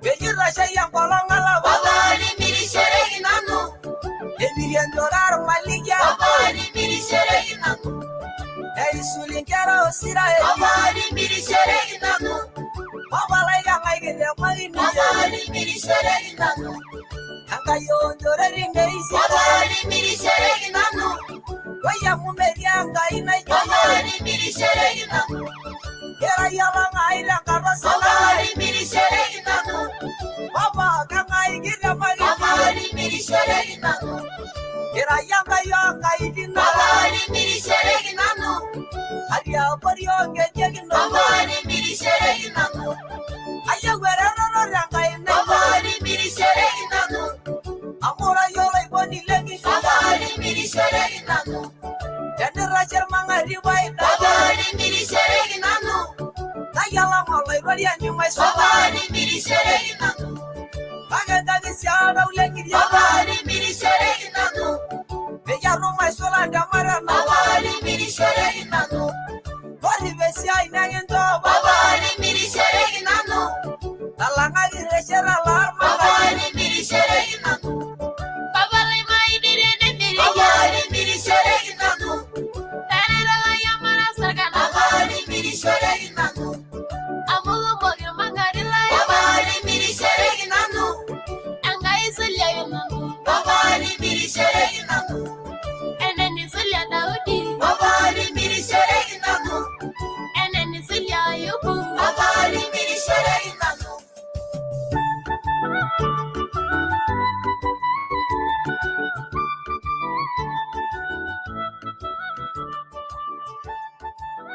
Peyirashayie enkolong olapa baba olimirishoreki nanu Ebirie enjore ormalikia baba olimirishoreki nanu Eisuli inkera osiraeli baba olimirishoreki nanu Baba lai kang'ae kiriamakini baba olimirishoreki nanu Enkai oonjore rineisi baba olimirishoreki nanu Oi amu metii Enkai naijo baba iyie olimirishoreki nanu Kera iyie olang'ai tenkata baba osina olimirishoreki nanu Baba kang'ae kiriamakini baba olimirishoreki nanu Kira iyie Enkai oonkaitin baba nara olimirishoreki nanu Atii abori oonkejek baba inono olimirishoreki nanu Ayieu eretoto tenkai baba naijo olimirishoreki nanu amu ira iyie oloiponi lenkishui baba olimirishoreki nanu Tenirashe irmang'ati baba paidake olimirishoreki nanu Tayiolo olaitoriani baba maisula olimirishoreki nanu kake ntaki sii oltau baba lenkiriama olimirishoreki nanu peyie atum aisula ntemat baba enapa olimirishoreki nanu Torripo esiai nekincho